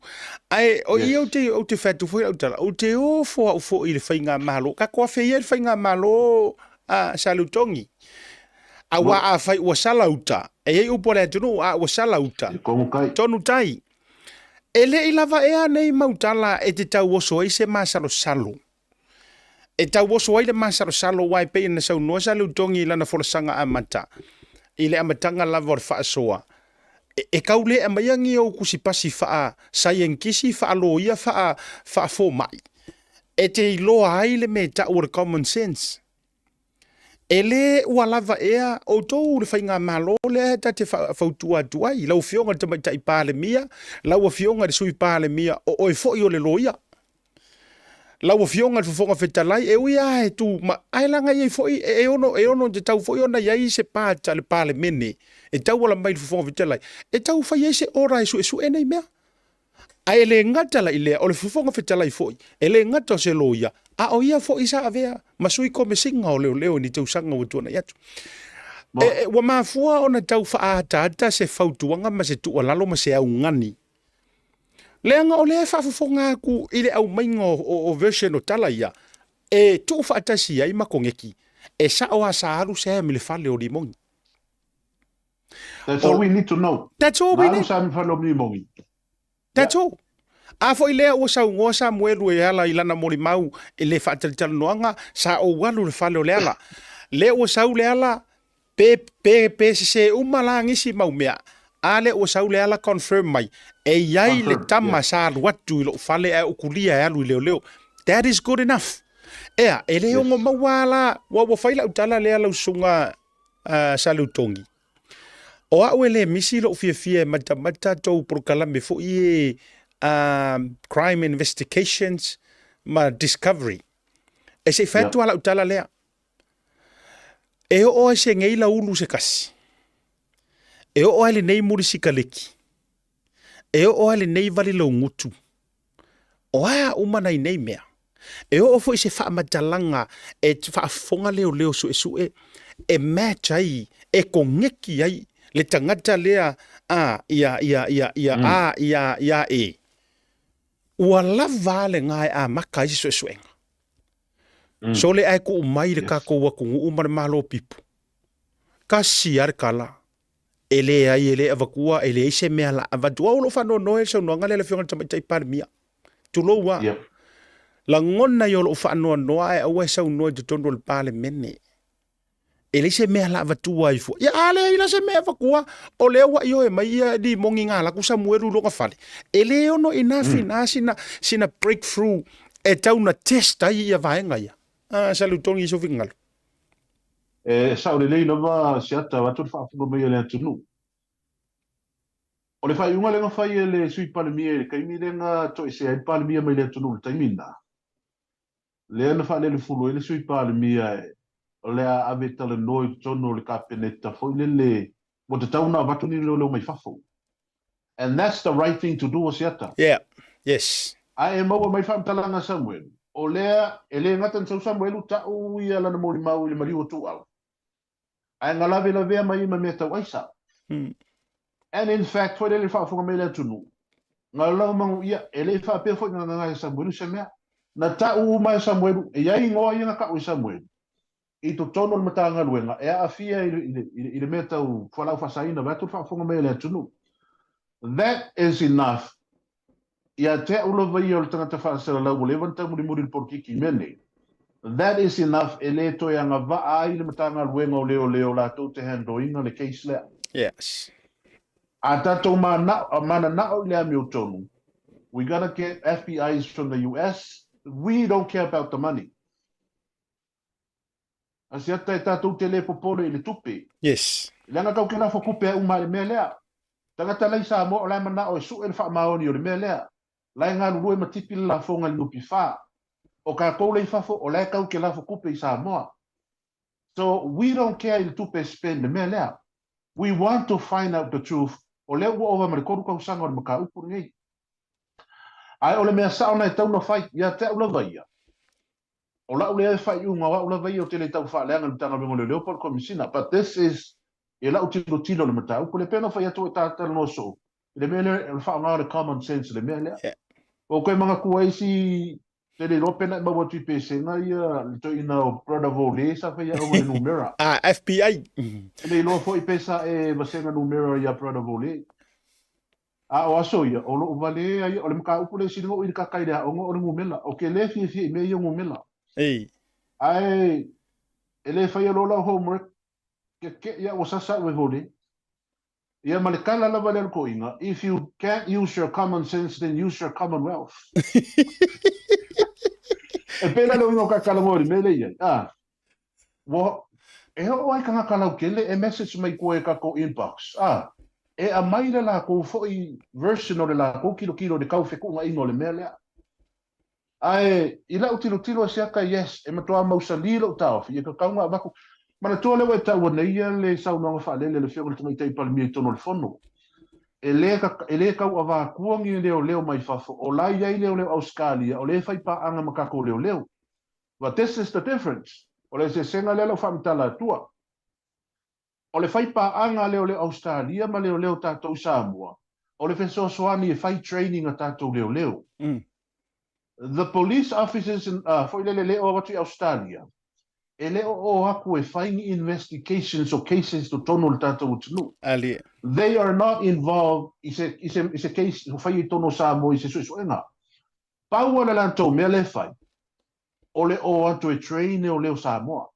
Ae, o i ou te, ou te fai atu foi lau tala, ou te ofo au foi i le faigamalo. Tatou afe ia i le faigamalo a Salutogi. Aua afai ua sala uta, e i ai upu a le atunuu, a ua sala uta, tonu tai. E le i lava ea nei mau tala e te tauoso ai se masalosalo. E tauoso ai le masalosalo aua e pei ona saunoa Saleutogi i lana folasaga amata, i le amataga lava o le faasoa, e, e tau le aumaia ni ou tusipasi faa-saienitisi, faa-loia, faa, faa-fomai, e te iloa ai le mea e tau o le common sense. E le ua lava ea outou le faigamalo lea ta te fautua atu ai, lau Afioga i le Tamaitai Palemia, lau Afioga i le Sui Palemia, o oe foi o le loia. Lau Afioga i le Fofoga Fetalai, e ui lava e tu ma, ae leaga e i ai foi, e ono, e ono tatau foi ona i ai se part a le Palemene e tauala mai i le Fofoga Fetalai, e tau fai ai se order e suesue nei mea. Ae e le gata la i lea, o le Fofoga Fetalai foi, e le gata o se loia, a o ia foi sa avea ma sui komesina o leoleo i ni tausaga ua tuanai atu. E, e, ua mafua ona tau faaataata se fautuaga ma se tuualalo ma se augani. Leaga o lea e faafofoga atu i le aumaiga o, o, o version o tala ia, e tuufaatasi ai ma koneki, e sao lava sa alu Sam i le fale o Limogi. That's all we need to know. That's all we need. Sa fale o Limogi. That's all. A foi lea ua saunoa Samuelu e ala i lana molimau i le faatalitalanoaga, sa ou alu i le fale o Leala. Lea ua sau Leala, pe, pe, pe sese uma la nisi mau mea, a lea ua sau Leala confirm mai, e i ai le tama sa alu atu i lou fale ae ukulia e alu i leoleo. That is good enough. Ea, e le ono maua la, ua, ua fai lau tala lea lau susuga uh, Salutogi. O au e le misi lou fiafia e matamata tou polokalame foi e uh, crime investigations ma discovery. E se i fai atu yeah. lau tala lea. E oo ai se ngei la ulu se kasi. E oo ai lenei muri sikaleki. E oo ai lenei vali laugutu. O a uma nai nei mea? E oo foi se faamatalaga e faafofoga leoleo suesue e match ai, e koneki ai le tagata lea a ia ia ia ia A ia ia E. Ua lava a lena e amata ai se suesuega. Sole ae tuu mai le tatou atunuu ma le Malo pipu. Tasi lava le tala. E leai, e le avatua, e leai se mea la avatu. Au o lou faanoanoa i le saunoaga lea a le Afioga i le Tamaitai Palemia. Tulou a. Yep. Lagona ia o lou faanoanoa ae aua e saunoa i totonu o le Palemene. E leai se mea la avatua ai fua. Ia a leai la se mea avatua, o lea ua ioe mai ia Limogi Galaku Samuelu i lona fale. E le ono enough mm. ina sina, sina breakthrough e tau na test ai ia vaega ia. Ah, Salutogi i sou finagalo. E sao lelei lava se ata avatu le faafofoga mai a le atunuu. O le faaiuga lea na fai e le Sui Palemia i le taimi lea na toesea ai le Palemia mai le atunuu i le taimi lena, lea na faalelefulu ai le Sui Palemia o le a ave e talanoa i totonu o le Kapeneta foi lele ua tatau ona avatu ni leoleo mai fafo. And that's the right thing to do o Siata. Yeah. Yes. A e maua mai faamatalaga a Samuelu, o lea e le gata na sau Samuelu ta'u ia lana molimau i le maliu o Tuuau, ae na lavelavea mai ai ma mea tau aisa. And in fact, foi lele le faafofoga mai le atunuu, na laumanu ia, e le faapea foi na gagae e Samuelu se mea. Na ta'u uma e Samuelu, e i ai igoa ia na ta'u e Samuelu, i totonu o le Matagaluega e aafia i le, i le mea tau fualaau faasaina vaeatu le faafofoga mai a le atunuu. That is enough ia te au lava ia o le tagata faasalalau ua leva ona taumulimuli i le polokiki i mea nei. That is enough e le toe agavaa ai le Matagaluega o Leoleo latou te handle ina le case lea. Yes. A tatou mananao i le amiotonu, we gotta get FBIs from the US, we don't care about the money. Asiata e tatou te le popole i le tupe. Yes. Leaga tau ke lafo tupe a uma i le mea lea. Tagata la i Samoa o la e manao e sue le faamaoni o le mea lea. La e galulue ma tipi le lafoga i le NPF. O tatou la i fafo o la e tau ke lafo tupe i Samoa. So we don't care i le tupe e spend le mea lea. We want to find out the truth o lea ua ova ma le 3 tausaga o le mataupu lenei. Ae o le mea sao na e tatau ona fai, ia te au lava ia, o la'u lea faaiuga o a'u lava ia ou te le tau faaleaga i le Matagaluega o Leoleo po o le Komesina, but this is i la'u tilotilo i le mataupu lea. Pei ona fai atu e ta talanoa soo i le mea lea o le faaaoga o le common sense i le mea lea. Ua ou toe manatua ai isi te le iloa pe na e maua atu i pesega ia le toeaina o Brother Vole sa fai aoga i le numera. Ah, FBI. Te le iloa foi pe sa e vasega numera ia Brother Vole. A o aso ia, o lou vale a ia, o le mataupu lea e sili ona ou i le kaka i le aoga o le numela. Ou te le fiafia i mea ia o numela. Ei. Ae e le faia loa lau homework, kekeʻi a ua sasa au e vole. Ia ma le tala lava lea a le toeaina, if you can't use your common sense then use your commonwealth. E pēlā le uiga o ka talanoa i le mea lea i ai. A, ua, e oo ai tagata lautele e message mai tua i tatou inbox, a, e aumai le latou foi version o le latou tilotilo i le tau fetuunaiga o le mea lea. Ae i lau tilotilo e siaka, yes, e matua mausali lou taofi, e tatau ona avatu. Manatua lea ua e taua nei ia le saunoaga faalele a le Afioga i le Tamaitai Palemia i totonu o le Fono. E le, e le tau avatua ni leoleo mai fafo, o la e i ai leoleo Ausetalia, o lea e fai paaga ma tatou leoleo. But this is the difference. O le eseesega lea lau faamatala atua. O le fai paaga a leoleo Ausetalia ma leoleo tatou i Samoa, o le fesoasoani e fai training a tatou leoleo. The police officers in, foi lele le o atu i Ausetalia, e le o o atu e fai ni investigations o cases totonu o le tatou atunuu. Alie. They are not involved i se, i se, i se case o fai i totonu o Samoa i se suesuega. Pau a le latou mea le fai, o le o atu e train leoleo Samoa.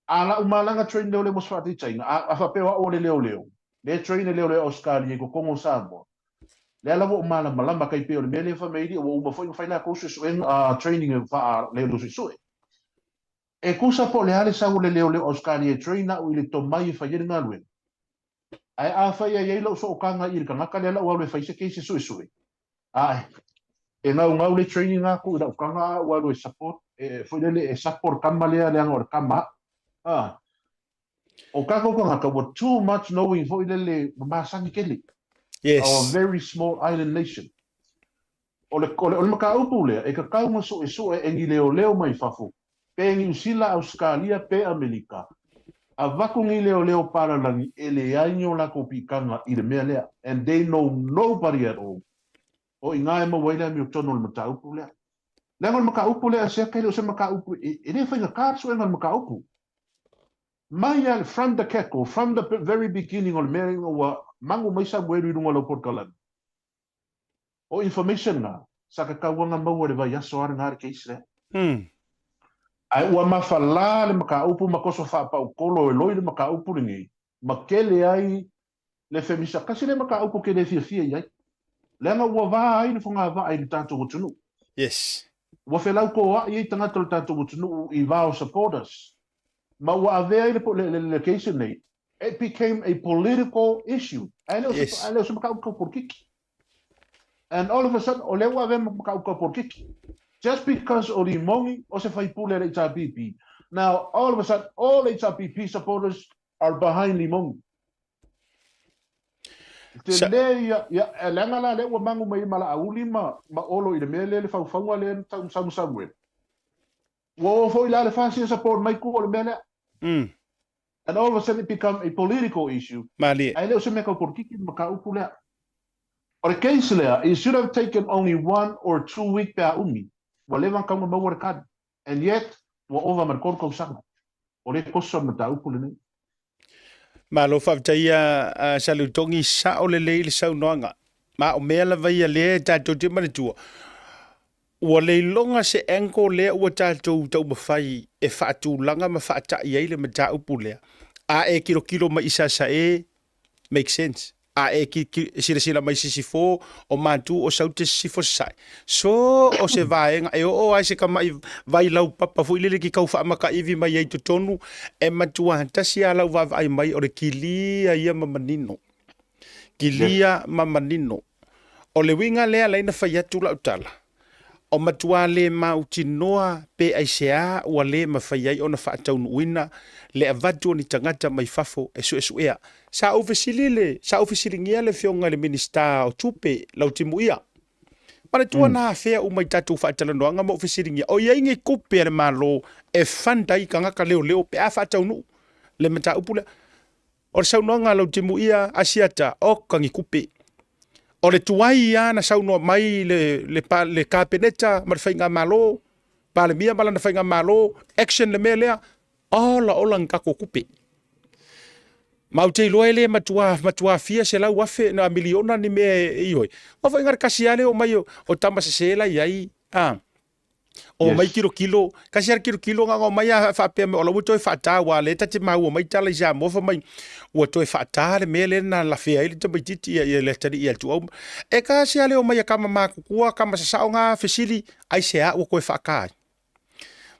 A la'u malaga train leoleo mo se faataitaiga, a, a faapea o a'u o le leoleo, lea train e leoleo Ausetalia i totonu o Samoa, lea la ua ou malamalama kai pei o le mea lea fai mai ai ua uma foi ona fai latou suesuega, training e faa leoleo suesue. E tusa po o le a le sau o le leoleo Ausetalia e train a'u i le tomai e fai ai le galuega. Ae afai e i ai lou sootaga i le tagata lea la ua alu e fai se case e suesue, Ae, e gaugau le training aku i lau taga a ua alu e support, e foi lele e support le tama lea leaga o le tama aʻu. A, o tatou tagata ua too much knowing foi lele ua masani tele. Yes. Our very small island nation. O le, o le, o le mataupu lea, e tatau ona suesue e ni leoleo mai fafo, pe Niu Sila, Ausetalia, pe Amelika, avatu ni leoleo palalagi e leai ni o latou piitaga i le mea lea, and they know nobody at all, o i ina e maua ai le amiotonu o le mataupu lea. Leaga o le mataupu lea a Siaka e le o se mataupu, e le faigata le suega o le mataupu. Mai lava, from the get go, from the very beginning o le mea ina ua magu mai Samuelu i luga o lau polokalame, O information na, sa tatau ona maua i le vaiaso a lena le case lea. Ae ua mafala le mataupu ma toso faapaukolo e loi le mataupu lenei, ma tele ai le femisa. Tasi lea mataupu ou te le fiafia i ai, leaga ua va ai le fogavaa i le tatou atunuu. Yes. Ua felautoa'i ai tagata o le tatou atunuu i va o supporters, ma ua avea ai le, le case lenei It became a political issue. Ae le o se, Yes. ae le o se mataupu tau polokiki. And all of a sudden, o lea ua avea ma mataupu tau polokiki. Just because o Limogi o se faipule a le HRPP. Now, all of a sudden, all HRPP supporters are behind Limogi. Te Sa- le ia, ia, e leaga la lea ua magu mai ai ma Laauli ma, ma Olo i le mea lea le faufauga lea na tau Samusamuele. Ua oo foi la le FASI e support mai tua o le mea lea. And all of a sudden it become a political issue. Malie. Ae le o se mea kau polokiki le mataupu lea. O le case lea, it should have taken only one or 2 week pe a umi, ua leva ona tau ona maua le tali. And yet, ua ova ma le 3 tausaga. O le koso le mataupu lenei. Malo faafetai a Salutogi, sao lelei le saunoaga. Ma o mea lava ia lea e tatou te manatua, ua le iloga se angle lea ua tatou taumafai e faatulaga ma faatai ai le mataupu lea. A e kilokilo mai i Sasae, make sense. A e silasila mai Sisifo, o Matu, o Saute, Sisifo, Sasae. So o se vaega e oo ai se kama'i vai laupapa foi lele ki kau faamakaivi mai ai totonu, e matua tasi a lau vaavaai mai o le kilia ia ma manino. Kilia ma manino. O le uiga lea laina fai atu lau tala, o matua le mautinoa pe aisea ua le mafai ai ona faataunuuina le avatu o ni tagata mai fafo e suesuea. Sa ou fesili le, sa ou fesiligia le Afioga i le Minisita o Tupe, Lautimuia. Manatua na afea uma i tatou faatalanoaga ma ou fesiligia, o i ai ni tupe a le Malo e fund ai tagata leoleo pe a faataunuu le mataupu lea? O le saunoaga a lau timuia Asiata, oka ni tupe. O le tuai lava na saunoa mai le, le, le Kapeneta ma le Faigamalo, Palemia ma lana Faigamalo, action le mea lea, ola ola ni tatou tupe. Ma ou te iloa e le matua, matua fia 100,000 na miliona ni mea e ioe. O foi ngare kasi ale o mai o, o tama sese la iai. Ah. O mai kilo kilo, kasi ale kilo kilo nga mai a faapea mai o la ua toe faata ua le tate maua mai tala i Samoa fa mai ua toe faata le mea le na lafea ai le tamaititi ia ia le tali ia tuau. E kasi ale o mai a kama makutua kama sasao nga fesili ai se a ua koe faata ai.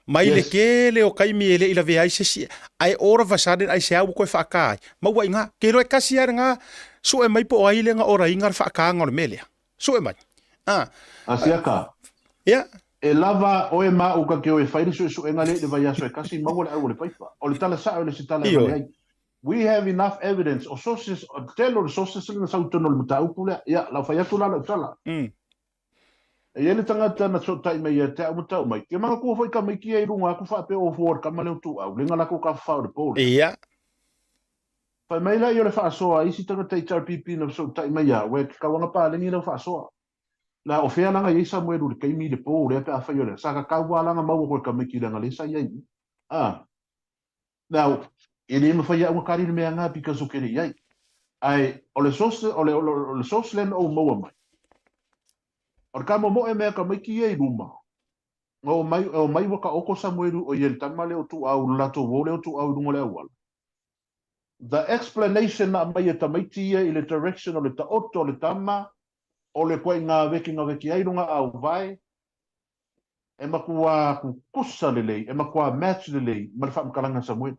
Mai le tele o taimi e le i lavea ai se isi, ae all of a sudden aisea ua toe faata ai? Maua i ina. Ke iloa e tasi lava lena, sue mai po o ai lea na oraina le faataga o le mea lea. Sue mai. Ah. Asiaka. Ia. E lava oe ma au ka ke o e fai le suesuega lea i le vaiaso e kasi, maua le au o le paipa. O le tala sao e le se tala e vale ai. We have enough evidence, o sources, o le tele o le sources lea na sau i totonu o le mataupu lea. Ia, lau fai atu la lau tala. E i ai le tagata na fesootai mai ia te au ma tau mai, Ke manatua foi tamaiti ia i runga atu faapea o fua o le tama lea o Tuau, lenga latou tafafao i le po lea. Ia. Fai mai la ia o le faasoa a isi tagata HRPP na fesootai mai ia au, e ke kauaga paleni lau faasoa. La o fea langa i ai Samuelu i le taimi i le po lea pe afai o lea, sa tatau a langa maua koe tamaiti leaga lea sa i ai i i. Ah. Now, e le mafai au na kari le mea nga because o ke le i ai. Ae, o le source, o le, o le, o le source lea na ou maua mai, o le ka momoe mea tamaiti ia i luma, na o mai, o mai ua taoto Samuelu o ia le tama lea o Tuau, le latou uo lea o Tuau i luga o le auala. The explanation na aumai e tamaiti ia i le direction o le taoto o le tama, o le koaiga veke na veke ai lona auvae, E matua kukusa lelei, e matua match lelei ma le faamatalaga a Samueli.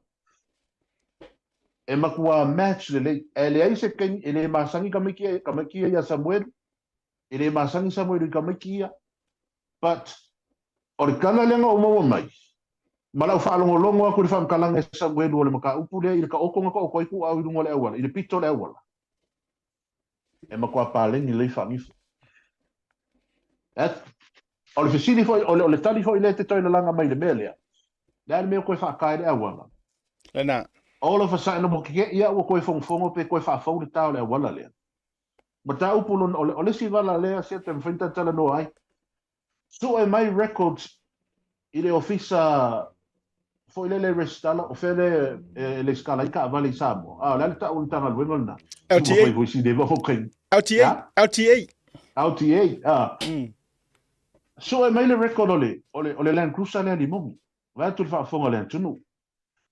E matua match lelei. Ae leai se taimi, e le masani tamaiti, tamaiti ia ia Samueli, e le masani Samueli i tamaiti ia. But, o le tala lea na ou maua mai, ma lau faalogologo atu i le faamatalaga e Samueli o le mataupu lea i le taoto na taoto ai tuuau i luga o le auala, i le pito o le auala. E matua paleni lelei faanifo. That, o le fesili foi, o le, o le tali foi lea e te toe lalaga mai i le mea lea, le a le mea ua toe faata ai le auala? Lena. All of a sudden, ua keke'i au ua toe fogofogo pe toe faafou le ta o le auala lea. Mataupu lona, o le, o le isi vala lea sia te mafai ona talanoa ai. Sue mai records i le ofisa foi lele e resitala, o fea lea e lesitala ai taavale i Samoa? A, o le a le tau o le Matagaluega lena? LTA. Ua fai foi si leva o taimi. LTA. Ya? LTA. LTA, a. Sue mai le record o le, o le, o le Land Cruiser lea Limogi. Vaeatu le faafofoga a le atunuu.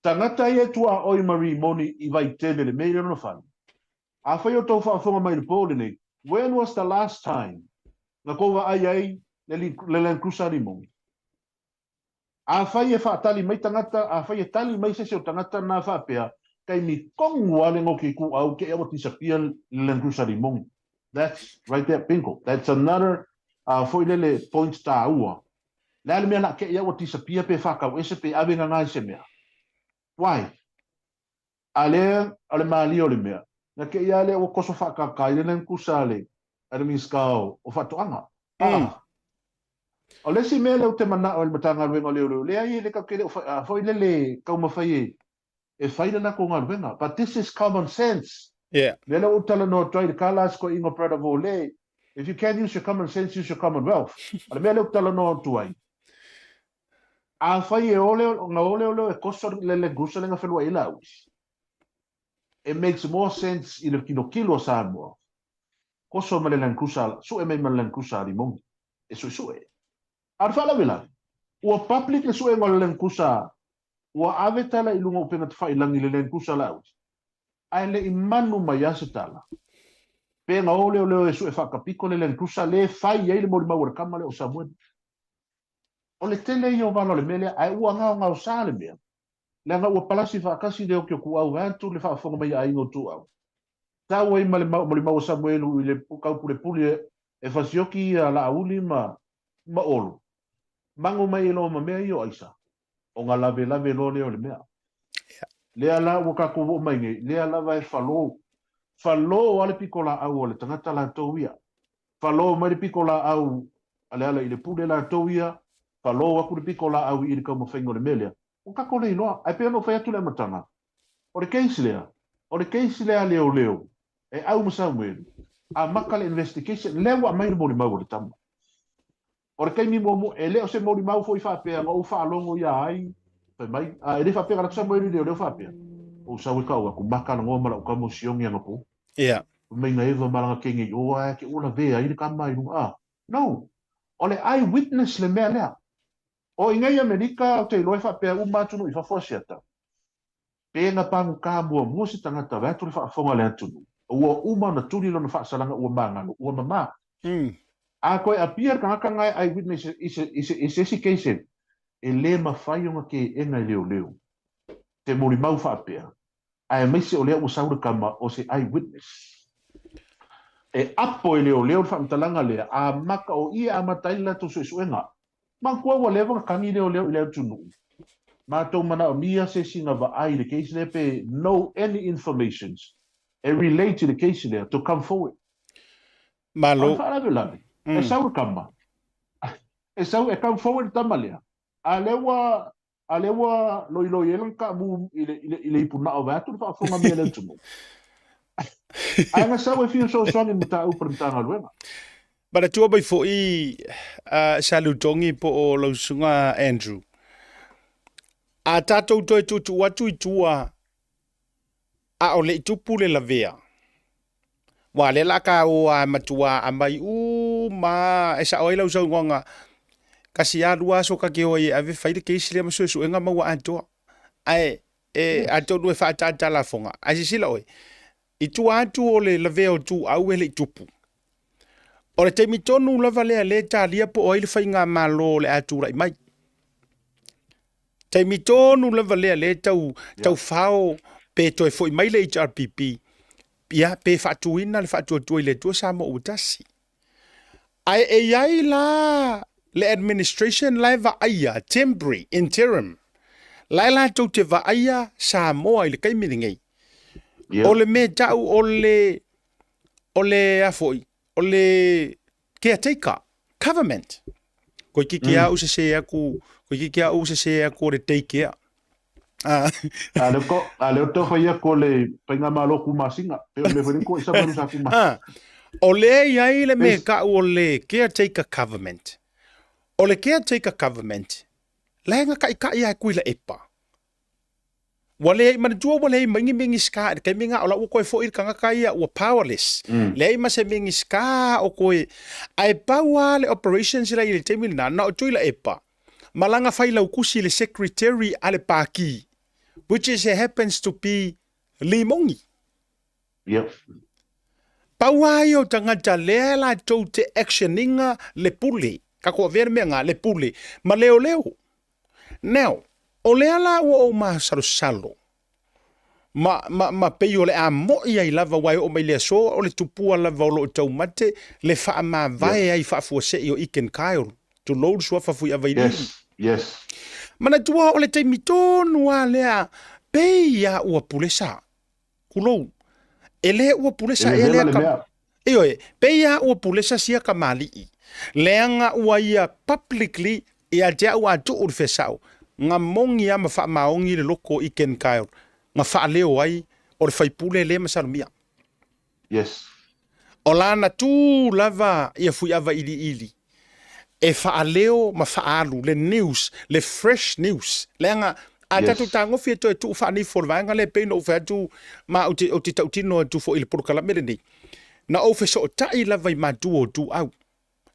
Tagata ia e tuaoi ma Rimoni i Vaitele le mea i le lona fale. Afai o tou faafofoga mai i le po lenei, when was the last time na tou vaai ai le Land Cruiser a Limogi? Afai e faatali mai tagata, afai e tali mai se isi o tagata na faapea, taimi tonu lava le noke ituau te ua disappear le Land Cruiser a Limogi. That's right there, bingo. That's another foi lele point taua. Le a le mea la te ua disappear pe whakau ese pe ave ngā ngai se mea. Why? A lea, o le malie o le mea, na kēia lea ua koso faakākā i le Land Cruiser a le, a le Minisita o, o Faatoaga. Ah. O le isi mea lea ou te manao i le Matagaluega o Leoleo, leai e le tatou te le o fai, a foi lele taumafai e, e fai le latou galuega. But this is common sense. Lea la ua ou talanoa atu ai i le tala a si toeaina o Brother Vole, if you can't use your common sense, use your commonwealth. O le mea lea ou te talanoa atu ai, Afai e ole, na ole ole e koso le le gusa le nga i la usi. It makes more sense i le kilokilo o Samoa. Koso ma le Land Cruiser, sue mai ma le Land Cruiser a Limongi. E suesue. A o le faalavelave, ua public le suega o le Land Cruiser, ua ave tala i luga o upega tafailangi i le Land Cruiser la usi. Ae le i manu mai a se tala. Pe na ole ole e sue whakapiko le Land Cruiser le fai ai le molimau o le kama le o Samuel. O le tele ia o vala o le mea lea, ae ua gaogaosa le mea, leaga ua palasi faatasi le oki o Tuau vaeatu le faafofoga mai a aiga o Tuau. Tau ai ma le molimau o Samuelu i le taupulepule e fasioki ia Laauli ma ma Olo. Mago mai e loa ma mea ia o aisa, ona lavelave loa lea o le mea. Lea la ua tatou oo mai nei, lea lava e falo, falo lava le pitolaau a le tagata latou ia. Falo mai le piko laau a Lealailepule latou ia, falo aku le piko laau i le taumafaiga o le mea lea. Ua tatou le iloa. Ae pei ona ou fai atu i le amataga, o le case lea, o le case lea a leoleo e au ma Samuelu, amata le investigation, lea ua aumai le molimau a le tama. O le taimi muamua, e le o se molimau foi faapea na ou faalogo ia ai, fai mai, a e le faapea na alu atu Samuelu i leoleo faapea, ou sau e tau atu, ma talanoa ma lau tama o Sione anapo. Ia. Fai mai na eva ma lana teine i o ae te ua lavea ai le tama i luga, a. No! O le eye witness le mea lea. O i nei Amerika, ou te iloa e faapea uma atunuu i fafo Asiata, Pe na pagutā muamua se tagata vaeatu le faafofoga a le atunuu, ua uma ona tuli lona faasalaga ua magalo, ua mamā. A toe apia le tagata na e eyewitness i se, i se, i se isi case, e le mafai ona teena e leoleo te molimau faapea, aemaise o lea ua sau le tama o se eyewitness. E apo e leoleo le faamatalaga lea, amata o i e amata ai le latou suesuega. Manatua ua leva ona tagi leoleo i le atunuu. Matou manaomia se isi na vaai i le case lea pe know any informations e relate i le case lea to come forward. Malo. A o le faalavelave, e sau le tama, e sau e come forward le tama lea, a lea ua a lea ua loiloi ai lana taamu i le, i le, i le ipunao vaeatu le faafofoga mai a le atunuu. Ae na sau e fia fesoasoani i le mataupu a le Matagaluega. Manatua mai foi sa Lutogi po o lau susuga Andrew. A tatou toe tuutuu atu i tua a o le i tupu le lavea, Ua lea la ka o a matua a mai uma e sao ai lau saunoaga kasi a lua aso ka ke o ai e ave fai le case lea ma suesuega ma ua atoa. Ae e atonu e faataata lafoga. Ae sisila oe, i tua atu o le lavea o Tuau e le i tupu. O le taimi tonu lava lea lea e talia po o ai le faigamalo o le a tulai mai. Taimi tonu lava lea lea tau, tau fao pe toe foi mai le HRPP, ia pe faatuina le faatuatua i le Atua Samoa ua tasi. Ae e i ai la le administration la e vaaia, temporary, interim, la e latou te vaaia Samoa i le taimi lenei. Yeah. O le mea tau o le, o le a foi, o le caretaker, government. Koe kiki au sese aku, koe kiki au sese aku o le daycare. Ah. A leo ko, a leo tau whai ko le painga malo ku masinga. Pe o le whai ko isa maru sa ku masinga. Ah. O le i ai le me ka o le caretaker government. O le caretaker government, la nga kai kai ai kui la epa. Ua leai, manatua ua leai mai ni Minisita i le taimi lena, o la ua toe foi le tagata ia ua powerless. Leai ma se Minisita o toe, ae pau lava le operations la i le taimi lena, na o Tuilaepa ma lana failautusi le secretary a le Pati, which is happens to be Limoni. Yep. Pau lava ia o tagata lea latou te action ina le pule, tatou avea le mea lena, le pule ma leoleo. Now, o lea la ua ou masalosalo, ma, ma, ma pei o le a mo'i ai lava aua e oo mai le aso o le tupua lava o lo o taumate le faamavae Yeah. ai faafuasei o Eakin Kyle, tulou le suafa Fuiavailili. Yes, yes. Manatua o le taimi tonu lava lea, pei a ua pulesa, Kulou. E le ua pulesa E ea vevela lea le ka... mea. Ioe, pei a ua pulesa sia kamali'i. Leaga ua ia publicly ia te au a tuu le fesao. Nga mongi a ma faamaongi le loko i Ken Kyle. Nga faaleo ai o le faipule le masalomia. Yes. O lana tu lava ia Fuiava iliili e faaleo ma faaalu le news, le fresh news. Leaga a tatou Yes. tagofi e toe tuu faanifo le vaega lea e pei ona ou fai atu ma ou te, ou te tautino atu foi i le polokalame lenei. Na ou fesootai lava i matua o Tuau.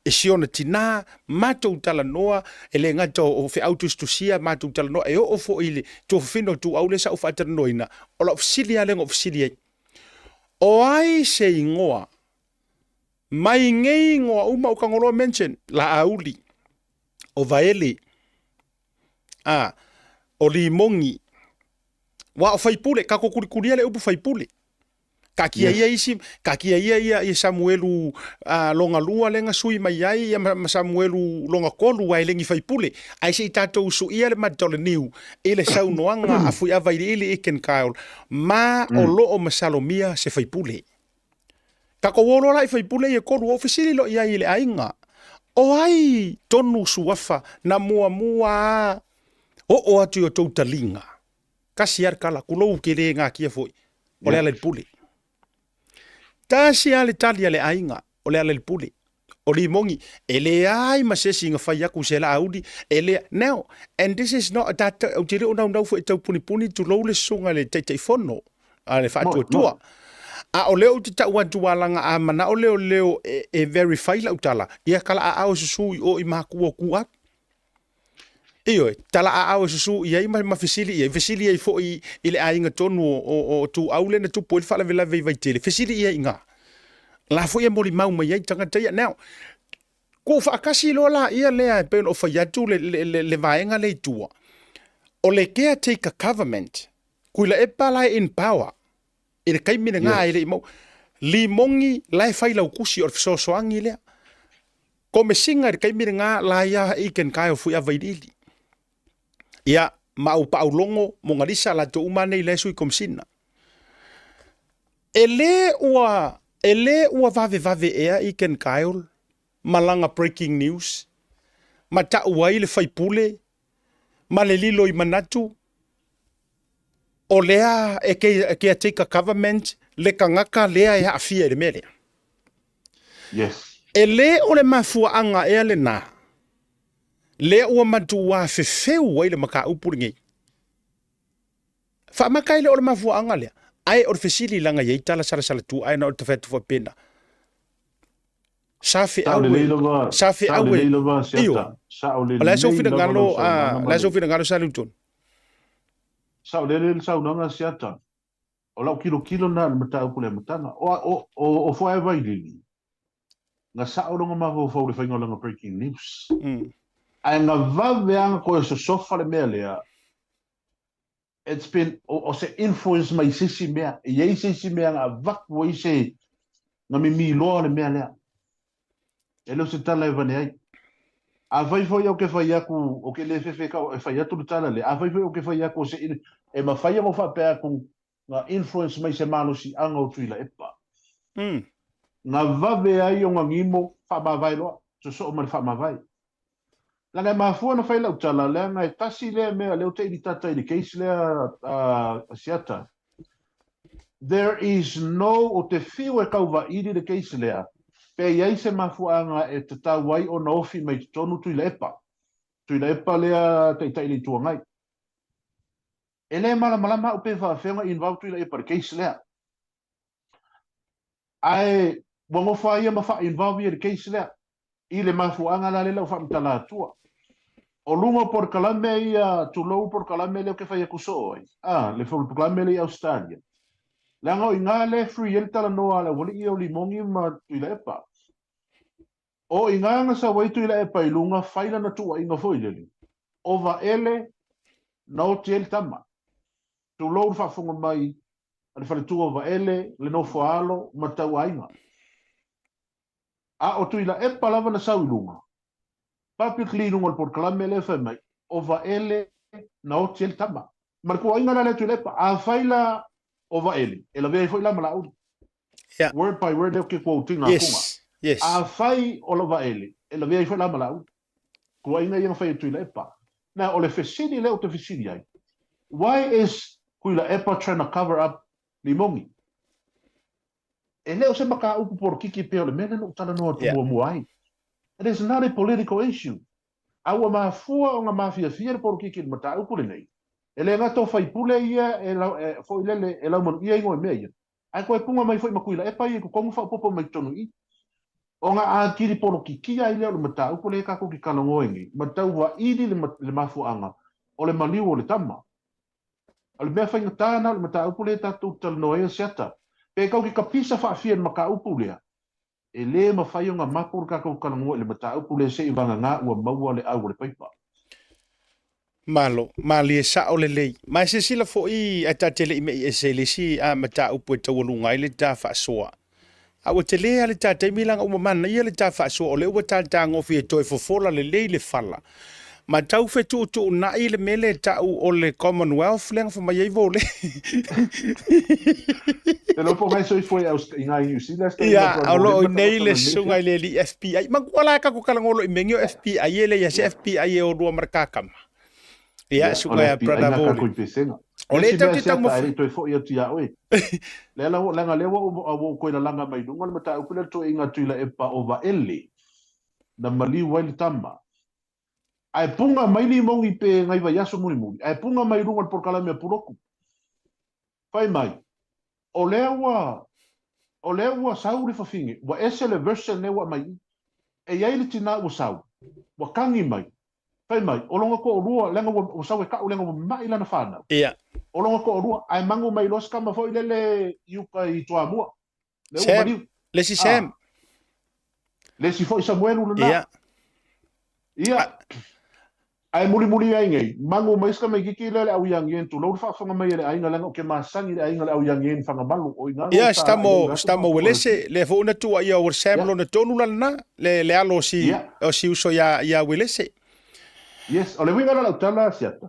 E si ona tinā, matou talanoa, e le gata o feau tusitusia, matou talanoa, e oo foi i le tuafafine o Tuau lea sa ou faatalanoaina, o lau fesili lava lea na ou fesili ai. O ai se igoa mai nei igoa uma o Tagoloa mention, Laauli, o Vaele, a, o Limogi, wa o faipule, tatou kulikulia le upu faipule. Taatia ia Yes. isi, taatia ia ia ia Samuelu a, longa lua lea na sui mai ai ia ma, ma Samuelu longa tolu aua e le ni faipule. Ae se i tatou suia le mata o le niu i le saunoaga a Fuiava Iliili Iken Kyle ma o lo o masalomia se faipule. Tatou o loa la i faipule ia e tolu, ou fesili loa i ai i le aiga, o ai tonu suafa na muamua a oo atu i o tou taliga? Tasi a le tala, tulou ke le natia foi, o le Lealailepule. Tasi a le tali a le aiga, o le Lealailepule. O Limoni, e leai ma se isi na fai atu i se laauli, e lea, now, and this is not a data, ou te le o naunau foi e tau punipuni, tulou le susuga i le Taitaifono a le Faatuatua. A o lea ou te tau atu a laga a manao leoleo e, e verify lau tala, ia tala aao e susu i o i matua o tu au. Ioe, tala aao e susu i ai ma, ma fesili i ai, fesili ai foi i le aiga tonu o, o, o Tuau lea na tupu ai le faalavelave i Vaitele, fesili i ai i ina. La foi e molimau mai ai tagata ia. Now, tuufaatasi loa laia lea e pei ona ou fai atu le, le, le, le vaega lea i tua, o le caretaker government, Tuilaepa la e in power i le taimi lena e le i maua. Limoni la e fai lau tusi o le fesoasoani lea. Komesina i le taimi lena la ia Egan Kyle foi a Vailiili. Ia, ma au paaulogo Monalisa latou uma nei la e sui komesina. E le ua e le ua vavevave ea Egan Kyle ma lana breaking news ma tau ai le faipule ma le lilo i manatu o lea e caretaker government le tagata lea e aafia i le mea lea. Yes. E le o le mafuaaga ea lena lea ua matua fefeu ai le mataupu lenei. Faamata ai le o le mafuaaga lea. Ae o le fesili leaga e i ai tala salasala tua ae na o le fai atu faapena. Sa feau e, sa feau e, ioe. O le a sou finagalo, o le a sou finagalo Saliutonu? Saolele le saunoaga Siata. O lau kilokilo lena i le mataupu i le amataga. O, o, o, o Foaea Vailili, na sao lona mafaufau i le faiga o lana breaking news. Ae na vave lava na toe sosofa le mea lea, it's been, o, o se influence mai se isi mea. E i ai se isi mea na avatu ai se, na mimi loa le mea lea. E le o se tala e vane ai. Afai foi ou te fai atu, ou te le fefe e fai atu le tala lea, afai foi ou te fai atu o se, e mafai ona ou faapea atu na influence mai se malosiaga o Tuilaepa. Na vave ai ona gimo faamavae loa, sosoo ma le faamavae. Leaga e mafua ona fai lau tala, leaga e tasi lea mea lea ou te ilitata i le case lea a Siata. There is no, o te fiu e tauvaili le case lea, pe i ai se mafuaaga e tatau ai ona ofi mai totonu Tuilaepa. Tuilaepa lea Taitai le Itu Agai. E le malamalama au pe faafefea ona involve Tuilaepa i le case lea. Ae ua nofo lava ia ma faa-involve ia i le case lea, i le mafuaaga la lea la ua faamatala atua. O luga o polokalame ia, tulou polokalame lea ou te fai atu soo ai, a, le polokalame lea i Ausetalia. Leaga o i ina lea e free ai le talanoa a le aualii ia o Limogi ma Tuilaepa. O i ina na sau ai Tuilaepa i luga fai lana tuuaiga foi lele, o Vaele na oti ai le tama. Tulou le faafofoga mai a le faletua o Vaele, le nofo a alo ma Tauaiga. A o Tuilaepa lava na sau i luga, publicly i luga o le polokalame lea fai mai, o Vaele na oti ai le tama. Ma le tuuaiga la lea a Tuilaepa, afai la o Vaele, e lavea ai foi la ma Laauli. Word by word lea ou te quote ina atuga. Afai o la Vaele, e lavea ai foi la ma Laauli. Tuuaiga ia na fai e Tuilaepa. Now, o le fesili lea ou te fesili ai, why is Tuilaepa trying to cover up Limogi? E le o se mataupu polokiki pei o le mea lea na ou talanoa atu muamua ai. It is not a political issue. A ua mafua ona mafiafia le polokiki i le mataupu lenei, e le gata o faipule ia e, e, foi lele, e laumanuia igoa i mea ia, ae toe punga mai foi ma Tuilaepa ia i totonu faaopoopo mai totonu i i. Ona atili polokikia ai lea o le mataupu lea tatou te talanoa ai nei, ma tauvaili le mafuaaga o le maliu o le tama. O le mea faigata lena o le mataupu lea tatou te talanoa ai Asiata. Pe tau te kapisa faafia i le mataupu lea, e le mafai ona mapo le tatou talanoa i le mataupu lea se i vagana ua maua le au o le paipa. Malo, malie sao lelei. Ma e silasila foi ae ta te le i mei ese i le isi mataupu e taualuga ai le ta faasoa. A ua tele lava le ta taimi leaga ua manaia le ta faasoa o lea ua ta tagofi e toe fofola lelei le fala. Ma tau fetuutuunai le mea lea e tau o le Commonwealth lea na fai mai ai Vole. Te iloa po o ngai soifua i Aus i ngai New Zealand se Ia, o lo o i nei le susuga i le alii FBI. Manatua la e tatou talanoa loa i mea nei o FBI, e leai lava se FBI e o lua ma le kakama. Ia, susuga ia Brother Vole. O lea tatou te taumafai. E le i toe foi atu ia oe. Lea la, leaga lea ua ou toe lalaga mai luga le mataupu lea le toeaina Tuilaepa o Vaele na maliu ai le tama. Ae punga mai limogi pe nai vaiaso mulimuli, ae punga mai luga o le polokalame a Puloku. Fai mai, o lea ua, o lea ua sau le fafine, ua ese le version lea ua aumai i i. E i ai le tina ua sau, ua kagi mai, fai mai, o lona toalua, leaga ua, ua sau e ka'u leaga ua ma'i lana fanau. Ia. O lona toalua, ae magu mai loa si tama foi lele i uka i Toamua. Lea ua Sam, maliu. le isi Sam. Ah. Le isi foi Samuelu lena. Ia. Ia. Ae mulimuli ai nei, magu mai si tamaititi lea le auiagien, tulou le faafofoga mai a le aiga leaga ou te masani i le aiga o le auiagien Fagamalu, o i ina Ia, si tama, si tama Uelese, lea foi na tuuaia o Sam lona tonu la lena, le, le alo o si, o si uso ia, ia Uelese. Yes, o le uiga la lau tala, Siata,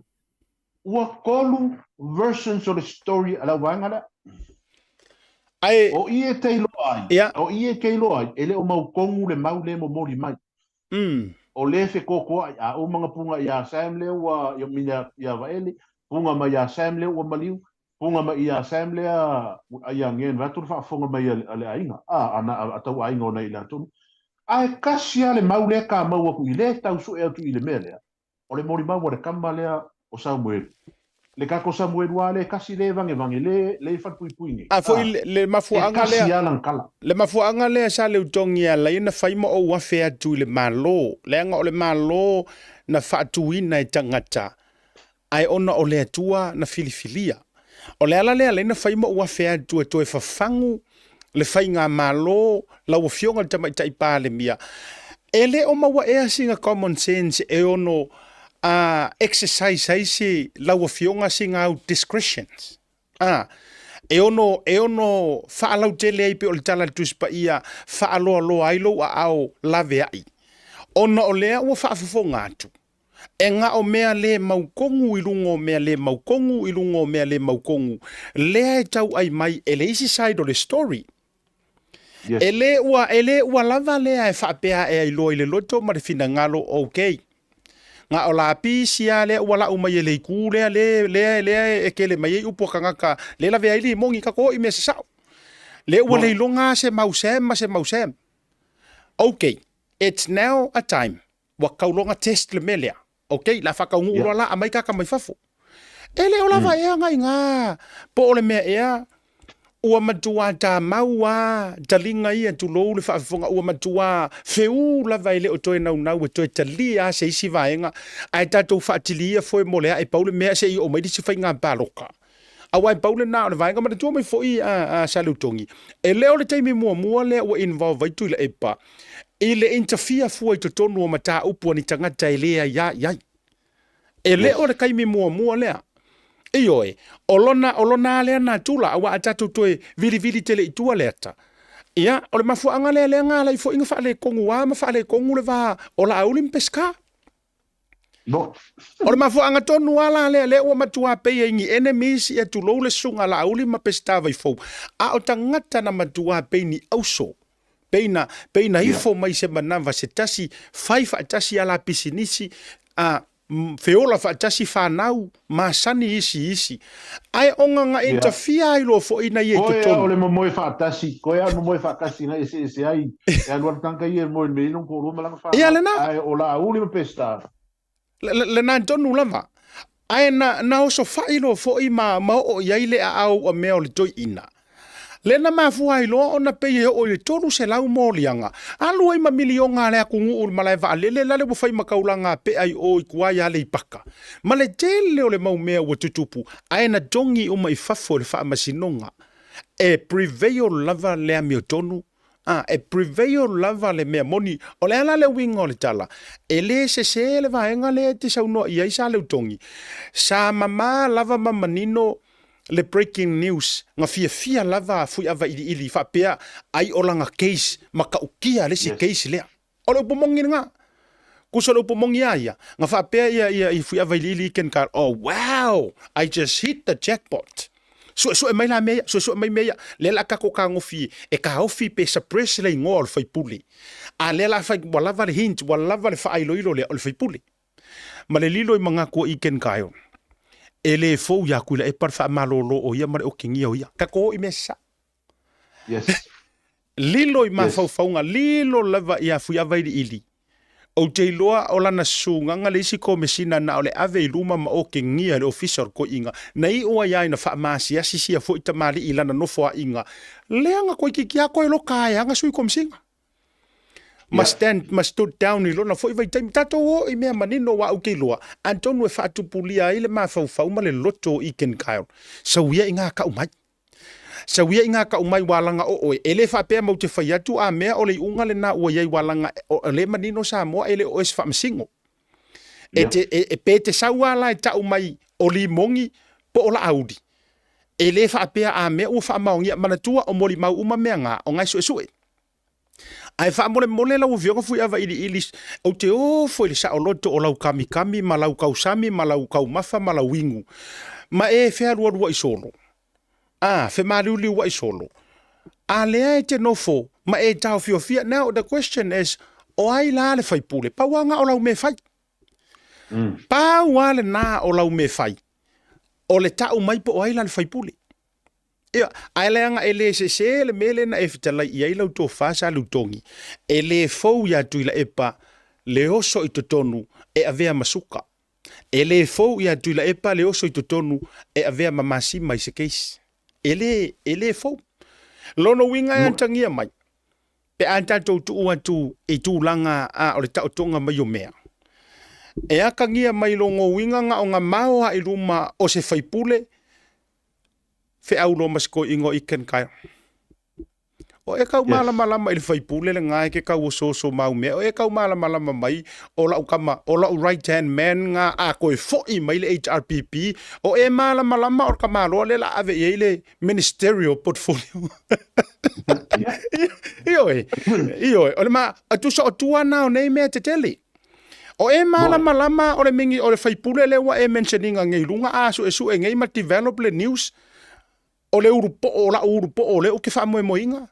Ua kolu versions o le story a lau vaega lea. Ae. O i e te iloa ai, Ia. o i e te iloa ai, e le o mautonu le mau lea e momoli mai. O lea e fekokoai, a uma na punga ia Sam lea ua, i mina ia Vaele, punga mai ia Sam lea ua maliu, punga mai ia Sam lea ia ngen vaeatu le faafofoga mai a le aiga, a, a, a tau aiga o nai latou. Ae kasi lava le mau lea ka mau atu i le tau sue atu i le mea lea. O le molimau a le tama lea o Samuelu. Le tatou Samuelu lava lea e kasi lea e vagevage, lea lea e falepuipui nei. A foi le E mafuaaga kasi lea, lava lana tala. le mafuaaga lea sa Leutogi e ala ai ona fai ma ou afe atu i le Malo, leaga o le Malo na faatuina e tagata, ae ona o le Atua na filifilia. O le ala lea ala ai ona fai ma ou afe atu e toe fafagu le faigamalo, lau Afioga i le Tamaitai Palemia, e le o maua ea sina common sense e ono a exercise ai si lau Afioga sina au discretions. A, e ono, e ono faalautele ai pei o le tala a le Tusi Paia, faaloaloa ai lou aao laveai. Ona o lea ua faafofoga atu, E na o mea lē mautonu i luga o mea lē mautonu i luga o mea lē mautonu lea e tauʻai mai e le isi side o le story. Yes. E lē ua, e lē ua lava lea e faapea ae ai loa i le loto ma le finagalo, okay, na o lapisi lava lea ua lau mai e le itu lea, lea, lea, lea e kele mai ai upu a tagata, lea e lavea ai limoni, tatou o i mea sasao. Lea ua Moni. le iloga lava se mau Sam ma se mau Sam. Okay, it's now a time Ua tauloga test le mea lea. Ok, la faataunuu loa la aumai kaka mai fafo. E le o lava ea ngai ngā po o le mea ea ua matua tamau a taliga ia tulou le faafofoga ua matua feū lava e le o toe naunau e toe talia a se isi vaega ae tatou faatilia foe mo le ae pau le mea se i oo mai le isi faiga paloka. Aua e pau lena o le vaega manatua mai foi a, a Saleutogi, e le o le taimi muamua lea ua involve ai Tuilaepa i le interfere fua i totonu o mataupu a ni tagata e le aiā i ai. E le o le taimi muamua lea. Ioe, o lona, o lona lea natura, aua a tatou toe vilivili tele i tua le ata. Ia, o le mafuaaga lea lea na ala ai foi na faaletonu a ma faaletonu le va o Laauli ma Peseta. No. O le mafuaaga tonu lava la lea, lea ua matua pei ai ni enemies, ia tulou le susuga a Laauli ma Peseta Vaifou, a o tagata na matua pei ni auso, pei na, pei na ifo mai se manava se tasi, fai faatasi ala pisinisi, a, feola faatasi fanau, masani isi isi. Ae ona na interfere ai loa foi na ia i Koe totonu. o le momoe faatasi, koe a o le momoe faatasi na eseese ai, e alu alu tagata ia e moe i le mea inu, toalua ma lana Ia fanau, lena. ae o Laauli ma Peseta. Lena tonu lava. Ae na, na osofai loa foi ma, ma oo i ai le aao ua mea o le toeaina. Lea na mafua ai loa ona pei e oo i le 300 moliaga, alu ai ma miliona a le atunuu i le malae vaalele lale ua fai ma taulaga a pea i o i tua i Aleipata. Ma le tele o le mau mea ua tutupu, ae na togi uma i fafo e le faamasinoga. E prevail lava le amiotonu, a, e prevail lava le mea moni. O le a la le uiga o le tala? E le sese le vaega lea e te saunoa i ai Saleutogi. Sa mama lava ma manino le breaking news na fiafia lava a Fuiava Iliili faapea ai o lana case matautia le isi case lea. O le upu moni lena. Kusa o le upu moni a ia, na faapea ia ia i Fuiavailiili i Ken Kyle, oh wow, I just hit the jackpot. Suesue mai la mea ia, suesue mai mea ia, lea la tatou tagofi e taofi pe suppress le igoa o le faipule. A lea la fai, ua lava le hint, ua lava le faailoilo lea o le faipule. Ma le lilo i manatu o Ken Kyle, e le fou iā Tuilaepa le faamalolo o ia ma le okigia o ia. Tatou o i mea sasao. Yes. Lilo i mafaufauga, lilo lava ia Fuiavailiili. Ou te iloa o lana susugaga le isi komesina na o le ave i luma ma okegia e le Ofisa o le Toeaiga. Na iu ai lava ina faamaasiasi sia foi tamalii i lana nofoaiga, leaga toeitiiti lava toe loka ae ana sui komesina. Ma stand, ma stood down i lona foi vaitaimi. Tatou o i mea manino aua ou te iloa, atonu e faatupulia ai le mafaufau ma le loto o Eakin Kyle. Sau ia i gā kau mai. Sau ia i ngā kau mai wā langa o oe, e le faapea mau te whai atu a mea o le iuga lena ua iai wā langa o le manino Samoa e le o oe se faamasino. E te, e, e, pe te sau a la e tau mai o Limogi po o Laauli. E le faapea a mea ua faamaonia, manatua o molimau uma mea ngā o ngai suesue. Ae faamolemole lau Afioga Fuiava Iliili, ou te ofo i le saoloto o lau kamikami ma lau tausami ma lau taumafa ma lau inu, ma e fealualuaʻi solo, a, femaliuliuaʻi solo, a lea e te nofo ma e taofiofia. Now the question is, o ai la le faipule? Pau lava na o lau mea fai. Pau lava lena o lau mea fai, o le tau mai po o ai la le faipule. Ia, ae leaga e le sese le mea lea na e fetalai i ai lau tofa sa Lutogi, e le fou iā Tuilaepa le oso i totonu e avea ma suka. E le fou iā Tuilaepa le oso i totonu e avea ma masima i se case. E le, e le fou. Lona uiga e atagia mai, pe a tatou tuu atu i tulaga a o le taotoga mai o mea, e atagia mai lona uiga na o na mao a i luma o se faipule, feau loa ma se toeaina o Iken Kyle. O e kau malamalama i le faipule lena e ke kau osooso mau mea, o e kau malamalama mai o lau kama, o lau right hand man nga a koe foi mai le HRPP, o e malamalama o le tamaloa lea la ave i ai le ministerial portfolio. Ioe, ioe, o le ma, tusa o tua na o nei mea tetele. O e malamalama o le mingi o le faipule lea ua e mention ina nei luga a suesue nei ma develop le news o le ulu po'o o la'u ulu po'o lea ou te faamoemoeina.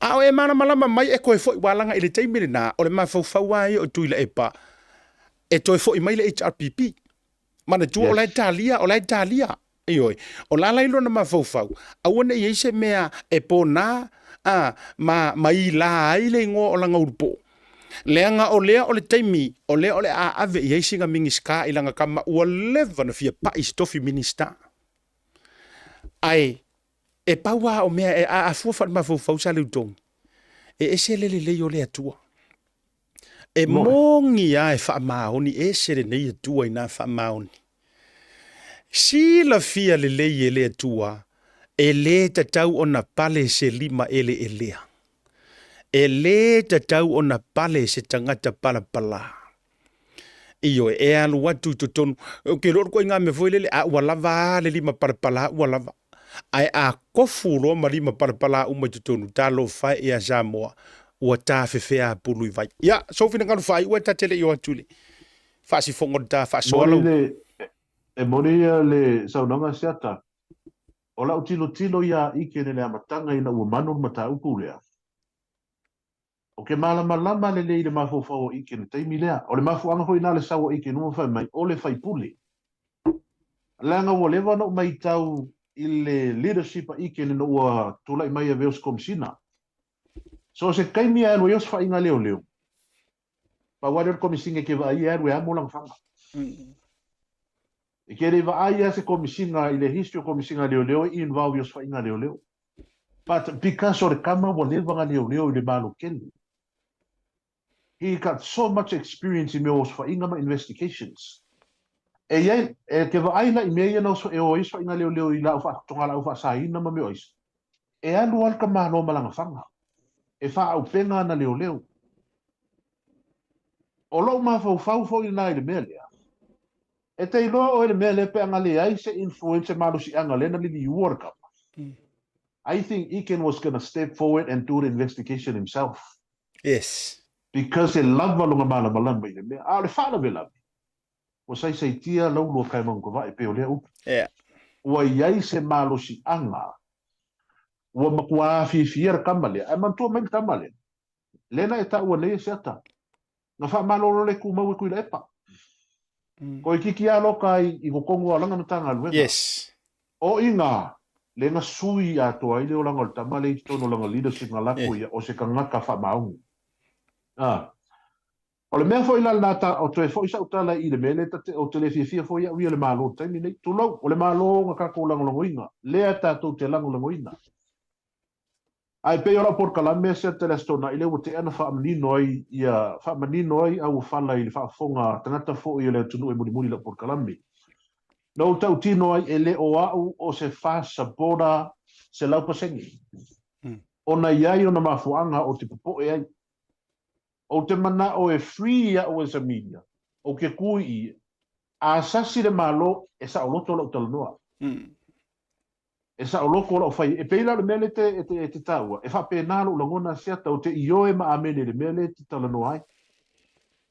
A o e malamalama mai e toe foi ua laga i le taimi lena o le mafaufau lava ia o Tuilaepa e toe foi mai le HRPP. Manatua o la e talia, o la e talia. Ioe. O la la i lona mafaufau, aua ne i i ai se mea e pona a, ma, ma ilā ai le igoa o lana ulupo'o. Leaga o lea o le taimi, o lea o le a ave i ai sina Minisita i lana tama ua leva ona fia pa'i i se tofi Minisita. Ae, e pau lava o mea e a, a fua faale-mafaufau sa Leutogi, e ese le lelei o le Atua. E moni lava e faamaoni, ese lenei Atua inā faamaoni. Silafia lelei e le Atua, e lē tatau ona pale se lima eleelea. E lē tatau ona pale se tagata palapalā. Ioe, e alu atu i totonu, ou te iloa o le ituaiga mea foi lele, a ua lava lava le lima palapalā ua lava. Ae a kofu loa ma lima palapalā uma i totonu, talofa e ia Samoa, ua tafefea apulu i vai. Ia, sou finagalo faaiu ae ta te le i o atu i le faasifoga o le ta faasoa lau. E moni ia le saunoaga Seata, o lau tilotilo ia Ike i le amataga ina ua manu le mataupu lea. Ou te malamalama lelei i le mafaufau o Ike i le taimi lea. O le mafuaaga foi lena o le sau o Ike i luma ma fai mai, o le faipule. Leaga ua leva ona ou matau i le leadership a Ike ina ua tulai mai e avea o se Komesina. So o se taimi e alu ai o se faiga leoleo, pau lava lea o le Komesina e te vaai e alu e amo lana faga. E te le vaai lava se Komesina i le history o Komesina leoleo e involve i o se faiga leoleo. But because o le tama ua leva na leoleo i le Malo tele, he got so much experience i mea o osofaiga ma investigations. E iai, e te vaai la i mea ia na oso, e o ai osofaiga leoleo i laau faatotoga laau faasaina ma mea o aisa, e alu lava le tamaloa ma lana faga, e faaaupega ana leoleo. O lou mafaufau foi lena i le mea lea, E te iloa oe le mea lea pe ana leai se influence malosiaga lea na liliua le kapa. I think Eakin was gonna step forward and do the investigation himself. Yes. Because e lava lona malamalama i le mea. A o le faalavelave, ua saisaitia lau lua kaemaugavae e pei o lea upu. Yeah. Ua i ai se malosiaga ua matua afiafia le tama lea, ae manatua mai le tama lea, lea na e taua nei e Seata, na faamalolo le tumau e Tuilaepa. Toeitiiti lava loka ai i totonu o lana Matagaluega. Yes. O i ina, lea na sui atoa ai le olaga o le tama lea i totonu o lana leadership na lako ia o se tagata faamaoni. A. O le mea foi la lena ta, o toe foi sau tala i le mea lea ta te, ou te le fiafia foi au ia i le Malo i le taimi nei. Tulou, o le Malo na tatou lagolagoina, lea tatou te lagolagoina. Ae pei o lau polokalame sea te le Aso Toonai lea ua tea na faamanino ai ia, faamanino ai auofala i le faafofoga a tagata foi o le atunuu e mulimuli i lau polokalame. Na ou tautino ai e le o au o se FAST supporter 100%, ona i ai ona mafuaaga ou te popoe ai. Ou te manao e free au as a media, ou te ku i i, a sasi le Malo e saoloto lau talanoa. E saoloko lau fai, e pei la o le mea lea e te, e te taua, e faapena lou lagona Asiata, ou te ioe ma amene i le mea lea e te talanoa ai.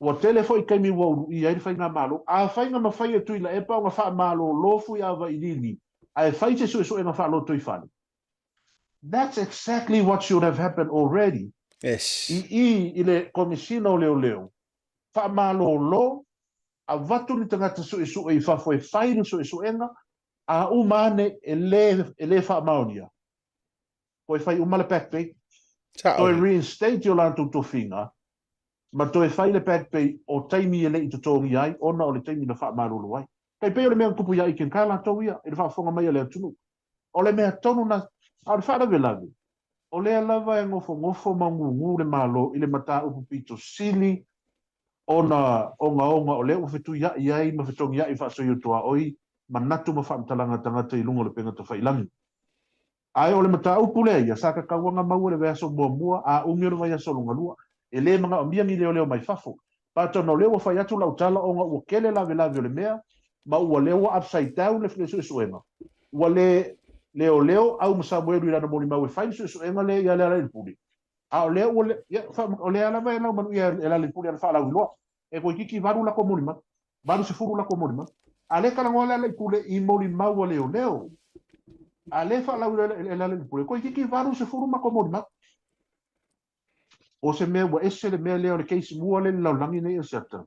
Ua tele foi taimi ua uluia ai le faigamalo. Afai na mafai e Tuilaepa ona faamalolo Fuiavailili ae fai se suesuega faalotoifale, That's exactly what should have happened already Yes. i i i le Komesina o Leoleo, faamalolo, avatu ni tagata suesue i fafo e fai le suesuega, a uma ane e le, e le faamaonia, toe fai uma le back pay, Sao. toe reinstate i o latou tofiga, ma toe fai le back pay o taimi e le i totogia ai ona o le taimi na faamalolo ai. Tai pei o le mea na tupu ia Aiken Kai latou ia i le faafofoga mai a le atunuu. O le mea tonu na, a o le faalavelave, o lea lava e nofonofo ma gugu le Malo i le mataupu pito sili ona ogaoga o lea ua fetuia'i ai ma fetogia'i faasoiotoaoi manatu ma faamatalaga a tagata i luga o le upega tafailangi. Ae o le mataupu lea ia, sa tatau ona maua i le vaiaso muamua, a umi o le vaiaso lona lua. E le manaomia ni leoleo mai fafo. But ona o lea ua fai atu lau tala ona ua tele lavelave o le mea, ma ua lea ua upside down le suesuega. Ua le leoleo au ma Samuelu i lana molimau e fai le suesuega lea ia Lealailepule. A o lea ua le, ia, o lea lava e laumanuia e Lealailepule ana faalauiloa. E toeitiiti valu latou molimau. 80 latou molimau. A lea e talanoa Lealailepule i molimau a leoleo. A lea e faalauiloa e Lealailepule, toeitiiti 80 matou molimau. O se mea ua ese le mea lea o le case mua lea i le lalolagi nei Asiata.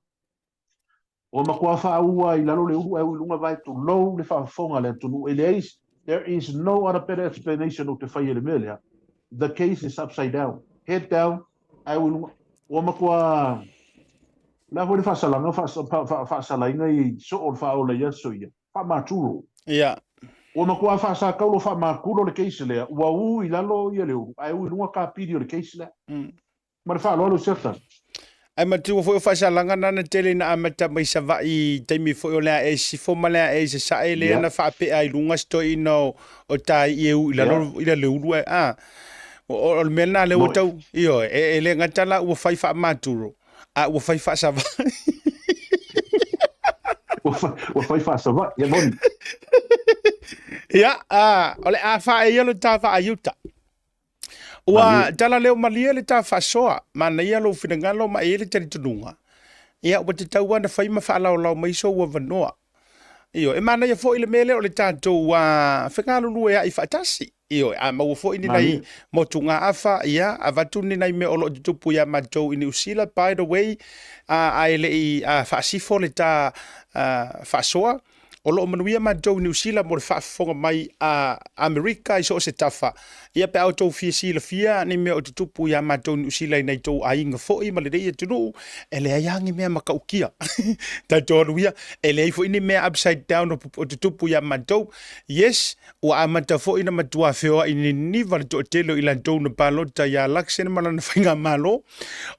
Ua matua faaua i lalo le ulu ae ui i luga vae tulou le faafofoga a le atunuu. E leai, there is no other better explanation ou te faia i le mea lea. The case is upside down. Head down ae ui i luga. Ua matua O le a foi le faasalaga, faasalaina i soo o le faaola i aso ia. Faamatulo. Ia. Ua matua faasakaulo faamatulo le case lea, ua u i lalo ia le ulu ae u i luga kapili o le case lea. Ma le faaaloalo Siata. Ae matua foi o faasalaga na na tele ina amata mai Savaii i taimi foi o le ae i Sisifo ma le ae i Sasae lea na faapea ai luga se toeaina o Taii e u i lalo i le ulu ae a o le mea lena lea ua tau ioe e le gata la ua fai faamatulo a ua fai faasavaii. Ua fai faasavaii, ia moni. Ia, o le a faaeia lo ta vaaiuta. Ua tala leo malie le ta faasoa, manaia lou finagalo ma e i ai le talitonuga, ia ua tatau lava ona fai ma faalaolao mai sou avanoa. Ioe, e manaia foi le mea lea o le tatou fegalulueai faatasi. Ioe, a maua foi ni nai motugaafa, ia, avatu ni nai mea o lo o tutupu ia matou i Niu Sila. By the way, a e le i faasifo le ta faasoa, o lo o manuia matou i Niu Sila mo le faafofoga mai a Amerika i so o se tafa. Ia, pe a outou fia silafia ni mea o tutupu ia matou i Niu Sila i nai tou aiga foi ma lenei atunuu, e leai lava ni mea matautia. Tatou alu ia, e leai foi ni mea upside down o tutupu ia matou. Yes, Ua amata foi ona matua feoai niniva le toatele o i latou na palota iā Luxon ma lana faigamalo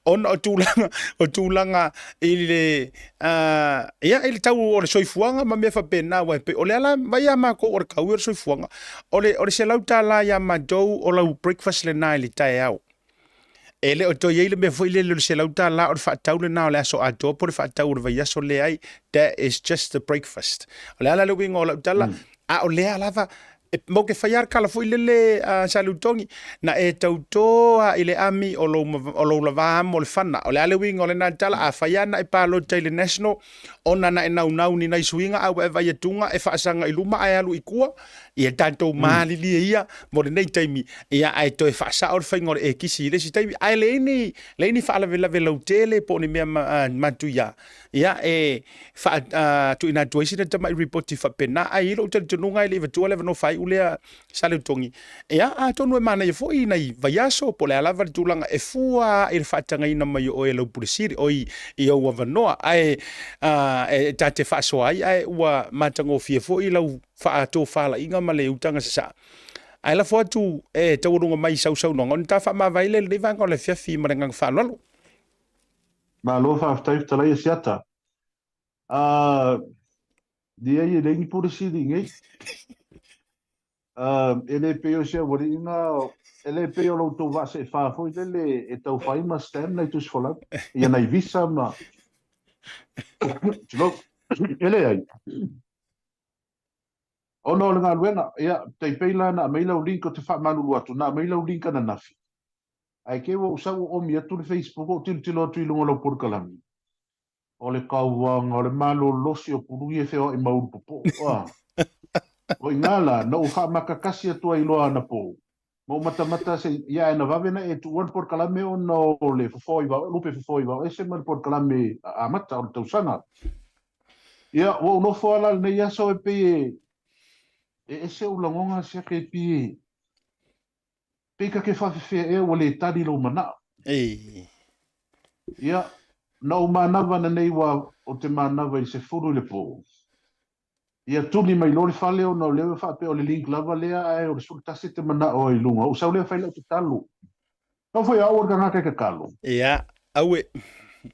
ona o tulaga, o tulaga i le, uh, ia, i le tau o le soifuaga ma mea faapena, aua e pei o le ala mai iā makou o le tau o le soifuaga, o le, o le $100 iā matou o lau breakfast lena i le taeao. E le o toe i ai le mea foi lele o le $100 o le faatau lena o le aso atoa po o le faatau o le vaiaso, leai, that is just the breakfast. O le ala le uiga o lau tala, a o lea lava E mau ke fai a le tala foi lele a Salutogi, na e tautō a i le ami o lou, o lou lavā amo le fana. O le a le uiga o lena tala, a fai a na e palota i le National, ona na e naunau ni nai suiga a ua e vai atuga e faasaga i luma ae alu i tua, ia tatou malilie ia mo lenei taimi, ia ae toe faasao le faiga o le ekisi i le isi taimi. Ae leai ni, leai ni faalavelave lautele po o ni mea matuia, ia e faatuuina atu ai sina tamai ripoti faapena. Ae i ai lou talitonuga e le i avatua le avanoa faaiu lea Saleutogi, ia atonu e manaia foi i nai vaiaso po o le a lava le tulaga e fua i le faatagaina mai o oe e lau Pule Sili, oi i ou avanoa, ae e ta te faasoa ai, ae ua matagofie foi lau faatofalaiga ma le utaga sasaa. Ae lafo atu e taualuga mai i sau saunoaga ona ta faamavae lea i lenei vaega o le afiafi ma le agaga faaaloalo. Malo faafetai fetalai e Siata. Leai e leai ni pule sili i nei. E le pei o se aualiiga, e le pei o lo outou vaa seefā foi lele e tau fai ma stamp nai tusi folau, ia nai visa ma... Tulou. E leai. Ona o le galuega, ia, tai pei la na aumai lau link ou te faamalulu atu, na aumai lau link ananafi. Ae kei ua ou sau ua omi atu le Facebook ou tilotilo atu i luga o lau polokalame. O le kauaga, o le malolosi o pului e feoai ma ulu popoo. Ah. O i ngā la, na ou faamakakasi atu ai loa anapo, ma ou matamata se, ia ae na vave na e tuua le polokalame ona o le fofo i vao, lupe fofo i vao ese ma le polokalame amata o le tausaga. Ia, ua ou nofo lava la lenei aso e pei e, e ese ou lagona siaka e pi e, Pei ka ke faafefea ea ua le tali lou manao. Ei. Ia, na ou manava nanei ua o te manava i le 10 i le po. Ia tuli mai loa le fale ona o lea ua faapea o le link lava lea ae o le 11 te manao ai i luga. Ou sau lea fai lau tatalo. Kau foi au o le tagata e tatalo. Ia, aue.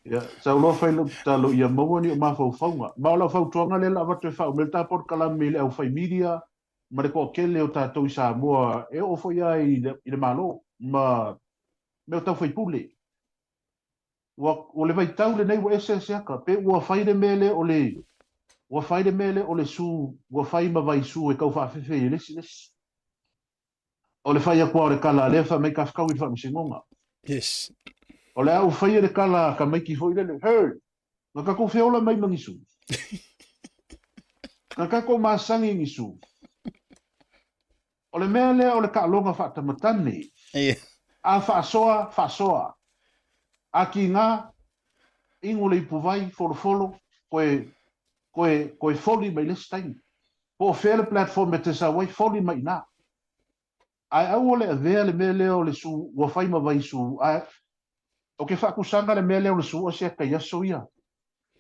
Ia, sau loa fai lau tatalo ia maua ni o mafaufauga. Ma o lau fautuaga lea la avatu e faauma ai le ta polokalame i le aufai media ma le toatele o tatou i Samoa e oo foi lava i le, i le Malo ma mea o tau faipule. Ua, o le vaitau lenei ua ese ese aka, pe ua fai le mea lea o le, ua fai le mea lea o le su, ua fai ma vaisu e tau faafefe i le isi le isi. O le fai atu lava o le tala a lea fai mai tafekau i le faamasinoga. Yes. O le a ou faia le tala a tamaiti foi lele, Hey! Na tatou feola mai ma ni su. Na tatou masani i ni su. O le mea lea o le taaloga faatamatane. Yeah. A faasoa, faasoa. A kiga, inu le ipuvai, folofolo, koe, koe, koe foli mai le isi taimi. Po o fea le platform e te sau ai, foli mai i ina. Ae aua le avea le mea lea o le su, ua fai ma vaisu, ae o ke faakusaga le mea lea o le su o se aka i aso ia.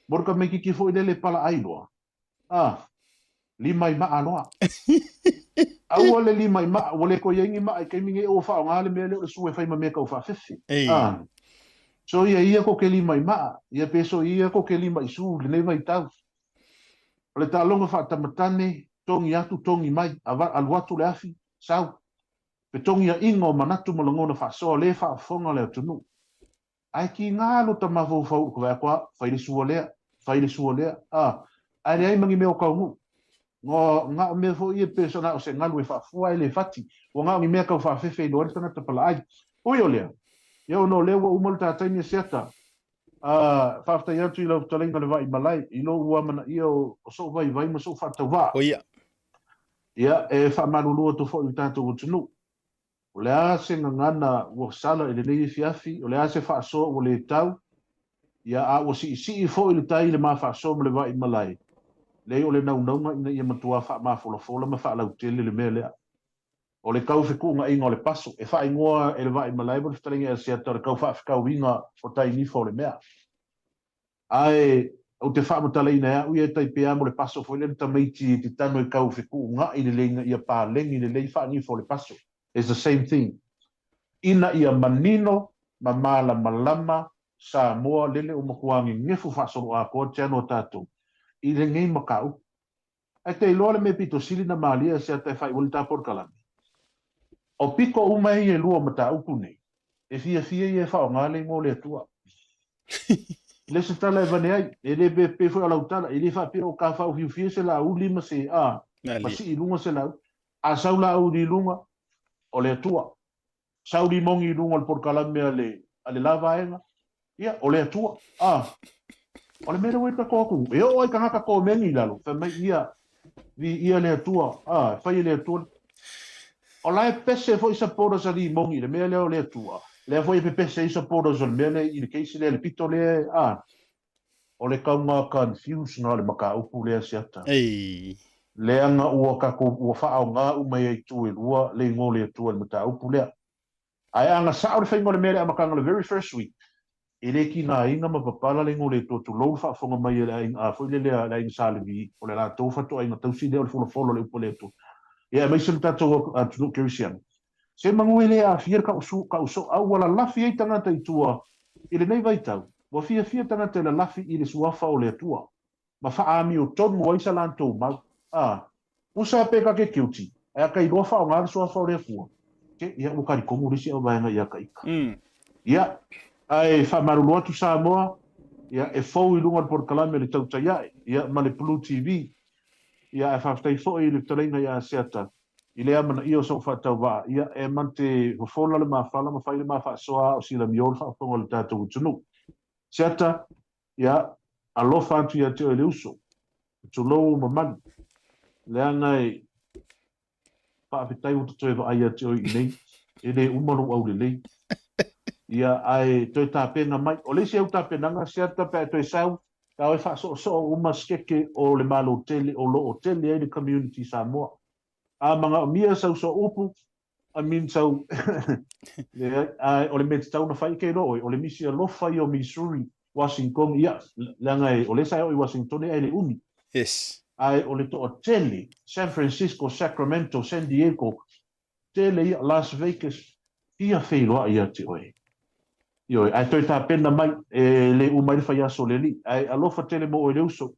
Mo le tamaititi foi lele palaai loa, a, lima i maa loa. Aua le lima i maa, ua le toe i ai ni maa i taimi nei, ua faaaoga le mea lea o le su e fai ma mea tau faafefe. A, so ia ia ko ke lima i maa, ia pe so ia ko ke lima i su i lenei vaitau. O le taaloga faatamatane, togi atu, togi mai, alu atu le afi, sau. Fetogiaʻiga o manatu ma lagona faasoa lē faafofoga le atunuu. Ae kiga lota mafaufau i ka vaai atu, a, fai le sua lea, fai le sua lea, a, ae leai ma ni mea o taunuu. Na o mea foi ia pei na o se galu e faafua ae le fati. Ua na o ni mea tau faafefe e iloa ai le tagata palaai. Ui o lea, ia ona o lea ua uma le ta taimi e Seata, A, faafetai atu i lau fetalaiga le Vaimalae i lou amanaia o sou vaivai ma sou faatauvaa. O ia. Ia, e faamalulu atu foi i le tatou atunuu. O le a se gagana ua sala i lenei afiafi, o le a se faasoa ua le tau, ia, a ua siisii foi le tai i le ma faasoa ma le Vaimalae, leai o le naunauga ina ia matua faamafolafola ma faalautele le mea lea. O le tau fetuunaiga o le paso, e faaigoa e le Vaimalae ma le Fetalaiga ia Seata o le tau faafetauiga o tai nifa o le mea. Ae ou te faamatalaina e au ia e tai pea mo le paso foi lea le tamaiti e te tano e tau fetuunai lelei ina ia paleni lelei faanifa o le paso. It's the same thing. Ina ia manino ma malamalama Samoa lele ua matua gegefu faasoloatoa te ano a tatou i lenei mataupu. Ae te iloa le mea pito sili na malie e Seata e faaiu ai le ta polokalame. O pito uma ia e lua o mataupu nei, e fiafia ia e faaaoga le igoa o le Atua. Le se tala e vane ai, e le pe pei foi o lau tala, e le faapea o ka faaufiufia se lauli ma se, a, ma sii i luga se lau. A sau Laauli i luga, o le Atua. Sau Limogi i luga o le polokalame a le, a le la vaega, ia, o le Atua. A, o le mea lea ua i ai le tatou atunuu, e oo lava i tagata komeni i lalo, fai mai, ia, viia le Atua, a, e fai e le Atua le. O la e pese foi supporters a Limogi i le mea lea o le Atua, lea foi e pepese ai supporters o le mea lea i le case lea, le pito lea, a. O le tauga confuse na o le mataupu lea Siata. Ei. Leaga ua tatou ua faaaoga uma i itu e lua le igoa o le Atua i le mataupu lea. Ae a na sao le faiga o le mea i le amataga o le very first week, e le tigaina ma papala le igoa o le Atua tulou le faafofoga mai a le aiga a foi lele a le aiga Sa Levi, o le latou fatoaiga tausi lea o le folafolo o le upu a le Atua. Ia aemaise le tatou atunuu kerisiano. Se manu e le aafia le kau soo, a ua lalafi ai tagata i tua i lenei vaitau. Ua fiafia tagata e lalafi i le suafa o le Atua, ma faaamiotonu ai sa latou mau. A, usa pe ka ke guilty, ae a ka iloa faaaoga le suafa o le Atua, ke, ia ua talitonu le isi auvaega ia ka ika. Ia, ae faamalulu atu Samoa, ia, e fou i luga o le polokalame le tautai ae, ia, ma le Blue TV. Ia, ae faafetai foi i le fetalaiga ia Asiata, I le amanaia o sou faatauvaa, ia, e mante fofola le mafala ma fai le ma faasoa a o silamio le faafofoga o le tatou atunuu. Siata, ia, alofa atu ia te oe le uso. Tulou ou mamalu. Leaga e faafetai ua toe vaai ia te oe i inei, e le uma lou aulelei. Ia, ae toe tapena mai. O le isi au tapenaga, Siata, pe a e toe sau, ta o e faasoosoo uma sikeke o le Malo tele o lo o tele ai le community Samoa. A manaomia sau sooupu, I mean sau, leai, ae o le mea tatau ona fai e ke iloa oe, o le misi alofa ia o Missouri, Washington, ia, leaga e, o lea sa e oo i Washington ae le umi. Yes. Ae o le toatele, San Francisco, Sacramento, San Diego, tele ia, Las Vegas, fia feiloai ia te oe. Ioe, ae toe tapena mai, e le uma ai le faiaso o le Alii. Ae alofa tele mo oe le uso.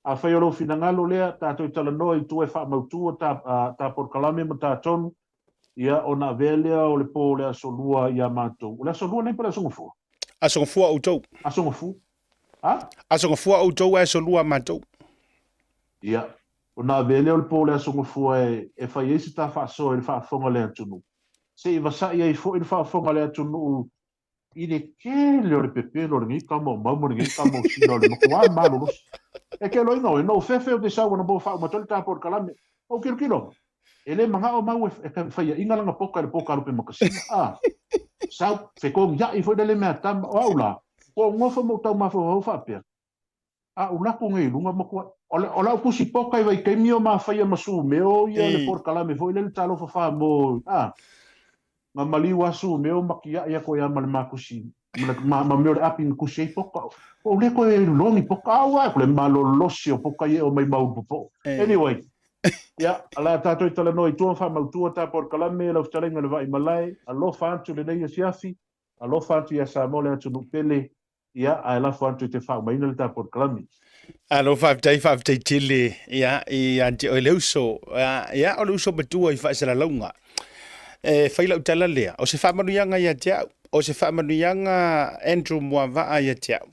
Afai o lou finagalo lea, tatou talanoa i tua e faamautu ta, ta polokalame ma ta tonu, ia, ona avea lea o le po o le Aso Lua ia matou. O le Aso Lua nei po o le Aso Gafua? Aso Gafua outou. Aso Gafua. Ha? Aso Gafua outou ae Aso Lua matou. Ia, ona avea lea o le po o le Aso Gafua e fai ai se ta faasoa i le faafofoga a le atunuu. Se i vasa'i ai foi le faafofoga a le atunuu i le tele o le pepelo o lenei tama o mau ma lenei tama o sina o le matuā malolosi. E ke loina oe, no fefe o te sau ana po faauma atu ai le ta polokalame. Ou tilotilo, e le manao mau e faiaina lana poka i le poka a Lupe Makasina. A, sau, fetogia'i foi lele mea tama, o au la, ua ou nofo ma ou tau mafaufau faapea, A ou lako nei i luga matua. O lau tusi poka i vaitaimi o mafaia ma sumeo ia le polokalame foi lele talofa fa-mo a na maliu a sumeo ma kiaʻi aku ai a ma le ma tusi ma ma mea o le api na tusi ai poka. Ua ou le toe iloa ni poka au a ko le malolosi o poka ia e omai ma Ulupopo. Anyway, ia, o le a tatou talanoa i tua ma faamautu ta polokalame lau fetalaiga le Vaaimalae, alofa atu lenei afiafi, alofa atu ia Samoa le atunuu pele, Ia, ae lafo atu i te faaumaina le ta polokalame. Alo, faafetai, faafetai tele, ia, ia te oe le uso, ia, o le uso matua i faasalalauga. E fai lau tala lea, o se faamanuiaga ia te au, o se faamanuiaga Andrew Muavaa ia te au.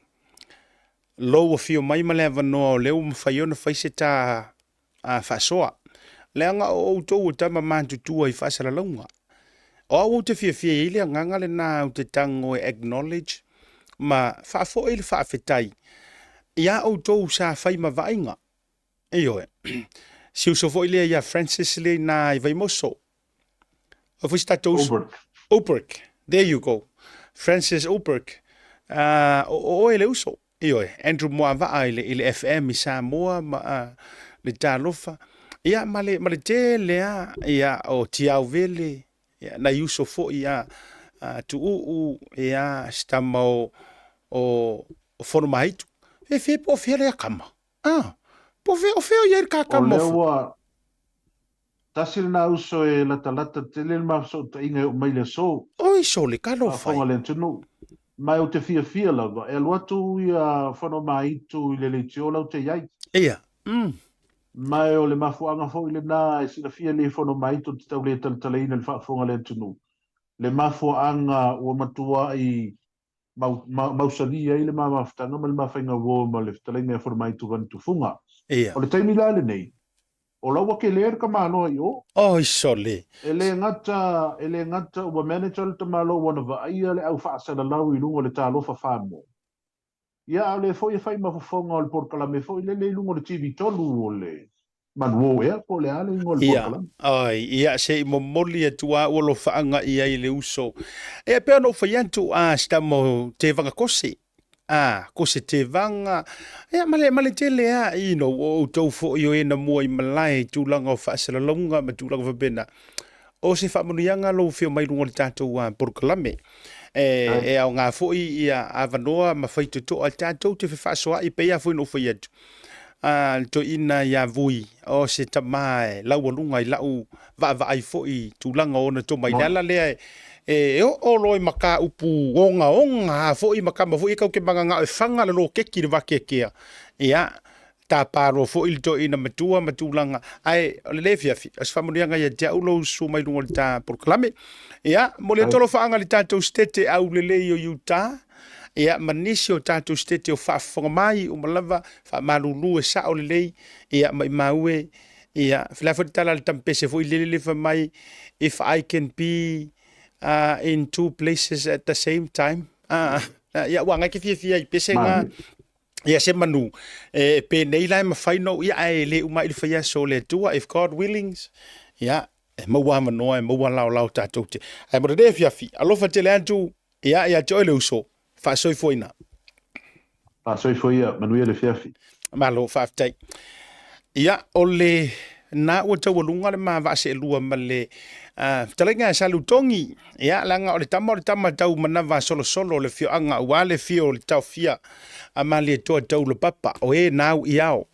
Lou afio mai ma le avanoa o lea ua mafai ona fai se ta faasoa. Leaga o outou o tama matutua i faasalalauga. O au ou te fiafia i ai le agaga lena ou te tago e acknowledge ma faafoi le faafetai iā outou sa fai ma vaaiga. Ioe. Si uso foi lea ia Francis lea inā i Vaimoso. O foi se tatou uso. Oberg. Oberg. There you go. Francis Oberg. O oe le uso. Ioe, Andrew Moavaa i le, i le FM i Samoa ma le Talofa, ia ma le, ma le tele a, ia o Tiao Vele, ia nai uso foi a, a Tuuu, ia si tama o, o, o Fonomaitu. E fea po o fea lea kama? Ah, po o fea, o fea o i ai le O kakama o lea ua tasi lena uso e latalata tele le ma fesootaiga e oo mai le aso. Oi sole, talofa e. Faafofoga le atunuu. Ma ou te fiafia lava e alu atu ia Fonomaitu i le leitio la ou te i ai. Ia. Ma o le mafuaaga foi lena e silafia e Fonomaitu te tau le talatalaina i le faafofoga a le atunuu le mafuaaga ua matuai mausali ai le ma mafutaga ma le ma faiga uo ma le fetalaiga ia Fonomaitu Vani Tufuga. Ia. O le taimi la lenei, O la ua tele le tamaloa i o. Oi sole. E le gata, e le gata ua manager le tamaloa ua na vaaia le au faasalalau i luga o le Talofa Samoa. Ia a o lea foi e fai ma fofoga o le polokalame foi lele i luga o le TV3 o le Manuo ea po o le a le igoa o le Ia, polokalame. oi, ia se i momoli atu a ua alofaaga i ai le uso. Ia pei ona ou fai atu a si tama o Tevaga Kose, a Kose Tevaga, ia ma le, ma le tele a, you know, o outou foi o e na mua i malae i tulaga o faasalalauga ma tulaga faapena. O se faamanuiaga lou afio mai luga o le tatou polokalame. E, e aoga foi ia avanoa ma faitotoa tatou te fefaasoaai pei lava foi ona ou fai atu. A le toeaina ia Vui, o se tama e laualuga i lau vaavaai foi i tulaga o ona tomai. Le ala lea e, e oo loa i mataupu ogaoga foi ma tama foi ia tatou te mananao e faga le loketi i le vakeakea. Ia, tapa loa foi le toeaina matua ma tulaga, ae o lenei afiafi, o se faamanuiaga ia te au lou susu mai luga o le ta polokalame. Ia, momoli atu alofaaga i le tatou setete aulelei o Utah, ia, ma nisi o tatou setete o faafofoga mai uma lava, faamalulu e sao lelei, ia, maimau e, ia, o le a foi le tala a le tampese foi lele le fai mai, if I can be in two places at the same time, ia, ua ngai ke fiafia i pese nga, ia se manu e penei la e mafai no ia ae le uma i le fai aso o le Atua if God willings ia e maua avanoa e maua laolao tatou te ae mo lenei afiafi alofa tele atu ia ia te oe le uso faasoifuaina. Faasoifua ia, manuia le afiafi. Malo faafetai. Ia o le na ua taualuga le ma vaa seelua ma le fetalaiga a Salutogi. Ia leaga o le tama o le tama tau manava solosolo o le afioaga aua le afio o le taofia a Malietoa Taulapapa o e na au i ao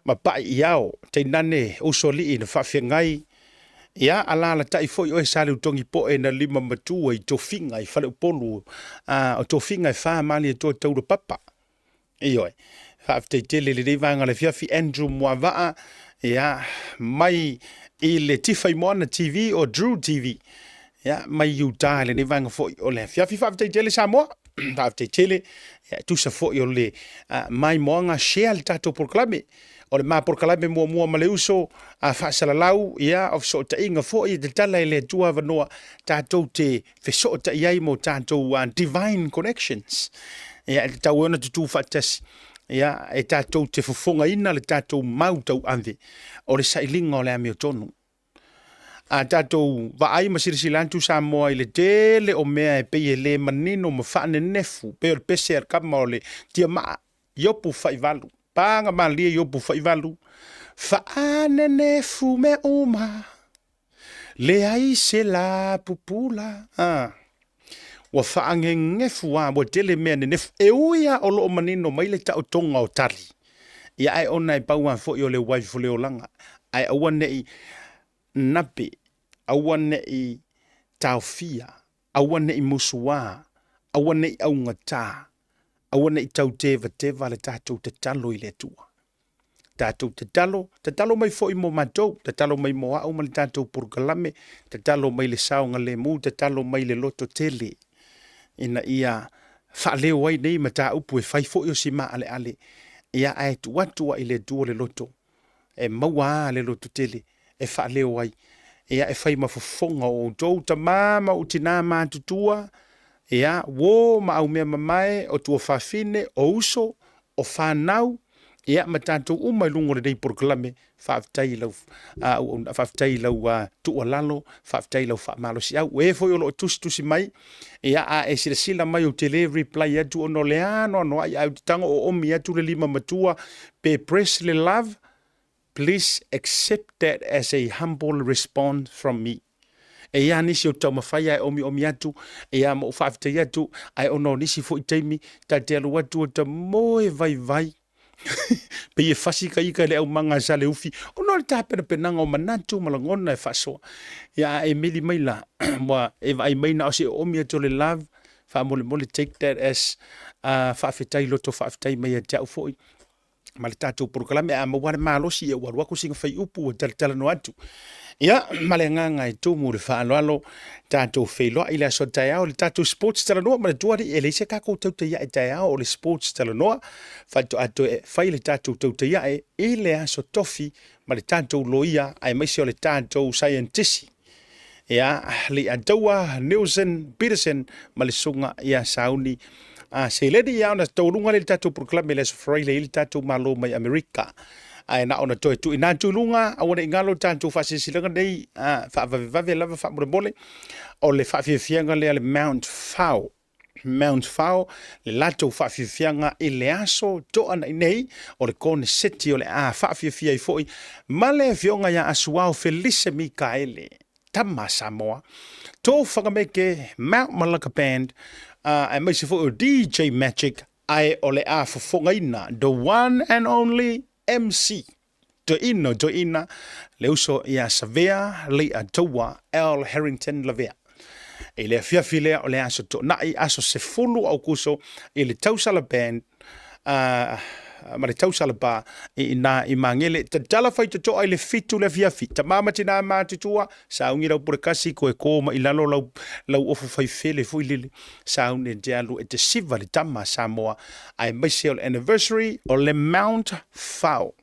ma pai i ao tainane usoalii na faafeagai. Ia alaalatai foi oe Saleutogi Poe na lima matua i tofiga i Faleupolu o tofiga e fa Malietoa Taulapapa. Ioe. Faafetai tele i lenei vaega o le afiafi Andrew Muavaa, ia, mai i le Tifa i Moana TV o Drew TV, ia, mai Utah i lenei vaega foi o le afiafi. Faafetai tele Samoa, faafetai tele, ia, tusa foi o le maimoaga share le tatou polokalame. O le ma polokalame muamua ma le uso a faasalalau, ia, o fesootaiga foi e tatala e le Atua avanoa tatou te fesootai ai mo tatou divine connections. Ia, e tatau ai ona tutū faatasi. Ia, e tatou te fofogaina le tatou mau tauave o le sailiga o le amiotonu. A tatou vaai ma silasila atu Samoa i le tele o mea e pei e le manino ma faanenefu, pei o le pese a le kama o le tiamaa, Iopu faivalu, paga malie Iopu faivalu, faanenefu mea uma. Leai se la pupula. A. Ua faagegefu a, ua tele mea nenefu. E ui a o loo manino mai le taotoga o tali, ia ae ona e pau a foi o le wife o le olaga. Ae aua nei nape, aua nei taofia, aua nei musuā, aua nei augata, aua nei tautevateva le tatou tatalo i le Atua. Tatou tatalo, tatalo mai foi mo matou, tatalo mai mo au ma le tatou polokalame, tatalo mai le saogalemu, tatalo mai le loto tele, ina ia faaleo ai nei mataupu e fai foi o si maaleale, ia ae tuu atu ai i le Atua le loto, e maua a le loto tele e faaleo ai, ia e fai ma fofoga o outou tama ma ou tinā matutua, ia uō ma au mea mamae, o tuafafine, o uso, o fanau, ia ma tatou uma i luga o lenei polokalame. Faafetai i lau auauna, faafetai i lau tuualalo, faafetai i lau faamalosiau. O e foi o lo o tusitusi mai, ia a e silasila mai ou te le reply atu ona o le anoanoai, ae ou te tago oomi atu le lima matua pe press le love, please accept that as a humble response from me. E i ai nisi o taumafai ae omiomi atu, ia ma ou faafetai atu, ae ona o nisi foi taimi, ta te alu atu o ta moe vaivai, pei e fasi ka ika i le aumaga a Saleufi, ona o le tapenapenaga o manatu ma lagona e faasoa. Ia a e meli mai la, ua e vaai mai na o se oomi atu o le love, faamolemole take that as faafetai loto faafetai mai ia te au foi ma le tatou polokalame. A maua le malosi, ia ua alu atu sina faiupu ua talatalanoa atu. Ia, ma le agaga e tumu i le faaaloalo, tatou feiloai i le aso taeao i le tatou sports talanoa. Manatua alii, e leai se tatou tautaiae taeao, o le sports talanoa faatoa toe fai le tatou tautaiae i le aso tofi ma le tatou loia aemaise o le tatou saienitisi. Ia, Leiataua Neilson Peterson ma le susuga ia Sauni a seleni. Ia, ona taualuga lea i le tatou polokalame i le aso Faraile i le tatou Malo mai Amerika. Ae na ona toe tuuina atu i luga, aua ne i galo tatou faasilasilaga nei, a, faavavevave lava faamolemole, o le faafiafiaga lea le Mount Fao. Mount Fao, le latou faafiafiaga i le aso Toanai nei, o le koneseti o le a faafiafia ai foi ma le afioga ia Asuao Felise Mikaele, tama Samoa, Tofagameke, Mount Malaka Band, aemaise foi o DJ Magic, ae o le a fofogaina the one and only MC Toeina o Toeina, le uso ia Savea Lei'ataua Al Harrington Lavea. I le afiafi lea o le aso Toonai, aso 10 o Aukuso i le Tausala Band ma le Tausala Bar i ina i Magele. Tatala faitotoa i le 7 le afiafi. Tama ma tina matutua, sauni lau pulekasi, koe ko ma i lalo lau, lau ofu faifele foi lele. Sauni e te alu e te siva le tama a Samoa aemaise o le anniversary o le Mount Fao.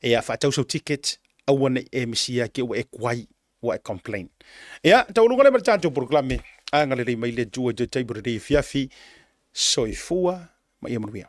Ia, faatau sau ticket, aua ne i e misia ke ua e kuai, ua e complain. Ia, taualuga lea ma le tatou polokalame, agalelei mai le Atua i toe taimi o lenei afiafi, soifua ma ia manuia.